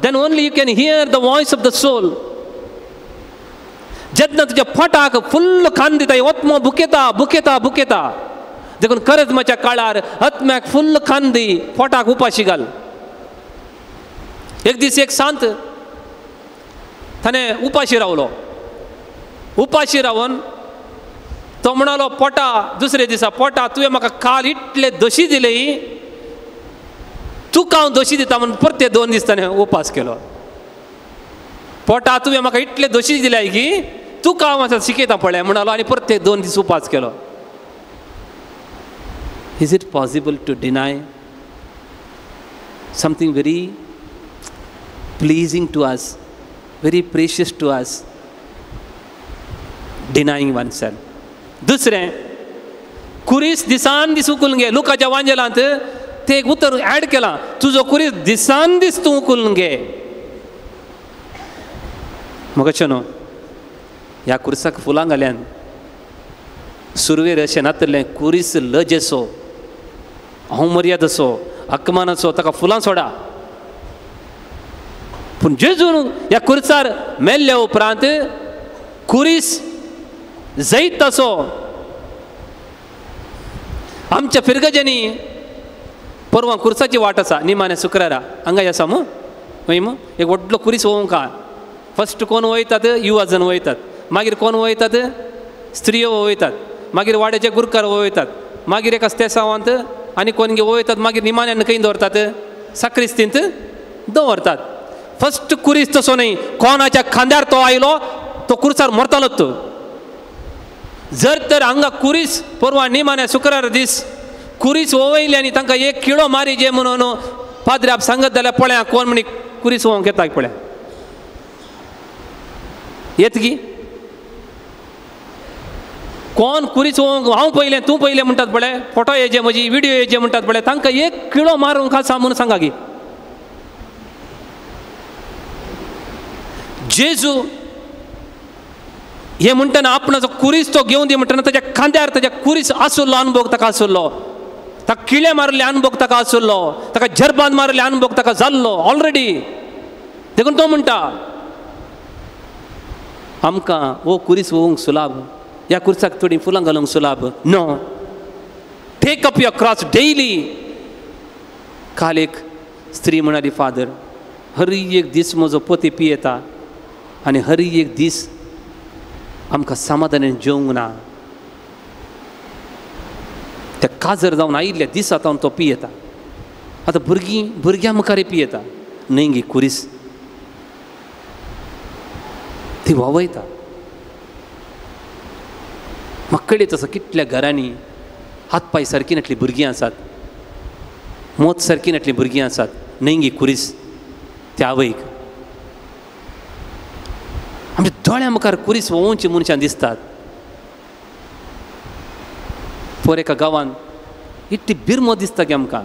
then only you can hear the voice of the soul. जेन्ना तुज्या पोटाक फुल्ल खान दिताय, आत्मो भुकेता भुकेता भुकेता. देखून खरेंच म्हज्या काळार आत्म्याक फुल्ल खान दी, पोटाक उपाशी घाल. एक दीस एक सांत ताणें उपाशी रावलो. उपाशी रावन तो म्हणालो, पोटा, दुसरे दिसा, पोटा तुवें म्हाका काल इतले दोशी दिले, तुका हांव दोशी दिता म्हणून परते 2 दीस ताणें उपास केलो. पोटा तुवें म्हाका इतले दोशी दिले की तुका हांव आतां शिकयता पळय म्हणालो आनी परते 2 दीस उपास केलो. Is it possible to deny something very pleasing to us, very precious to us, denying oneself? दुसरें, कुरीस दिसान दीस उखलून घे. लुकाच्या वांजेलांत ते एक उतर ऍड केलां, तुजो कुरीस दिसान दीस तूं उखलून घे. म्हाका न्हू ह्या कुर्साक फुलां घाल्यान सुरवेर अशें नातलें, कुरीस लजेसो, हांव मर्याद असो, अकमानाचो, ताका फुलां सोडा. पूण जेजून ह्या खुर्सार मेल्ल्या उपरांत खुरीस जैत असो आमच्या फिरगजांनी परवां खुर्साची वाट आसा निमाणे शुक्रारा हांगा आसा मू वय मू एक व्हडलो खुरीस वोवंक आहा. फस्ट कोण वयतात? युवा जण वयतात. मागीर कोण वयतात? स्त्रियो वयतात. मागीर वाड्याचे गुरकार वयतात. मागीर एका स्तेसावांत आनी कोण गे वयतात. मागीर निमाण्यान खंय दवरतात? साक्रिस्तींत दवरतात. फस्ट खुरीस तसो न्हय, कोणाच्या खांद्यार तो आयलो तो खुर्सार मरतालो तो. जर तर हांगा खुरीस परवां निमाण्या शुक्रार दीस खुरीस वयली आनी तांकां एक किळो मारी जे म्हणून पाद्र्याप सांगत जाल्यार पळया कोण म्हणी खुरीस वोवंक येता पळया येत की कोण खुरीस वोवंक हांव पयलें तूं पयलें म्हणटात पळय, फोटो येजे म्हजी व्हिडियो येजे म्हणटात पळय, तांकां एक किळो मारूंक आसा म्हणून सांगा की जेजू हे म्हणटना आपणाचो खुरीस तो घेवन दी म्हणटना ताच्या खांद्यार ताच्या खुरीस आसुल्लो अनुभव ताका आसुल्लो, ताका किळे मारले अनुभव ताका आसुल्लो, ताका झरबान मारले अनुभव ताका जाल्लो ऑलरेडी. देखून तो म्हणटा आमकां हो खुरीस वोवंक सुलाभ, ह्या खुर्साक थोडीं फुलां घालूंक सुलाभ. No, take up your cross daily. काल एक स्त्री म्हणाली, फादर हर एक दीस म्हजो पती पियेता आनी हर एक दीस आमकां समाधानान जेवंक ना. त्या काजर जावन आयिल्ल्या दिसा तावन तो पियेता. आतां भुरगीं भुरग्यां मुखार पियेता न्हय गे खुरीस ती व्हांवयता. म्हाका कळीत आसा कितल्या घरांनी हात पांय सारकी नासली भुरगीं आसात, मोत सारकी नासली भुरगीं आसात, न्हय गे खुरीस त्या आवयक. आमच्या दोळ्या मुखार खुरीस व्होवची मनशां दिसतात. पोर एका गांवांत इतली बिरमो दिसता की आमकां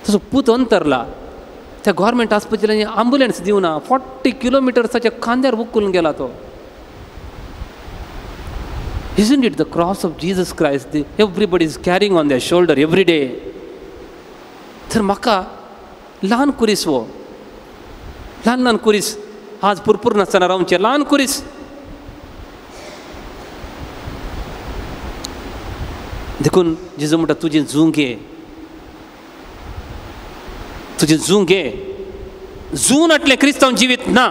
तसो पूत अंतरला त्या गोवोरमेंट हॉस्पिटलांनी आंबुलन्स दिवना, 40 किलोमिटर्साच्या खांद्यार उखलून गेला तो. Isn't it the cross of Jesus Christ everybody is carrying on their shoulder every day? तर म्हाका ल्हान खुरीस हो, ल्हान ल्हान खुरीस आज पुरपूर नासतना रावचें ल्हान खुरीस. देखून जेजू म्हणटा तुजें जूं घे, तुजें जूं घे. जूं नाटलें क्रिस्तांव जिवीत ना.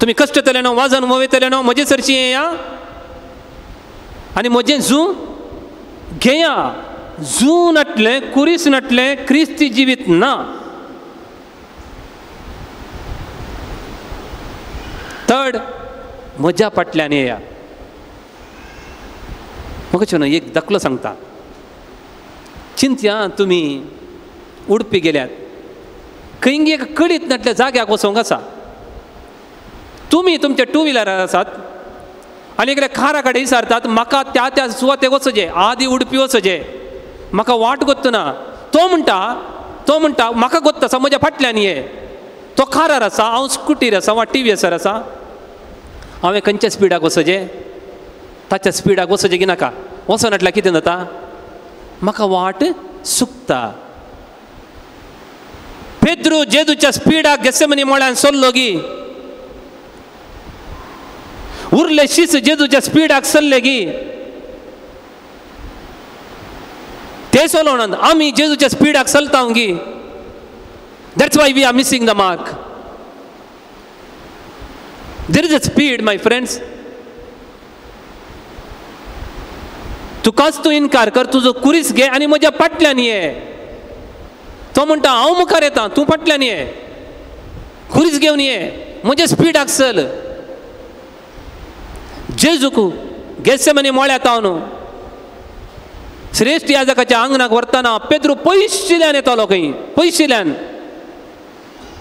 तुमी कश्टतले न्हू, वाजन वयतले न्हू, म्हजे सरशी येया आनी म्हजें जूं घेया. जूं नाटलें खुरीस नाटलें क्रिस्ती जिवीत ना. थर्ड, म्हज्या फाटल्यान येया. म्हाका न्हू एक दाखलो सांगता. चिंतया तुमी उडपी गेल्यात खंय एक कळीत नाटल्या जाग्याक वचोंक आसा. तुमी तुमच्या टू व्हिलरार आसात आनी एकल्या कारा कडेन विचारतात म्हाका त्या त्या सुवातेक वचचें, आदी उडपी वचचें, म्हाका वाट गोत्तना. तो म्हणटा म्हाका गोत्ता आसा म्हज्या फाटल्यान ये. तो कारार आसा, हांव स्कुटीर आसा वा टीव्हीएसार आसा. हांवें खंयच्या स्पिडाक वचचें? ताच्या स्पिडाक वचचें की नाका? वचोन म्हटल्यार कितें जाता? म्हाका वाट चुकता. पेद्रू जेजूच्या स्पिडाक गेसेमनी मळ्यान सोल्लो गी, उरले शीस जेजूच्या स्पिडाक सरले गी. ते सोलोन आमी जेजूच्या स्पिडाक चलता गी. That's why we are missing the mark. There is a speed, my friends. तुकाच तूं इनकार कर, तुजो खुरीस घे आनी म्हज्या फाटल्यान ये. तो म्हणटा हांव मुखार येता, तूं फाटल्यान ये, खुरीस घेवन ये, म्हज्या स्पिडाक चल. जेजूक गेसेमनी मळ्यांत हांव श्रेश्ठ याजकाच्या आंगणाक व्हरतना पेद्रू पयशिल्ल्यान येतालो खंय, पयशिल्ल्यान.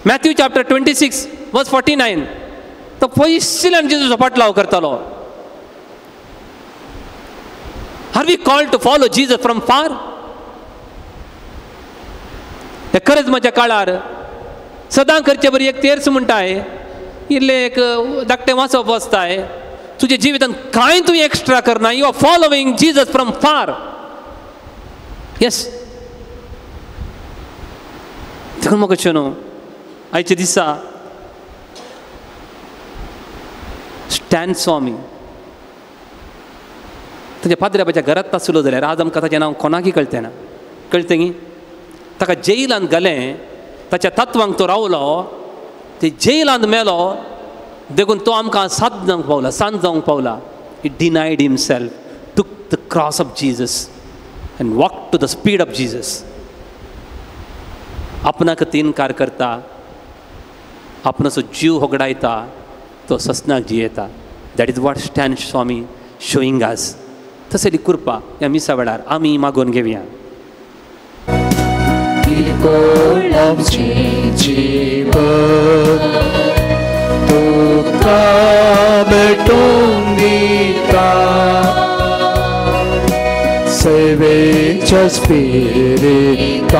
Matthew chapter 26 verse 49. तो पयशिल्ल्यान जेजूचो फाटलाव करतालो. Are we called to follow Jesus from far? हे खरेंच म्हज्या काळार सदां करचे बरी एक तेर्स म्हणटाय, इल्लें एक धाकटें वाचप वाचताय, तुज्या जिवितांत कांय तूं एक्स्ट्रा करना. You are following Jesus from far. Yes, देखून म्हाका न्हू आयच्या दिसा स्टॅन स्वामी ताच्या पाद्र्याबाच्या घरांत आसलो जाल्यार आज आमकां ताचें नांव कोणाकी कळतें ना, कळतें गी? ताका जेलांत घालें, ताच्या तत्वांक तो रावलो, ते जेलांत मेलो, देखून तो आमकां साथ जावंक पावला, सांत जावंक पावला. He denied himself, took the cross of Jesus and walk to the speed of Jesus. आपणाक इनकार करता, आपणाचो जीव होगडायता, तो ससनाक जियेता. That is what Stan Swami showing us. तसली कृपा ह्या मिसा वेळार आमी मागून घेवया. तुका भेटून दिता सेवेच्या स्पिरितान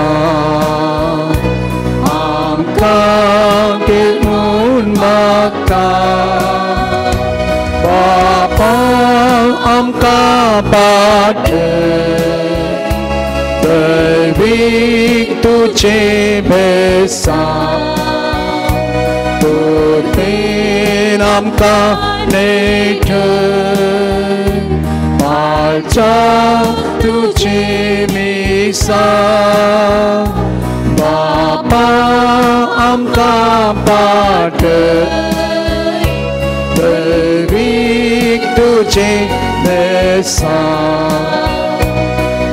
आमकां घेवन मागता बापा आमकां पाठय दैवीक तुजें भेसां तुजेन आमकां नेठ माळच्या तुजें मिसां बापा आमकां पाठय दैवीक तुजें भेसां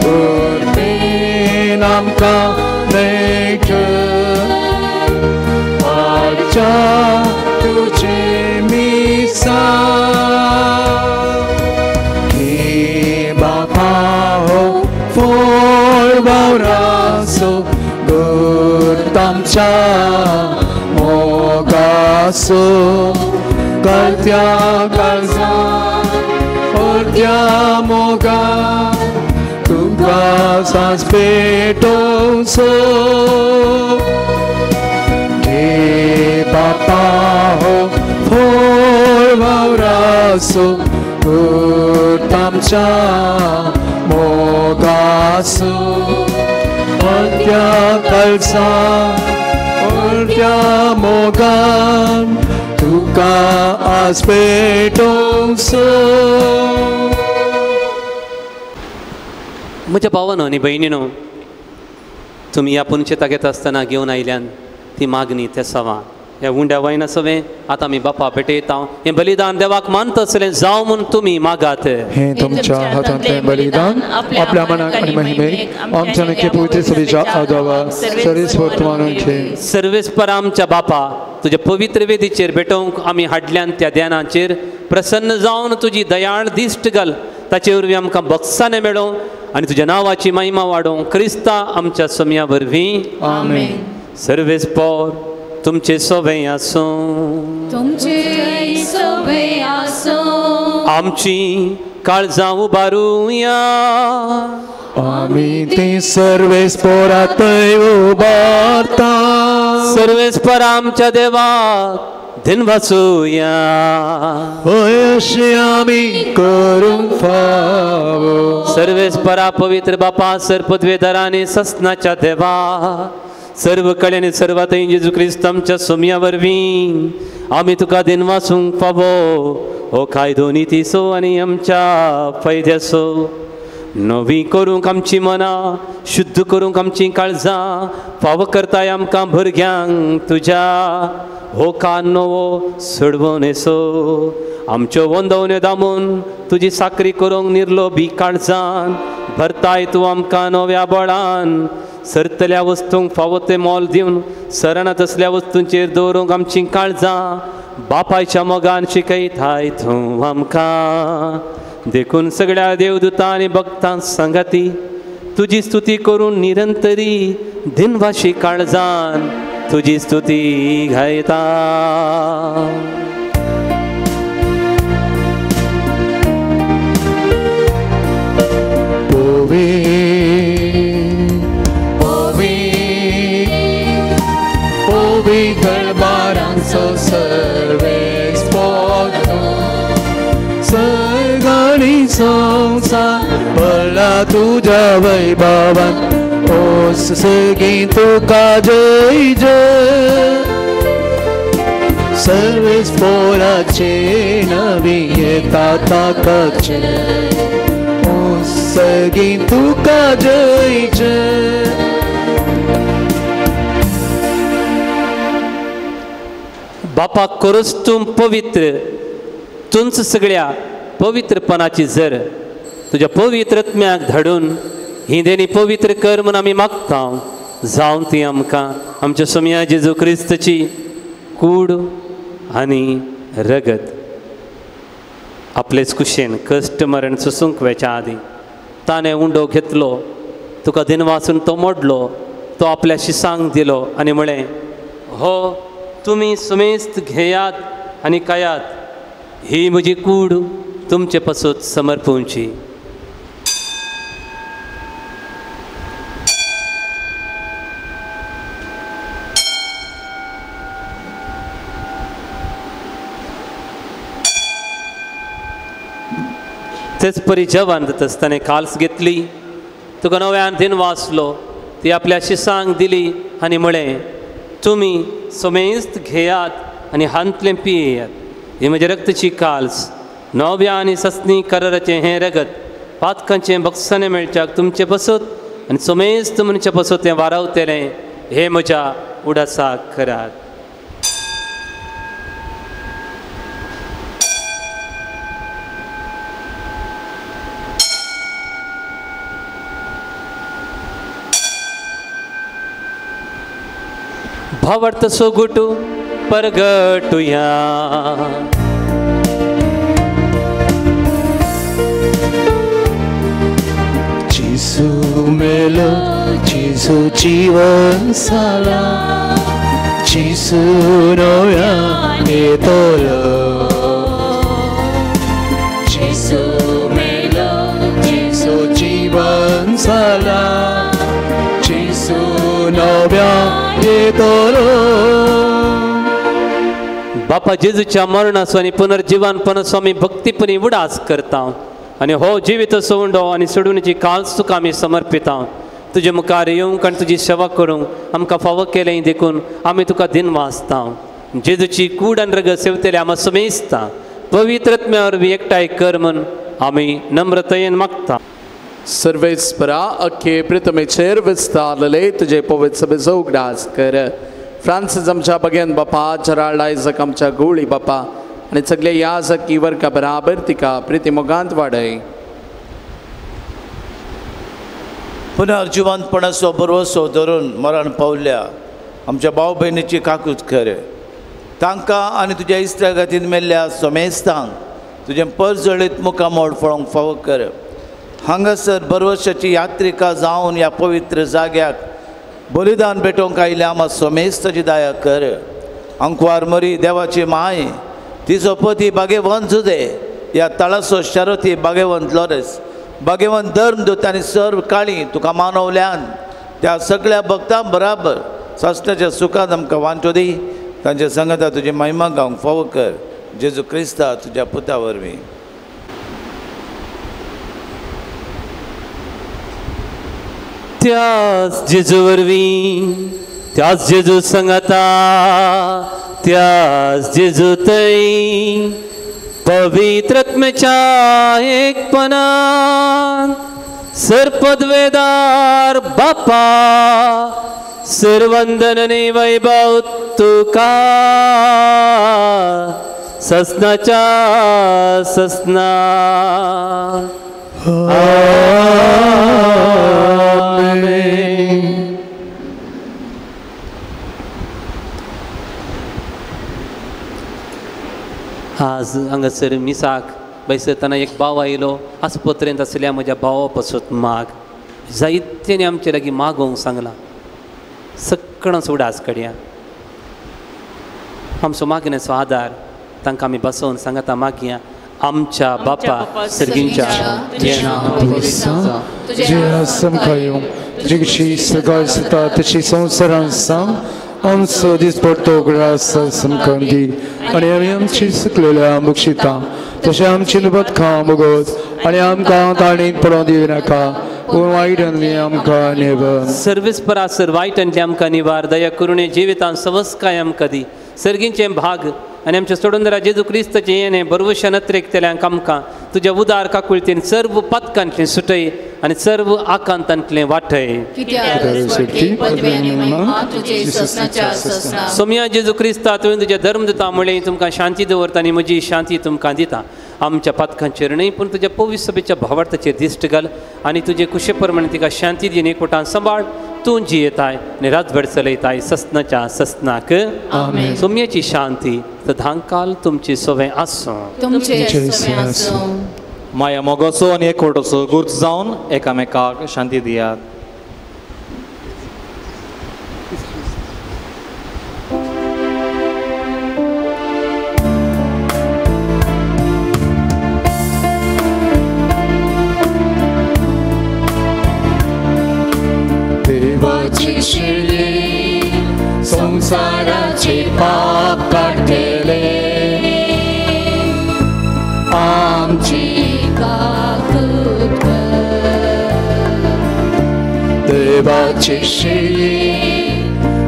तुजेन आमकां नेठ माळच्या तुजें मिसां की बापा हो फोळ वावराचो गुर्तामच्या मोगाचो करत्या काळजा अर्द्या मोगा तुका सांस पेटोवचो घे बापा हो फोळ वावराचो गुर्तामच्या मोगाचो अर्द्या काळजा अर्द्या मोगान तुका आज पेटोवचो. म्हज्या भावानो आनी भयणीनो, तुमी ह्या पुनचेता घेता आसतना घेवन आयल्यान ती मागणी ते सवा ह्या उंड्या वयना सवें आतां आमी बापा भेटयता. हें बलिदान देवाक मानता आसलें जावं म्हूण तुमी मागात. हें तुमच्या हातांतलें बलिदान आपल्या मनाक आनी महिमेक आमच्या नक्की पवित्र सभेच्या आदावा सर्वेस्पर मानून घे. सर्वेस्पर आमच्या बापा तुज्या पवित्र वेदीचेर भेटोवंक आमी हाडल्यान त्या ध्यानाचेर प्रसन्न जावन तुजी दयाळ दिश्ट घाल, ताचे वरवीं आमकां बक्षाणें मेळोवं आनी तुज्या नांवाची महिमा वाडोवंक क्रिस्ता आमच्या सम्या वरवीं. आमेन. सर्वेस्पर तुमचे सोबें आसूं, तुमचे सोबें आसूं. आमची काळजां उबारुया, आमी ती सर्वेस्परातय उबारता. सर्वेस्पर आमच्या देवाक दिनवासुया, हय अशें आमी करूंक फावो. सर्वेस्परा पवित्र बापा सर पदवेदारांनी ससनाच्या देवा सर्व कडेन सर्वात जेजू क्रिस्त आमच्या सोम्या वरवीं आमी तुका दिनवासूंक फावो. हो कायदो नितीचो आनी आमच्या फायद्याचो नवी करूंक आमची मनां शुद्ध करूंक आमची काळजां फावो करताय आमकां भुरग्यांक तुज्या हो कान नवो सोडवणेचो आमच्यो वंदवण्यो दामून तुजी साकरी करूंक निर्लोभी काळजान भरताय तूं आमकां नव्या बळान सरतल्या वस्तूंक फावो तें मोल दिवन सरणात असल्या वस्तूंचेर दवरूंक आमची काळजां बापायच्या मोगान शिकयताय तूं आमकां. देखून सगळ्या देवदूतां आनी भक्तां सांगाती तुजी स्तुती करून निरंतरी दिनवाशी काळजान तुजी स्तुती गायता. पोवी पोवी पोवी दरबारांचो सर्वेस्पर सर्गानी संसार भरला तुज्या वैभवान. ओ सगळीं तुका जय जय. सर्वेस्पोराचे नवी येता ताकाचे, सगळीं तुका जय जय. बापा करूच तूं पवित्र, तुंच सगळ्या पवित्रपणाची जर तुज्या पवित्र आत्म्याक धाडून ही देणी पवित्र कर म्हूण आमी मागता. जावं ती आमकां आमच्या सोम्या जेजू क्रिस्तची कूड आनी रगत. आपलेच कुशेन कश्ट मरण सोसूंक वेच्या आदीं ताणें उंडो घेतलो, तुका दिनवासून तो मोडलो, तो आपल्या शिसांक दिलो आनी म्हळें, हो तुमी सुमेस्त घेयात आनी खायात, ही म्हजी कूड तुमचे पासत समर्पूंची. तेच परी जेवण जाता आसतना काल्स घेतली, तुका नव्यान दिन वाचलो, ती आपल्या शिसांक दिली आनी म्हळें, तुमी सोमेस्त घेयात आनी हांतलें पियेयात, ही म्हज्या रक्तची काल्स, नव्या आनी ससनी कराराचें हें रगत पातकांचें बक्षाणें मेळच्याक तुमचें पसत आनी सोमेस्त मनशा पसत तें वारावतलें, हें म्हज्या उडासाक करात. भावार्थ सोगुटू परगटुया. जेजू मेलो, जेजू जीवन जाला, जेजू नव्यान येतलो. जेजू मेलो, जेजू जीवन जाला, जेजू नव्यान येतलो. बापा जेजूच्या मरणाचो आनी पुनर्जीवनपणाचो आमी भक्तीपणी उडास करता आनी हो जिवीत सोंडो आनी सोडूनची काल्स तुका आमी समर्पिता. तुजे मुखार येवंक आनी तुजी सेवा करूंक आमकां फावो केलें देखून आमी तुका दिन वाचता. जेजूची कूड आनी रगत सेवतले आमकां समेजता. पवित्र आत्म्या वरवीं एकठांय कर म्हूण आमी नम्रतायेन मागता. सर्वेस्परा अख्खे प्रितमेचेर विस्तारलेले तुजे पवित्र सभेचो उगडास कर. फ्रांसीस आमच्या बगेन बापा, जेराल्ड आयजक आमच्या गोळी बापा आनी सगळे याजकी वर्गा बराबर तिका प्रिती मोगांत वाडय. पुनर्जिवंतपणाचो भरवसो धरून मरण पावल्या आमच्या भाव भयणीची काकूत कर. तांकां आनी तुज्या इश्टागतीन मेल्ल्या सोमेस्तांक तुजें परजळीत मुखामोड पळोवंक फावो कर. हांगासर भरवशाची यात्रिका जावन ह्या पवित्र जाग्याक बलिदान भेटोवंक आयिल्ल्या आमकां सोमेस्ताची दया कर. अंकवार मरी देवाची माय, तिचो पती भागेवंत जुदे, ह्या तळासो शरती भागेवंत लॉरेस, भागेवंत धर्मदूत आनी सर्व काळी तुका मानवल्यान त्या सगळ्या भक्तां बराबर सासणाच्या सुखान आमकां वांटो दी. तांच्या संगता तुजी महिमा गावंक फावो कर. जेजू क्रिस्ता तुज्या पुता वरवीं. त्याच जेजू वरवीं, त्याच जेजू संगता, त्याच जेजू थंय पवित्र आत्म्याच्या एकपणान सर्पद्वेदार बापा सर्वंदन आनी वैभव तुका ससनाच्या ससना. आमेन. आज हांगासर मिसाक बैसतना एक भाव आयलो, आस्पत्रेंत आसल्या म्हज्या भावा पासत माग जायत्यानी आमचे लागीं मागोवंक सांगलां. सगळ्यांचो उडास कडया आमचो मागण्याचो आदार तांकां आमी बसोवन सांगता मागया. आमच्या बापा सर्गींच्या, तुजें आमकां येवं, तुजी सगळी सुता तशी संवसारांत सांग. आमचो दिसपडतो उगडास आमकां दी आनी आमी आमची सुकलेल्या बक्षिता तशें आमची लुबतखां भोगोस आनी आमकां ताणीक पडोवंक दिवं नाका, पूण वायटांतलें आमकां निवार. सर्वेस्परा सर वायटांतलें आमकां निवार. दया करुणे जिवितान सवस्काय आमकां दी. सर्गींचें भाग आनी आमच्या सोडूनदारा जेजू क्रिस्ताचें येणें बरवशा नत्रेकतल्यांक आमकां तुज्या उदार काकुळतीन सर्व पातकांतलें सुटय आनी सर्व आकांतांतलें वाटय. सोम्या जेजू क्रिस्ता तुवें तुज्या धर्म दिता म्हणलें तुमकां शांती दवरता आनी म्हजी शांती तुमकां दिता. आमच्या पातकांचेर न्हय पूण तुज्या पवित्र सभेच्या भावार्थाचेर दिश्ट घाल आनी तुजे कुशे प्रमाणे तिका शांती दी एकवटान सांबाळ. तूं जियेताय आनी रातभर चलयताय ससनाच्या ससनाक. सोम्याची शांती सदांकाल तुमची सवें आसूं. माया मोगाचो आनी एकवटाचो गुर्त जावन एकामेकाक शांती दियात. देवाची शिळी संसाराचे पाप काडटले आमची काकूत कर. देवाची शिळी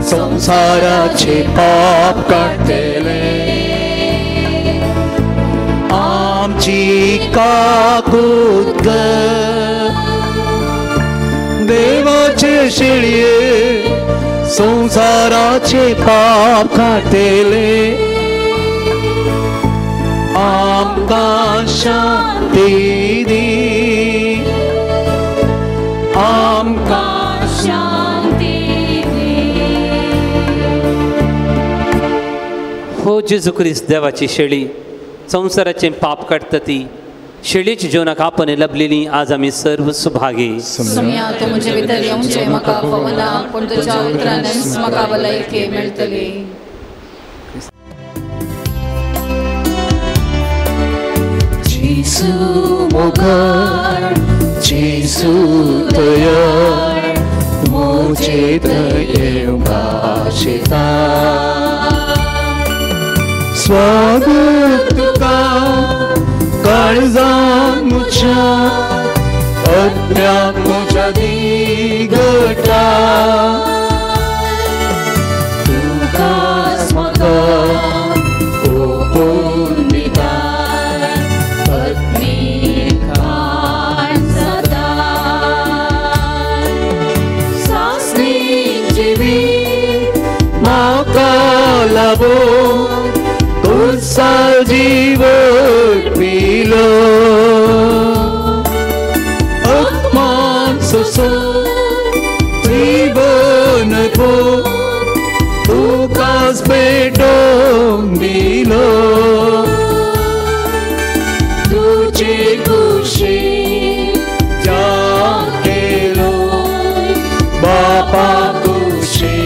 संसाराचे पाप काडटले आमची काकूत कर. देवाचे शिळये संसाराचे पाप काडटले आमकां शांती दी. आमकां शांती दी. हो जेजू क्रिस्त देवाची शेळी संवसाराचें पाप काडटा ती शेळीची जीवनाक आपण लभलेली आज आमी सर्व सुभागी. सोम्या तूं म्हजे भितर येवचें म्हाका फावना पूण तुज्या उतरानच म्हाका भलायकी मेळटली. जेजू मोगाळ जेजू दयाळ म्हजे थंय भाशेता. स्वागत तुका काळजान म्हज्या आत्म्याक म्हज्या दिगटा. तुकाच म्हाका ओपून दिता आत्मीक सदां. सासणीक जिवीत म्हाका लाबो तुझा जीवन पिलो. आत्मान सोसून जीवन भो तुकाच पेटोवन दिलो. तुजे कुशी त्याग केलो बापा कुशी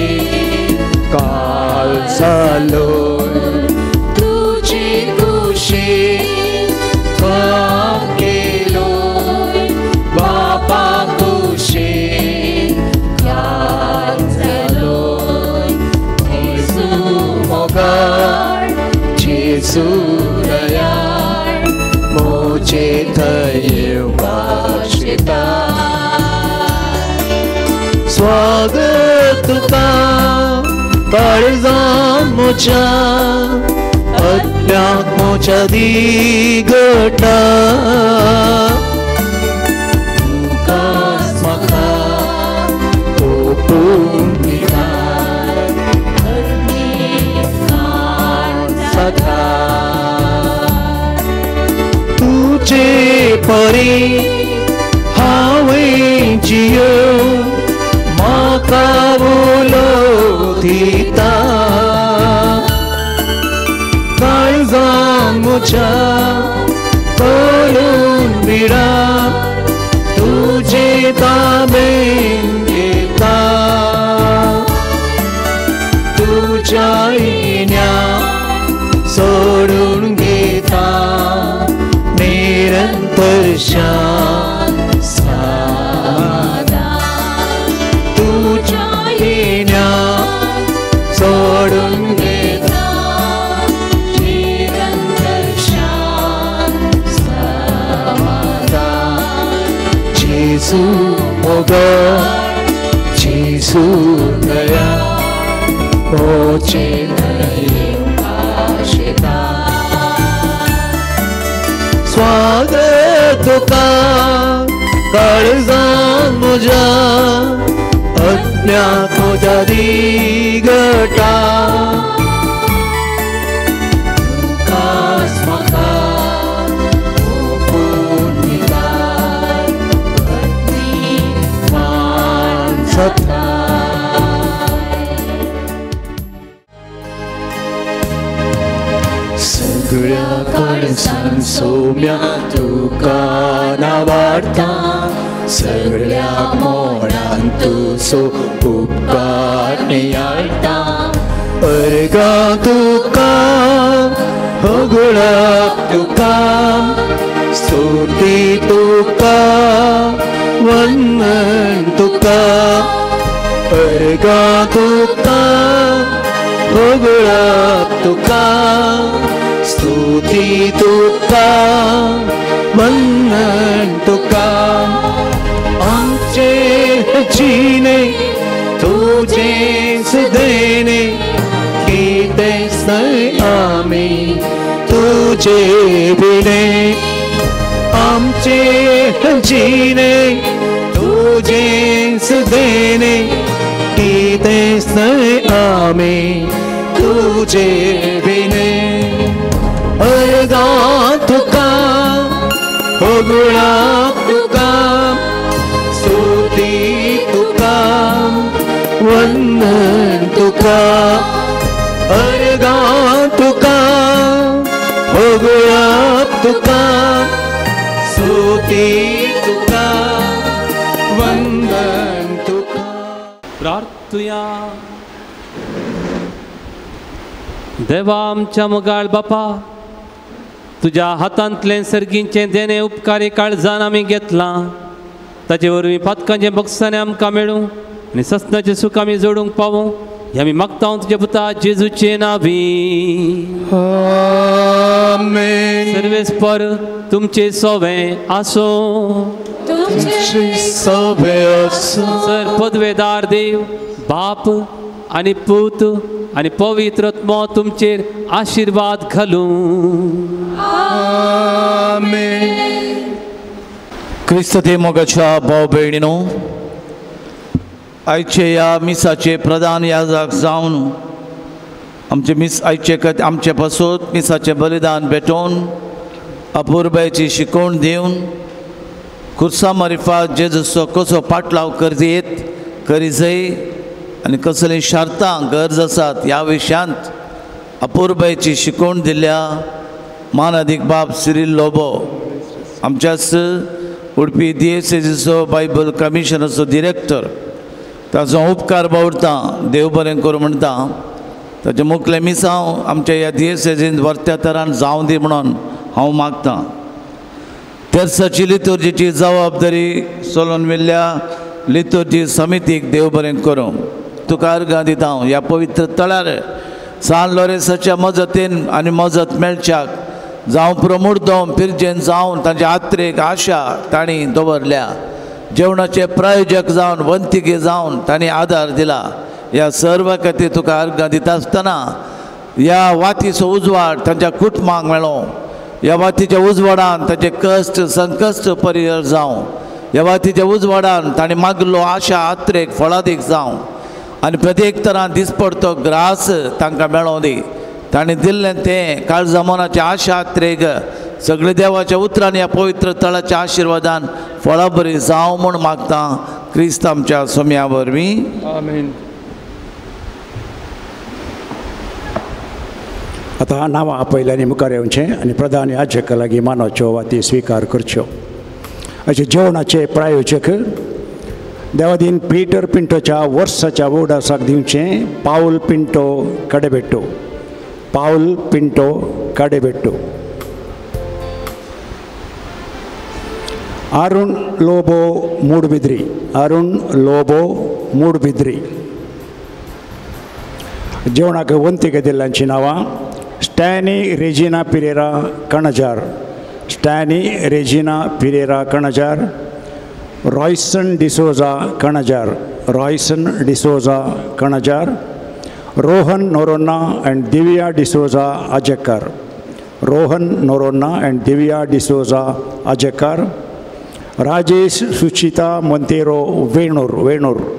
काल जालो. जेजू दयाळ म्हजे थंय भाशेता. स्वागत तुका काळजान म्हज्या आत्म्याक म्हज्या दिगटा. तुकाच म्हाका ओपून दिता सदा. तुजे परी हांवें जियो म्हाका उलो दिता. काळजान म्हज्या करून विडा तुजे ताबेन घेता. तुज्या येण्या सोडून घेता निरंतर शांत सदा. तुज्या येण्या सोडून घेता निरंतर शांत God, जेजू दया ओचे स्वागत तुका काळजान म्हज्या अज्ञात म्हज्या दिगटा तुकाच म्हाका ओपून दिताय मान सताय. सगळ्या काळजान सोम्या तुका नावाडता, सगळ्या मोडान तुजो उपकार नियाळटा. अर्गां तुका होगळप तुका, स्तुती तुका वंदन तुका. अर्गां तुका होगळप तुका, स्तुती तुका वंदन तुका. आमचे जिणे तुझेच देणे, कितेंच न्हय आमी तुजे विणे. आमचे जिणे तुझेच देणे, कितेंच न्हय आमी तुजे विणे. अर्गां तुका होगळप तुका, स्तुती तुका वंदन तुका. अर्गां तुका होगळप तुका, स्तुती तुका वंदन तुका. प्रार्थुया. देवा आमच्या मोगाळ बापा, तुज्या हातांतलें सर्गींचें देणें उपकारी काळजान आमी घेतलां, ताचे वरवीं पातकांचें बक्षाणें आमकां मेळूं आनी सस्नाचें सूख आमी जोडूंक पावूं, हें आमी मागता तुज्या पुता जेजूचे नांवी. आमेन. सर्वेस्पर तुमचें सोवें आसूं. तुमचें सोवें आसूं. सर पदवेदार देव बाप आनी पूत आनी पवित्र आत्मो तुमचेर आशिर्वाद घालूं. आमेन. क्रिस्त ते मोगाच्या भाव भयणीनो, आयचे ह्या मिसाचे प्रधान याजक जावन आमचे मीस आयचे आमचे पासून मिसाचें बलिदान भेटोवन अपुरबायेची शिकवण दिवन खुर्सा मारिफात जेजूचो कसो पाटलाव करयेत करीजय आनी कसलीं शार्तां गरज आसात ह्या विशयांत अपुरबायेची शिकवण दिल्ल्या मानादीक बाब सिरील लोबो, आमच्याच उडपी दियेसेजीचो बायबल कमिशनाचो डिरेक्टर, ताचो उपकार बावडता, देव बरें करूं म्हणटा. ताचें मुखलें मिसांव आमच्या ह्या दियेसेजीन वर्त्या तरान जावं दी म्हणून हांव मागतां. तेर्साची लितुर्जीची जबाबदारी चलोवन व्हेल्ल्या लितुर्जी समितीक देव बरें करूं. तुका अर्गां दिता हांव ह्या पवित्र तळार सान लोरेसाच्या मजतीन आनी मजत मेळच्याक जावं प्रमुर्दम पिरजेन जावन तांच्या आत्रेक आशा तांणी दवरल्या, जेवणाचे प्रायोजक जावन वंतिके जावन तांणी आदार दिला. ह्या सर्व खातीर तुका अर्गां दिता आसतना ह्या वातीचो उजवाड तांच्या कुटुंबांक मेळो, ह्या वातीच्या उजवाडान तांचे कश्ट संकश्ट परिहर जावं, ह्या वातीच्या उजवाडान तांणी मागलो आशा आत्रेक फळादीक जावं आनी प्रत्येक तरान दिसपडतो ग्रास तांकां मेळों दी. तांणी दिल्लें तें काळजा मनाचें आशा आत्रेक सगळे देवाच्या उतरान ह्या पवित्र तळाच्या आशिर्वादान फळां बरी जावं म्हूण मागता क्रिस्त आमच्या सोम्या वरवीं. आमेन. आतां नांवां आपयल्यांनी मुखार येवचें आनी प्रधान याजका लागीं मानवच्यो वाती स्विकार करच्यो. अशें जेवणाचे प्रायोजक देवादीन पीटर पिंटोच्या वर्साच्या उडासाक दिवचें पावल पिंटो कडेबेट्टो, पावल पिंटो कडेबेट्टो. अरुण लोबो मूडबिद्री, अरुण लोबो मूडबिद्री. जेवणाक वंतीक दिल्ल्यांची नांवां Stany Regina Pereira Kanajar, Stany Regina Pereira Kanajar, Royson D'Souza Kanajar, Royson D'Souza Kanajar, Rohan Norona and Divya D'Souza Ajakar, Rohan Norona and Divya D'Souza Ajakar, Rajesh Suchita Montero Venur, Venur,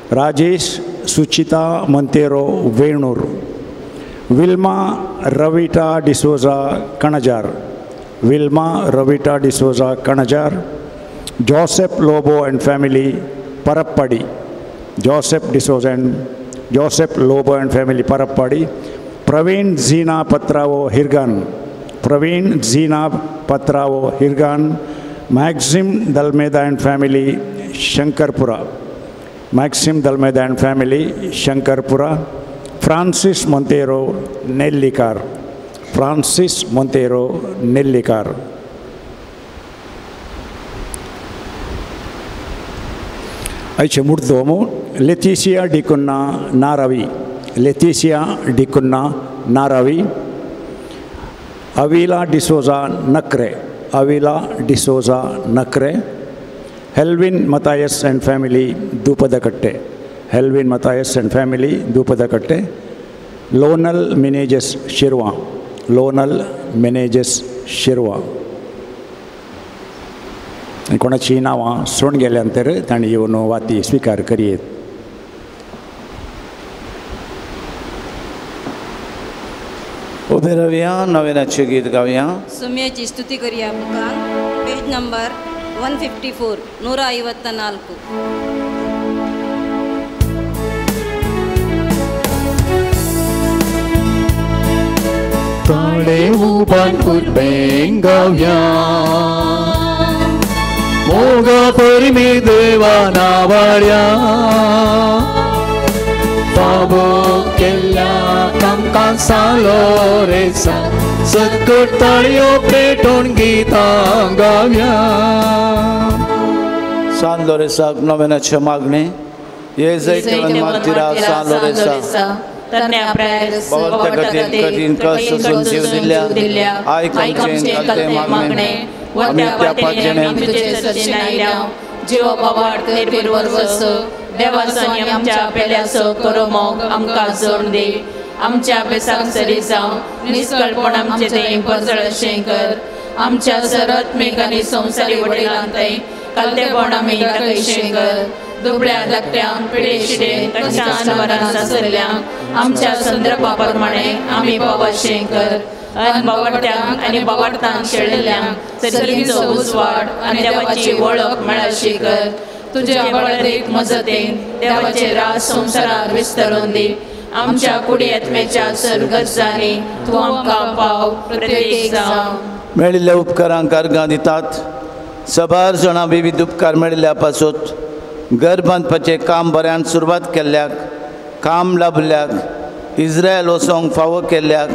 Rajesh Suchita Montero Venur, Vilma Ravita D'Souza Kanajar, Vilma Ravita D'Souza Kanajar, Joseph Lobo and family Parappadi, Joseph D'Souza and Joseph Lobo and family Parappadi, Praveen Zina Patrao Hirgan, Praveen Zina Patrao Hirgan, Maxim Dalmeda and family Shankarpura, Maxim Dalmeda and family Shankarpura, Francis Montero Nellikar, Francis Montero Nellikar. आयचे मुर्दोमो Leticia D'Cunha Naravi, Leticia D'Cunha Naravi, Avila D'Souza Nakre, Avila D'Souza Nakre, Helvin Matthias and family Dupadakatte, Helvin Matthias and family Dupadakatte, Lonal Menezes Shirwa, Lonal Menezes Shirwa. कोणाची नांवां सोण गेल्यान तर तांणी येवन वाती स्विकार करयेत. उबे रावया, नव्याचे गीत गावया. सुम्याची स्तुती करूया. बुकान पेज नंबर 154 154. ताणे उबान उर्बें गावया, मोगा परमी देवा नावाड्या, फावो केल्ल्या तांकां सालो रेसा, सकट ताळयो पेटोवन गितां गावया. सान लोरेसाक नव्यानाचे मागणे ये जैतवन मार्तिरा सान लोरेसा, कठीण कष्ट सोसून जीव दिल्या, आयक आमचें कलतें मागणें, आमी त्या पाचेणे जीव बाबाड वस देवाचो आनी आमच्या पेल्याचो करो मोग आमकां जोड दी. आमच्या बेसाक सरी जावं निस्कळपण आमचें तें परजळशें कर. आमच्या सरात्मीक आनी संवसारी वडिलांक थंय कलतेपण आमी दाखयशें कर. दुबळ्या धाकट्यांक पिडेशिडे कश्टान वरान सासरल्यांक आमच्या संदर्भा प्रमाणे आमी पावशें कर. बावडट्यांक आनी बावडटांक शेळिल्ल्यांक सर्गीचो उजवाड आनी देवाची वळख मेळशी कर. तुज्या बळदेक मजतीन देवाचे राज संवसारार विस्तरून दी. आमच्या कुडी आत्म्याच्या सर्गजांनी तूं आमकां पाव प्रत्येक जावं. मेळिल्ल्या उपकारांक अर्गां दितात. सबार जाणां विविध उपकार मेळिल्ल्या पासून घर बांदपाचें काम बऱ्यान सुरवात केल्ल्याक, काम लाभल्याक, इस्रायल वचोंक फावो केल्ल्याक,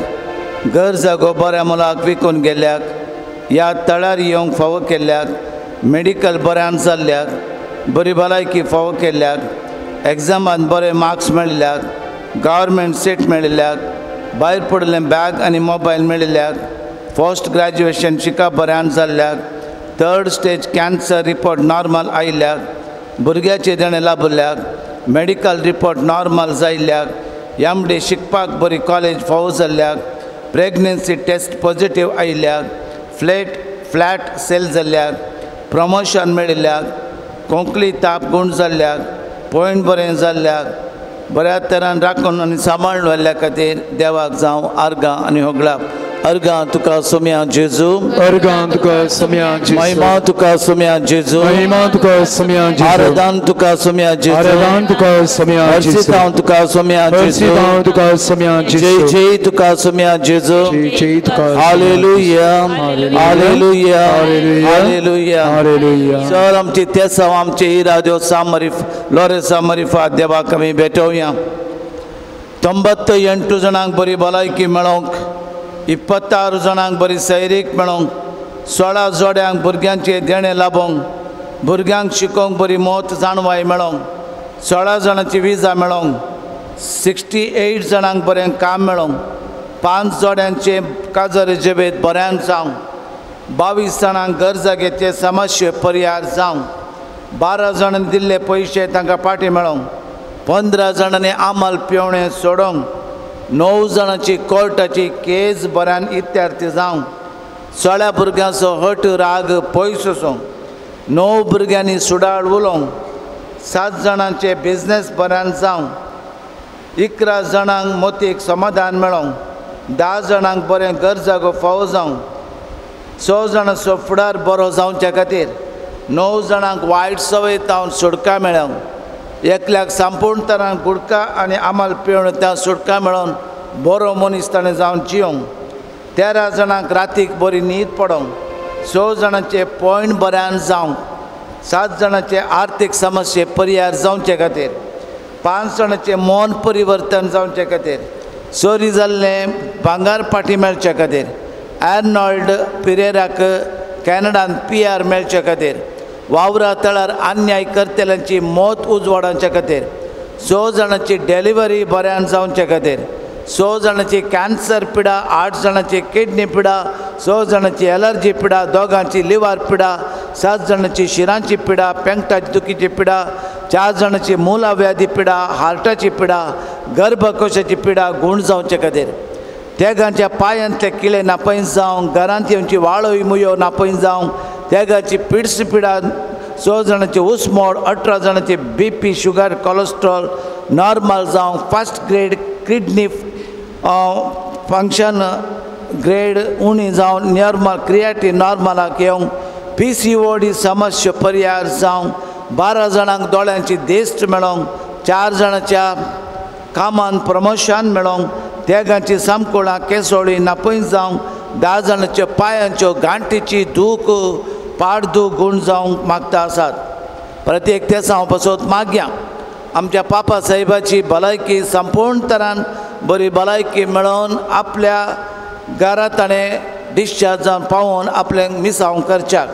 घर जागो बऱ्या मोलाक विकून गेल्ल्याक, ह्या तळार येवंक फावो केल्ल्याक, मेडिकल बऱ्यान जाल्ल्याक, बरी भलायकी फावो केल्ल्याक, एग्जामान बरे मार्क्स मेळिल्ल्याक, गव्हर्मेंट सीट मेळिल्ल्याक, भायर पडिल्लें बॅग आनी मोबायल मेळिल्ल्याक, फर्स्ट ग्रॅज्युएशन शिकप बऱ्यान जाल्ल्याक, third stage cancer report normal आयिल्ल्याक, भुरग्याचें देणें लाभिल्ल्याक, मेडिकल रिपोर्ट नॉर्मल जायिल्ल्याक, एम डी शिकपाक बरी कॉलेज फावो जाल्ल्याक, प्रेग्नन्सी टेस्ट पॉजिटीव आयिल्ल्याक, फ्लॅट सेल जाल्ल्याक, प्रमोशन मेळिल्ल्याक, कोंकली ताप गूण जाल्ल्याक, पॉयंट बरें जाल्ल्याक, बऱ्या तरान राखून आनी सांबाळून व्हेल्ल्या खातीर देवाक जावं आर्गां आनी होगळाप. अर्गां तुका सोम्या जेजू, अर्गां तुका सोम्या जेजू, महिमा तुका सोम्या जेजू, महिमा तुका सोम्या जेजू, आराधन तुका सोम्या जेजू, आराधन तुका सोम्या जेजू, हर्षितांव तुका सोम्या जेजू, हर्षितांव तुका सोम्या जेजू, जय जय तुका सोम्या जेजू, जय जय तुका. हालेलुया, हालेलुया, हालेलुया, हालेलुया. सर आमची तेसांव आमचे इराद्यो सामरीफ लोरेसा मरिफा देवाक आमी भेटोवया. 98 जाणांक बरी भलायकी मेळोवंक, 26 जाणांक बरी सैरीक मेळोवंक, 16 जोड्यांक भुरग्यांचें देणें लाभोवंक, भुरग्यांक शिकोवंक बरी मोत जाणवाय मेळोवंक, 16 जाणांची विजा मेळोवंक, 68 जाणांक बरें काम मेळोवंक, 5 जोड्यांचें काजर जिबेत बऱ्यान जावंक, 22 जाणांक घर जाग्याचे समस्ये परिहार जावंक, 12 जाणांनी दिल्ले पयशे तांकां पाटी मेळोंक, 15 जाणांनी आमल पिवणें सोडोंक, 9 जाणांची कोर्टाची केस बऱ्यान इत्यार्थी जावंक, 16 भुरग्यांचो हट राग पयस वचोंक, 9 भुरग्यांनी सुडाळ उलोवंक, 7 जाणांचे बिजनेस बऱ्यान जावंक, 11 जाणांक मोतीक समाधान मेळोंक, 10 जाणांक बरें गरजागो फावो जावंक, 6 जाणांचो फुडार बरो जावच्या खातीर, 9 जाणांक वायट संवय तावन सुटका मेळोंक, एकल्याक संपूर्ण तरान गुडका आनी आमल पिवण त्या सुटका मेळोवन बरो मनीस ताणें जावन जियोंक, 13 जाणांक रातीक बरी न्हीद पडोंक, 6 जाणांचे पॉयंट बऱ्यान जावंक, 7 जाणांचे आर्थीक समस्ये परिहार जावचे खातीर, 5 जाणांचें मन परिवर्तन जावचे खातीर, चोरी जाल्लें भांगर पाटी मेळचे खातीर, आर्नॉल्ड पिरेराक कॅनडान PR मेळचे खातीर, वावरा तळार अन्याय करतल्यांची मौत उजवाडांचे खातीर, 6 जाणांची डिलिव्हरी बऱ्यान जावचे खातीर, 6 जाणांची कॅन्सर पिडा, 8 जाणांची किडनी पिडा, 6 जाणांची एलर्जी पिडा, 2 लिव्हर पिडा, 7 जाणांची शिरांची पिडा, पेंगटाची दुखीची पिडा, 4 जाणांची मुलाव्याधी पिडा, हार्टाची पिडा, गर्भकोशाची पिडा गूण जावचे खातीर, तेगांच्या पांयांतले किळे नापयन जावंक, घरांत येवची वाळोय मुयो नापयन जावंक, तेगाची पिड्स पिडा, 6 जाणांची उसमोड, 18 जाणांची BP sugar cholesterol normal जावंक, first grade kidney function grade उणी जावन नॉर्मल क्रिएटी नॉर्मलाक येवंक, PCOD समस्या परिहार जावंक, 12 जाणांक दोळ्यांची दिश्ट मेळोंक, 4 जाणांच्या कामान प्रमोशन मेळोंक, तेगांची सामकोळां केसोळी नापयन जावंक, 10 जाणांच्या पांयांच्यो गांठीची दूख पाडदूख गूण जावंक मागता आसात. प्रत्येक तेसांव पसत मागया आमच्या पापा साहेबाची भलायकी संपूर्ण तरान बरी भलायकी मेळोवन आपल्या घरा ताणें डिस्चार्ज जावन पावोवन आपलें मिसांव करच्याक,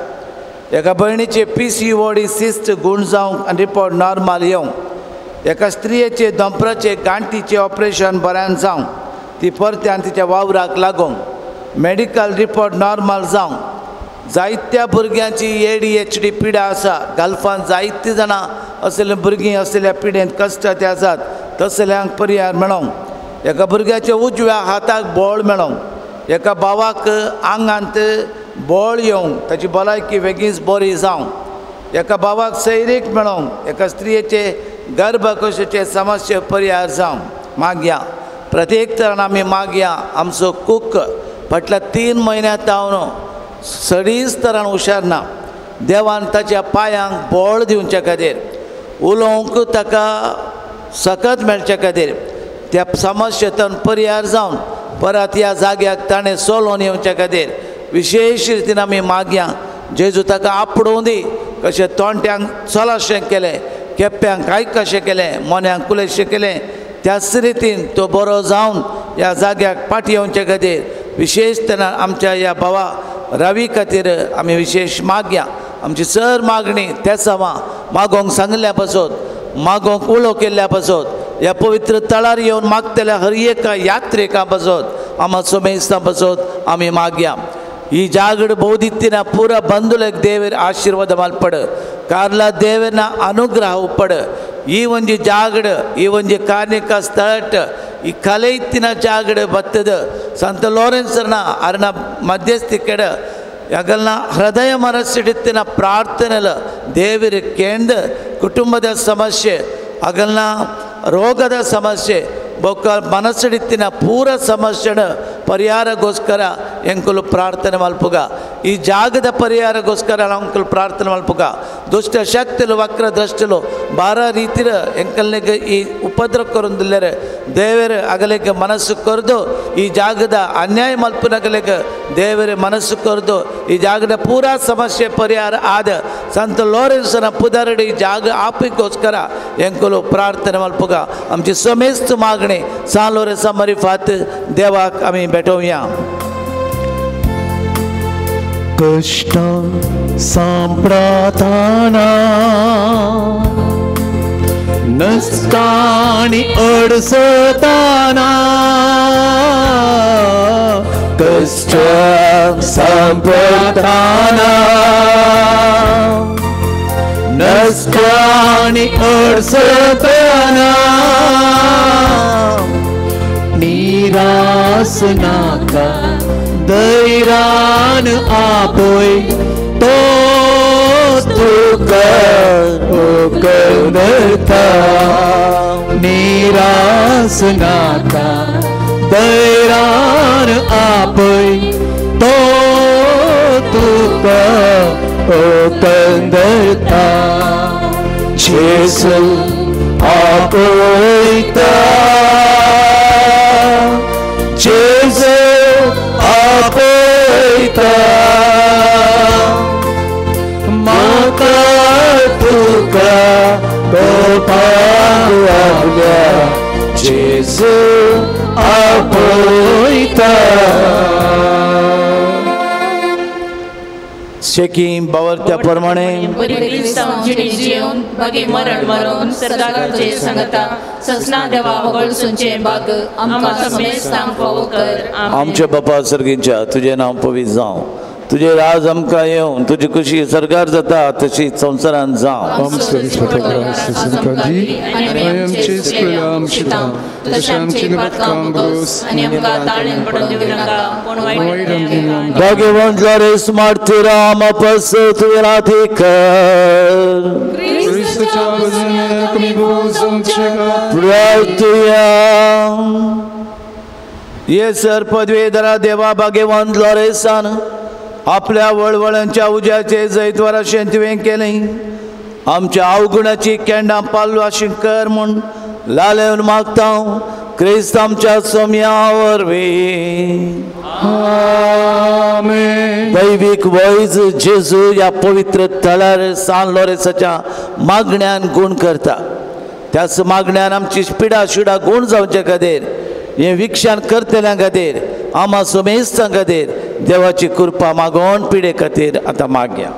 एका भयणीचे PCOD cyst गूण जावंक आनी रिपोर्ट नॉर्मल येवंक, एका स्त्रियेचे दोंपराचे गांठीचें ऑपरेशन बऱ्यान जावंक, ती परत्यान तिच्या वावराक लागोंक, मेडिकल रिपोर्ट नॉर्मल जावंक, जायत्या भुरग्यांची ADHD पिडा आसा, गल्फान जायतीं जाणां असल्या भुरगीं असल्या पिडेंत कश्ट ते आसात, तसल्यांक परिहार मेळोंक, एका भुरग्याच्या उजव्या हाताक बळ मेळोंक, एका भावाक आंगांत बळ येवंक, ताची भलायकी बेगीनच बरी जावंक, एका भावाक सैरीक मेळोंक, एका स्त्रियेचे गर्भकोशाचे समस्ये परिहार जावंक मागया. प्रत्येक तरान आमी मागया आमचो कूक फाटल्या 3 म्हयन्यां तावन सडीच तरान हुशार ना, देवान ताच्या पांयांक बळ दिवच्या खातीर, उलोवंक ताका सकत मेळच्या खातीर, त्या समस्येंतल्यान परिहार जावन परत ह्या जाग्याक ताणें चलोवन येवच्या खातीर विशेश रितीन आमी मागया. जेजू ताका आपडोवं दी, कशें तोंट्यांक चलाशें केलें, केप्प्यांक कांय कशें केलें, मोन्यांक कुलेशें केलें, त्याच रितीन तो बरो जावन ह्या जाग्याक पाटी येवचे खातीर विशेश तेन्ना आमच्या ह्या भावा रवी खातीर आमी विशेश मागया. आमची चड मागणी तेसांवां मागोवंक सांगिल्ल्या पासत, मागोवंक उलो केल्ल्या पासत, ह्या पवित्र तळार येवन मागतल्या हर एका यात्रेका पासत, आमा सोमेस्तां पासत आमी मागया. ही जागड ಬೋಧಿತ್ತಿನ ಪೂರ ಬಂಧುಲೆಗ್ ದೇವರ ಆಶೀರ್ವಾದ ಮಲ್ಪಡ್, ಕಾರ್ಲ ದೇವನ ಅನುಗ್ರಹ ಉಪ್ಪಡ್. ಈ ಒಂಜಿ ಜಾಗಡ್, ಈ ಒಂಜಿ ಕಾರ್ಣಿಕ ಸ್ಥಳಟ್, ಈ ಕಲೆ ಇತ್ತಿನ ಜಾಗಡ್ ಬತ್ತದ ಸಂತ ಲಾರೆನ್ಸರ್ನ ಅರಣ ಮಧ್ಯಸ್ಥಿಕೆಡ್ ಯಗಲ್ನ ಹೃದಯ ಮನಸ್ಸಿಡುತ್ತಿನ ಪ್ರಾರ್ಥನೆಲ ದೇವರ ಕೇಂದ್ರ ಕುಟುಂಬದ ಸಮಸ್ಯೆ, ಅಗಲ್ನ ರೋಗದ ಸಮಸ್ಯೆ, ಬೊಕ್ಕ ಮನಸ್ಸಿಡುತ್ತಿನ ಪೂರ ಸಮಸ್ಯೆನ ಪರಿಹಾರಗೋಸ್ಕರ ಎಂಕುಲು ಪ್ರಾರ್ಥನೆ ಮಲ್ಪುಗ. ಈ ಜಾಗದ ಪರಿಹಾರಗೋಸ್ಕರ ಅಂಕುಲು ಪ್ರಾರ್ಥನೆ ಮಲ್ಪುಗ. ದುಷ್ಟ ಶಕ್ತಿಲು ವಕ್ರ ದೃಷ್ಟಿಲು ಬಾರ ರೀತಿಯ ಎಂಕಲ್ನಿಗೆ ಈ ಉಪದ್ರ ಕೊರೊಂದಿಲ್ಲರೆ ದೇವರ ಅಗಲಿಗೆ ಮನಸ್ಸು ಕೊರೆದು ಈ ಜಾಗದ ಅನ್ಯಾಯ ಮಲ್ಪುನಗಲಿಗೆ ದೇವರ ಮನಸ್ಸು ಕೊರೆದು ಈ ಜಾಗದ ಪೂರಾ ಸಮಸ್ಯೆ ಪರಿಹಾರ ಆದ ಸಂತ ಲಾರೆನ್ಸನ ಪುದರಡಿ ಜಾಗ ಆಪಿಗೋಸ್ಕರ ಎಂಕುಲು ಪ್ರಾರ್ಥನೆ ಮಲ್ಪುಗ. आमची समेस्त मागणी सान लोरेंसा मरिफात देवाक आमी भेटोवया. कष्ट सांपडताना नसतानी अडसताना, कष्ट सांपडताना कश्टांनी अडचतना निरास नाका धैर्यान आपय तो तुका उकलता निरास नाका धैर्यान आपय तो तुका उकलता जेजू आपयता जेजू आपयता म्हाका तुका कोपाक आपल्या जेजू आपयता. शेकी बावरत्या प्रमाणे मरण मरून सरदाराचे संगता ससना देवा वगळसूनचे बाग आमकां समेस्तांक फावो कर. आमच्या बापा सर्गीच्या तुजें नांव पवित्र जावं, तुजें राज आमकां येवन, तुजी खुशी सरकार जाता तशी संवसारांत जावं. भाग्यवंत लोरेस मार्तीराम अपस तुवें राती कर ये सर पदवेधरा देवा भाग्यवंत लोरेसान आपल्या वळवळांच्या उज्याचे जैतवराशें तुवें केलें. आमच्या अवगुणाची केंडां पालवाशी कर म्हूण लालेवन मागता क्रिस्त आमच्या सोम्या वरवीं. दैवीक वैज जेजू ह्या पवित्र थळार सान लोरेसाच्या मागण्यान गूण करता. त्याच मागण्यान आमची पिडा शिडा गूण जावचे खातीर हें विक्षान करतल्या खातीर आमा सोमेस्तां खातीर देवाची कृपा मागोवन पिडे खातीर आतां मागया.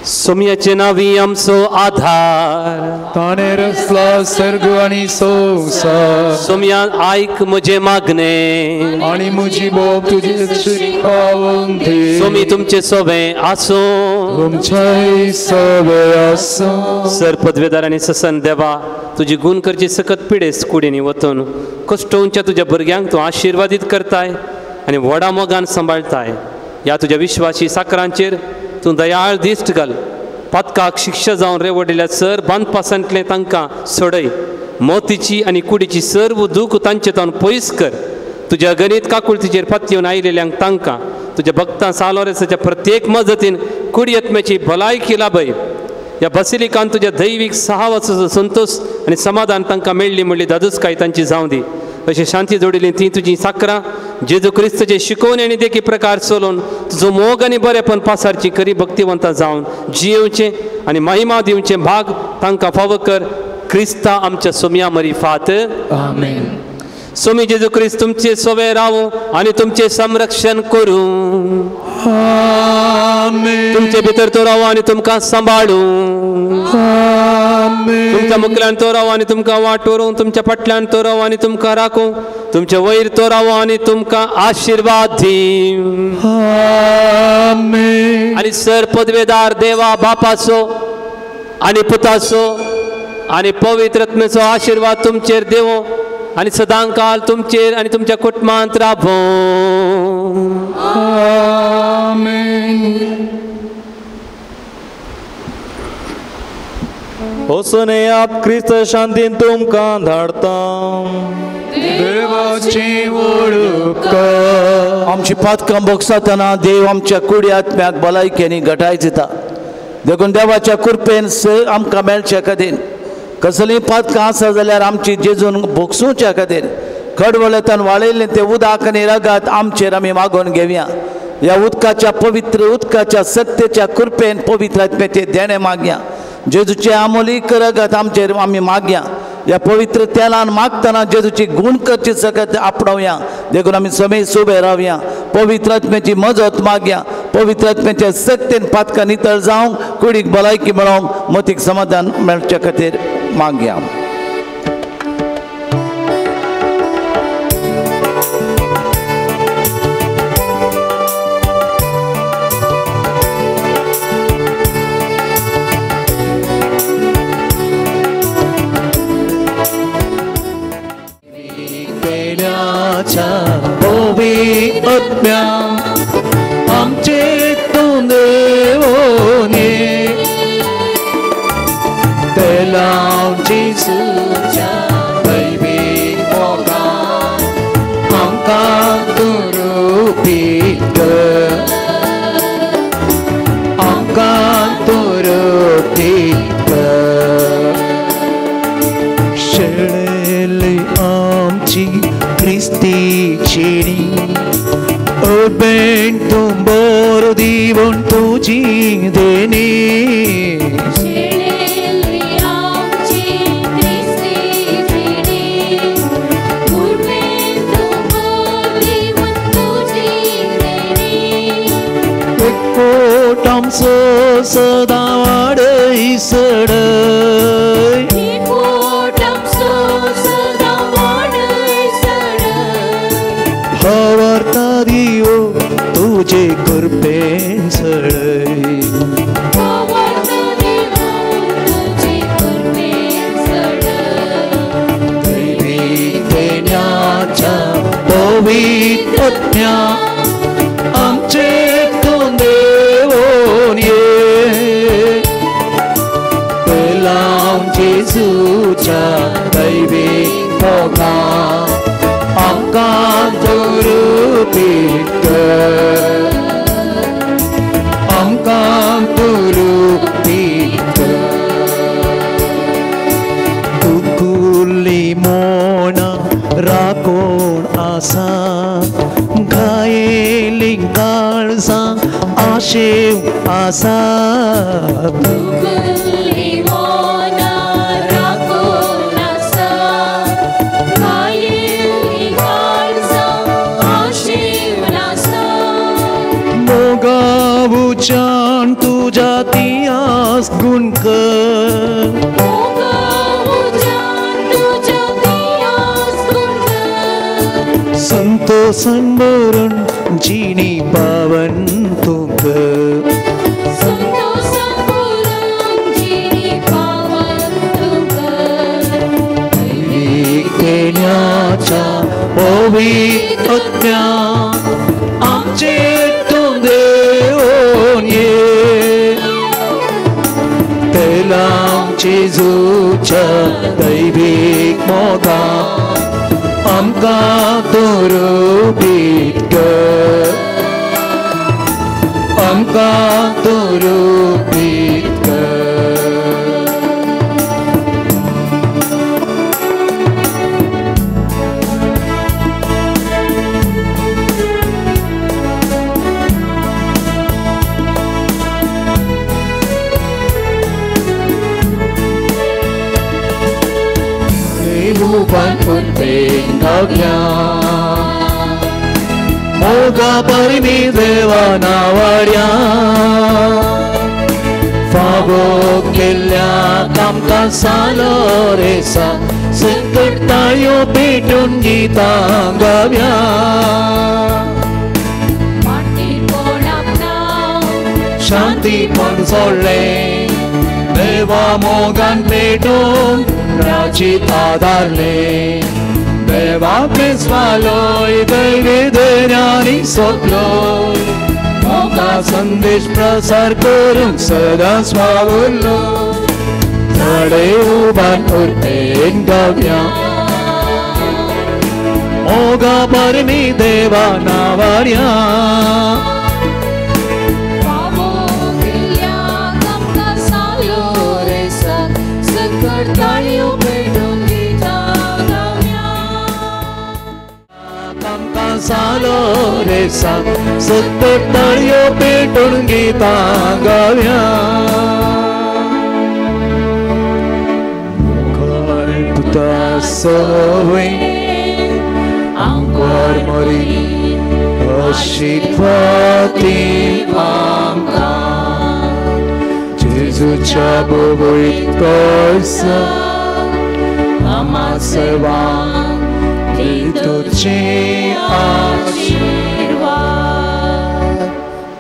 सोम्याचे नावी आमचो आधार ताणें रचला सर्ग आनी संवसार. सोम्या आयक म्हजें मागणें आनी म्हजी बोब तुजे शिकावन दी. सोमी तुमचें सोबें आसूं तुमचें सोबें आसूं. सर पदवेदार आनी ससन देवा तुजी गूण करची सकत पिडेस कुडींनी वतून कश्टोवच्या तुज्या भुरग्यांक तूं आशिर्वादीत करताय आनी व्हडा मोगान सांबाळटाय. ह्या तुज्या विश्वासी साकरांचेर तूं दयाळ दिश्ट घाल. पातकाक शिक्षा जावन रेवडिल्ल्या सर बांदपासांतलें तांकां सोडय. मोतीची आनी कुडीची सर्व दूख तांचे तावन पयस कर. तुज्या गणीत काकुळतीचेर पातयेवन आयिल्ल्यांक तांकां तुज्या भक्तां सालोरेसाच्या प्रत्येक मजतीन कुडी आत्म्याची भलायकी लाभय. ह्या बसिलिकान तुज्या दैवीक सहावासाचो संतोश आनी समाधान तांकां मेळ्ळी म्हणली दादूसकाय तांची जावं दी. अशी शांती जोडिल्ली ती तुजी साकरां जेजू क्रिस्ताचे शिकोवणी आनी देखी प्रकार चलोवन तुजो मोग आनी बरेपण पासारची खरी भक्तिवंता जावन जियेवचें आनी महिमा दिवचें भाग तांकां फावो कर. क्रिस्ता आमच्या सोम्या मरिफात. आमेन. सोमी जेजू क्रिस्त तुमचे सोवे रावूं आनी तुमचें संरक्षण करूं. तुमचे भितर तो रावूं आनी तुमकां सांबाळूं. तुमच्या मुखल्यान तो रावूं आनी तुमकां वाट व्हरूं. तुमच्या फाटल्यान तो रावूं आनी तुमकां राखूं. तुमचे वयर तो रावूं आनी तुमकां आशिर्वाद दी. आनी सर पदवेदार देवा बापाचो आनी पुताचो आनी पवित्र आत्म्याचो आशिर्वाद तुमचेर देवो आनी सदांकाल तुमचेर आनी तुमच्या कुटुंबांत रावो. आमेन. वचून आप क्रिस्त शांतीन तुमकां धाडता. देवाची वळख आमची पातकां भोगसतना देव आमच्या कुडी आत्म्याक भलायकेनी घटाय दिता. देखून देवाच्या कृपेन स आमकां मेळचे खातीर कसलीं पातकां आसा जाल्यार आमची जेजून भोगसुच्या खातीर खडवळेतान वाळयल्लें तें उदक आनी रगात आमचेर आमी मागोवन घेवया. ह्या उदकाच्या पवित्र उदकाच्या सत्तेच्या कृपेन पवित्र आत्म्याचें देणें मागया. जेजूचे आमोलीक रगत आमचेर आमी मागया. ह्या पवित्र तेलान मागतना जेजूची गूण करची सकत आपणावया. देखून आमी समेज उबे रावया. पवित्र आत्म्याची मजत मागया. पवित्र आत्म्याच्या सक्तेन पातकां नितळ जावंक कुडीक भलायकी मेळोवंक मतीक समाधान मेळचे खातीर मागया. जेजूच्या पवित्र आत्म्या आमचे तूं देवोन ये. तेलाव जेजूच्या दैवीक मोगान आमकां तूं रुपीत कर, आमकां तूं रुपीत कर. शेळेली आमची क्रिस्तीची उर्बेन तूं बरो दिवन तुजी देणी. एकपोट आमचो सदां वाडय सडय, भावार्था दिवो तुजे कृपेन सडय. दैवी देण्याच्या पवित्र आत्म्या आमचे तूं देवोन ये. तेलाव जेजूच्या दैवीक मोगान आमकां तूं रुपीत कर, आमकां तूं रुपीत कर. कुकुली मोना राखोण आसा, घायेली काळजां आशेव आसा. मोगावुच्यान तुज्या तियास गुण कर, संतोषान भरून जिणी पावन तूं कर. दैवीक देण्याच्या पवित्र आत्म्या आमचे तूं देवोन ये. तेलाव जेजूच्या दैवीक मोगान आमकां तूं रुपीत कर, आमकां तूं रुपीत कर. देवूपान उर्बेन गावया, मोगा परमी देवा नावाड्या. फावो केल्ल्या आमकां सालो रेसा, संकट ताळयो पेटून गितां गावया. शांतीपण सोडलें देवा मोगान पेटून राजीत आदारलें. देवा प्रेसवालोय दैवी देण्यानी सोदलोय, मोगा संदेश प्रसार करूंक सदांच वावुरलो. झाडे उबान उर्बेन गावया, मोगा परमी देवा नावाड्या. सालो रेसा सत्तर ताळयो पेटून गितां गावया. मुखार पुता सवय आंकवार मरी आशिर्वादी आमकां. जेजूच्या बोबोळीत कर्स आम्हा सर्वांक तुझे आशीर्वाद.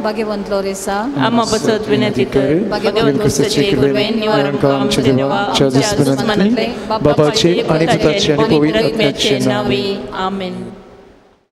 भाग्यवंत लोरेसा आम्हा बसत विनंती कर. भाग्यवंत क्रिस्ताचे कृपेन निवारण आमच्या देवा आमच्या दुस्मनांतले बापाचे आणि पुताचे आणि पवित्र आत्म्याचे नावे. आमेन.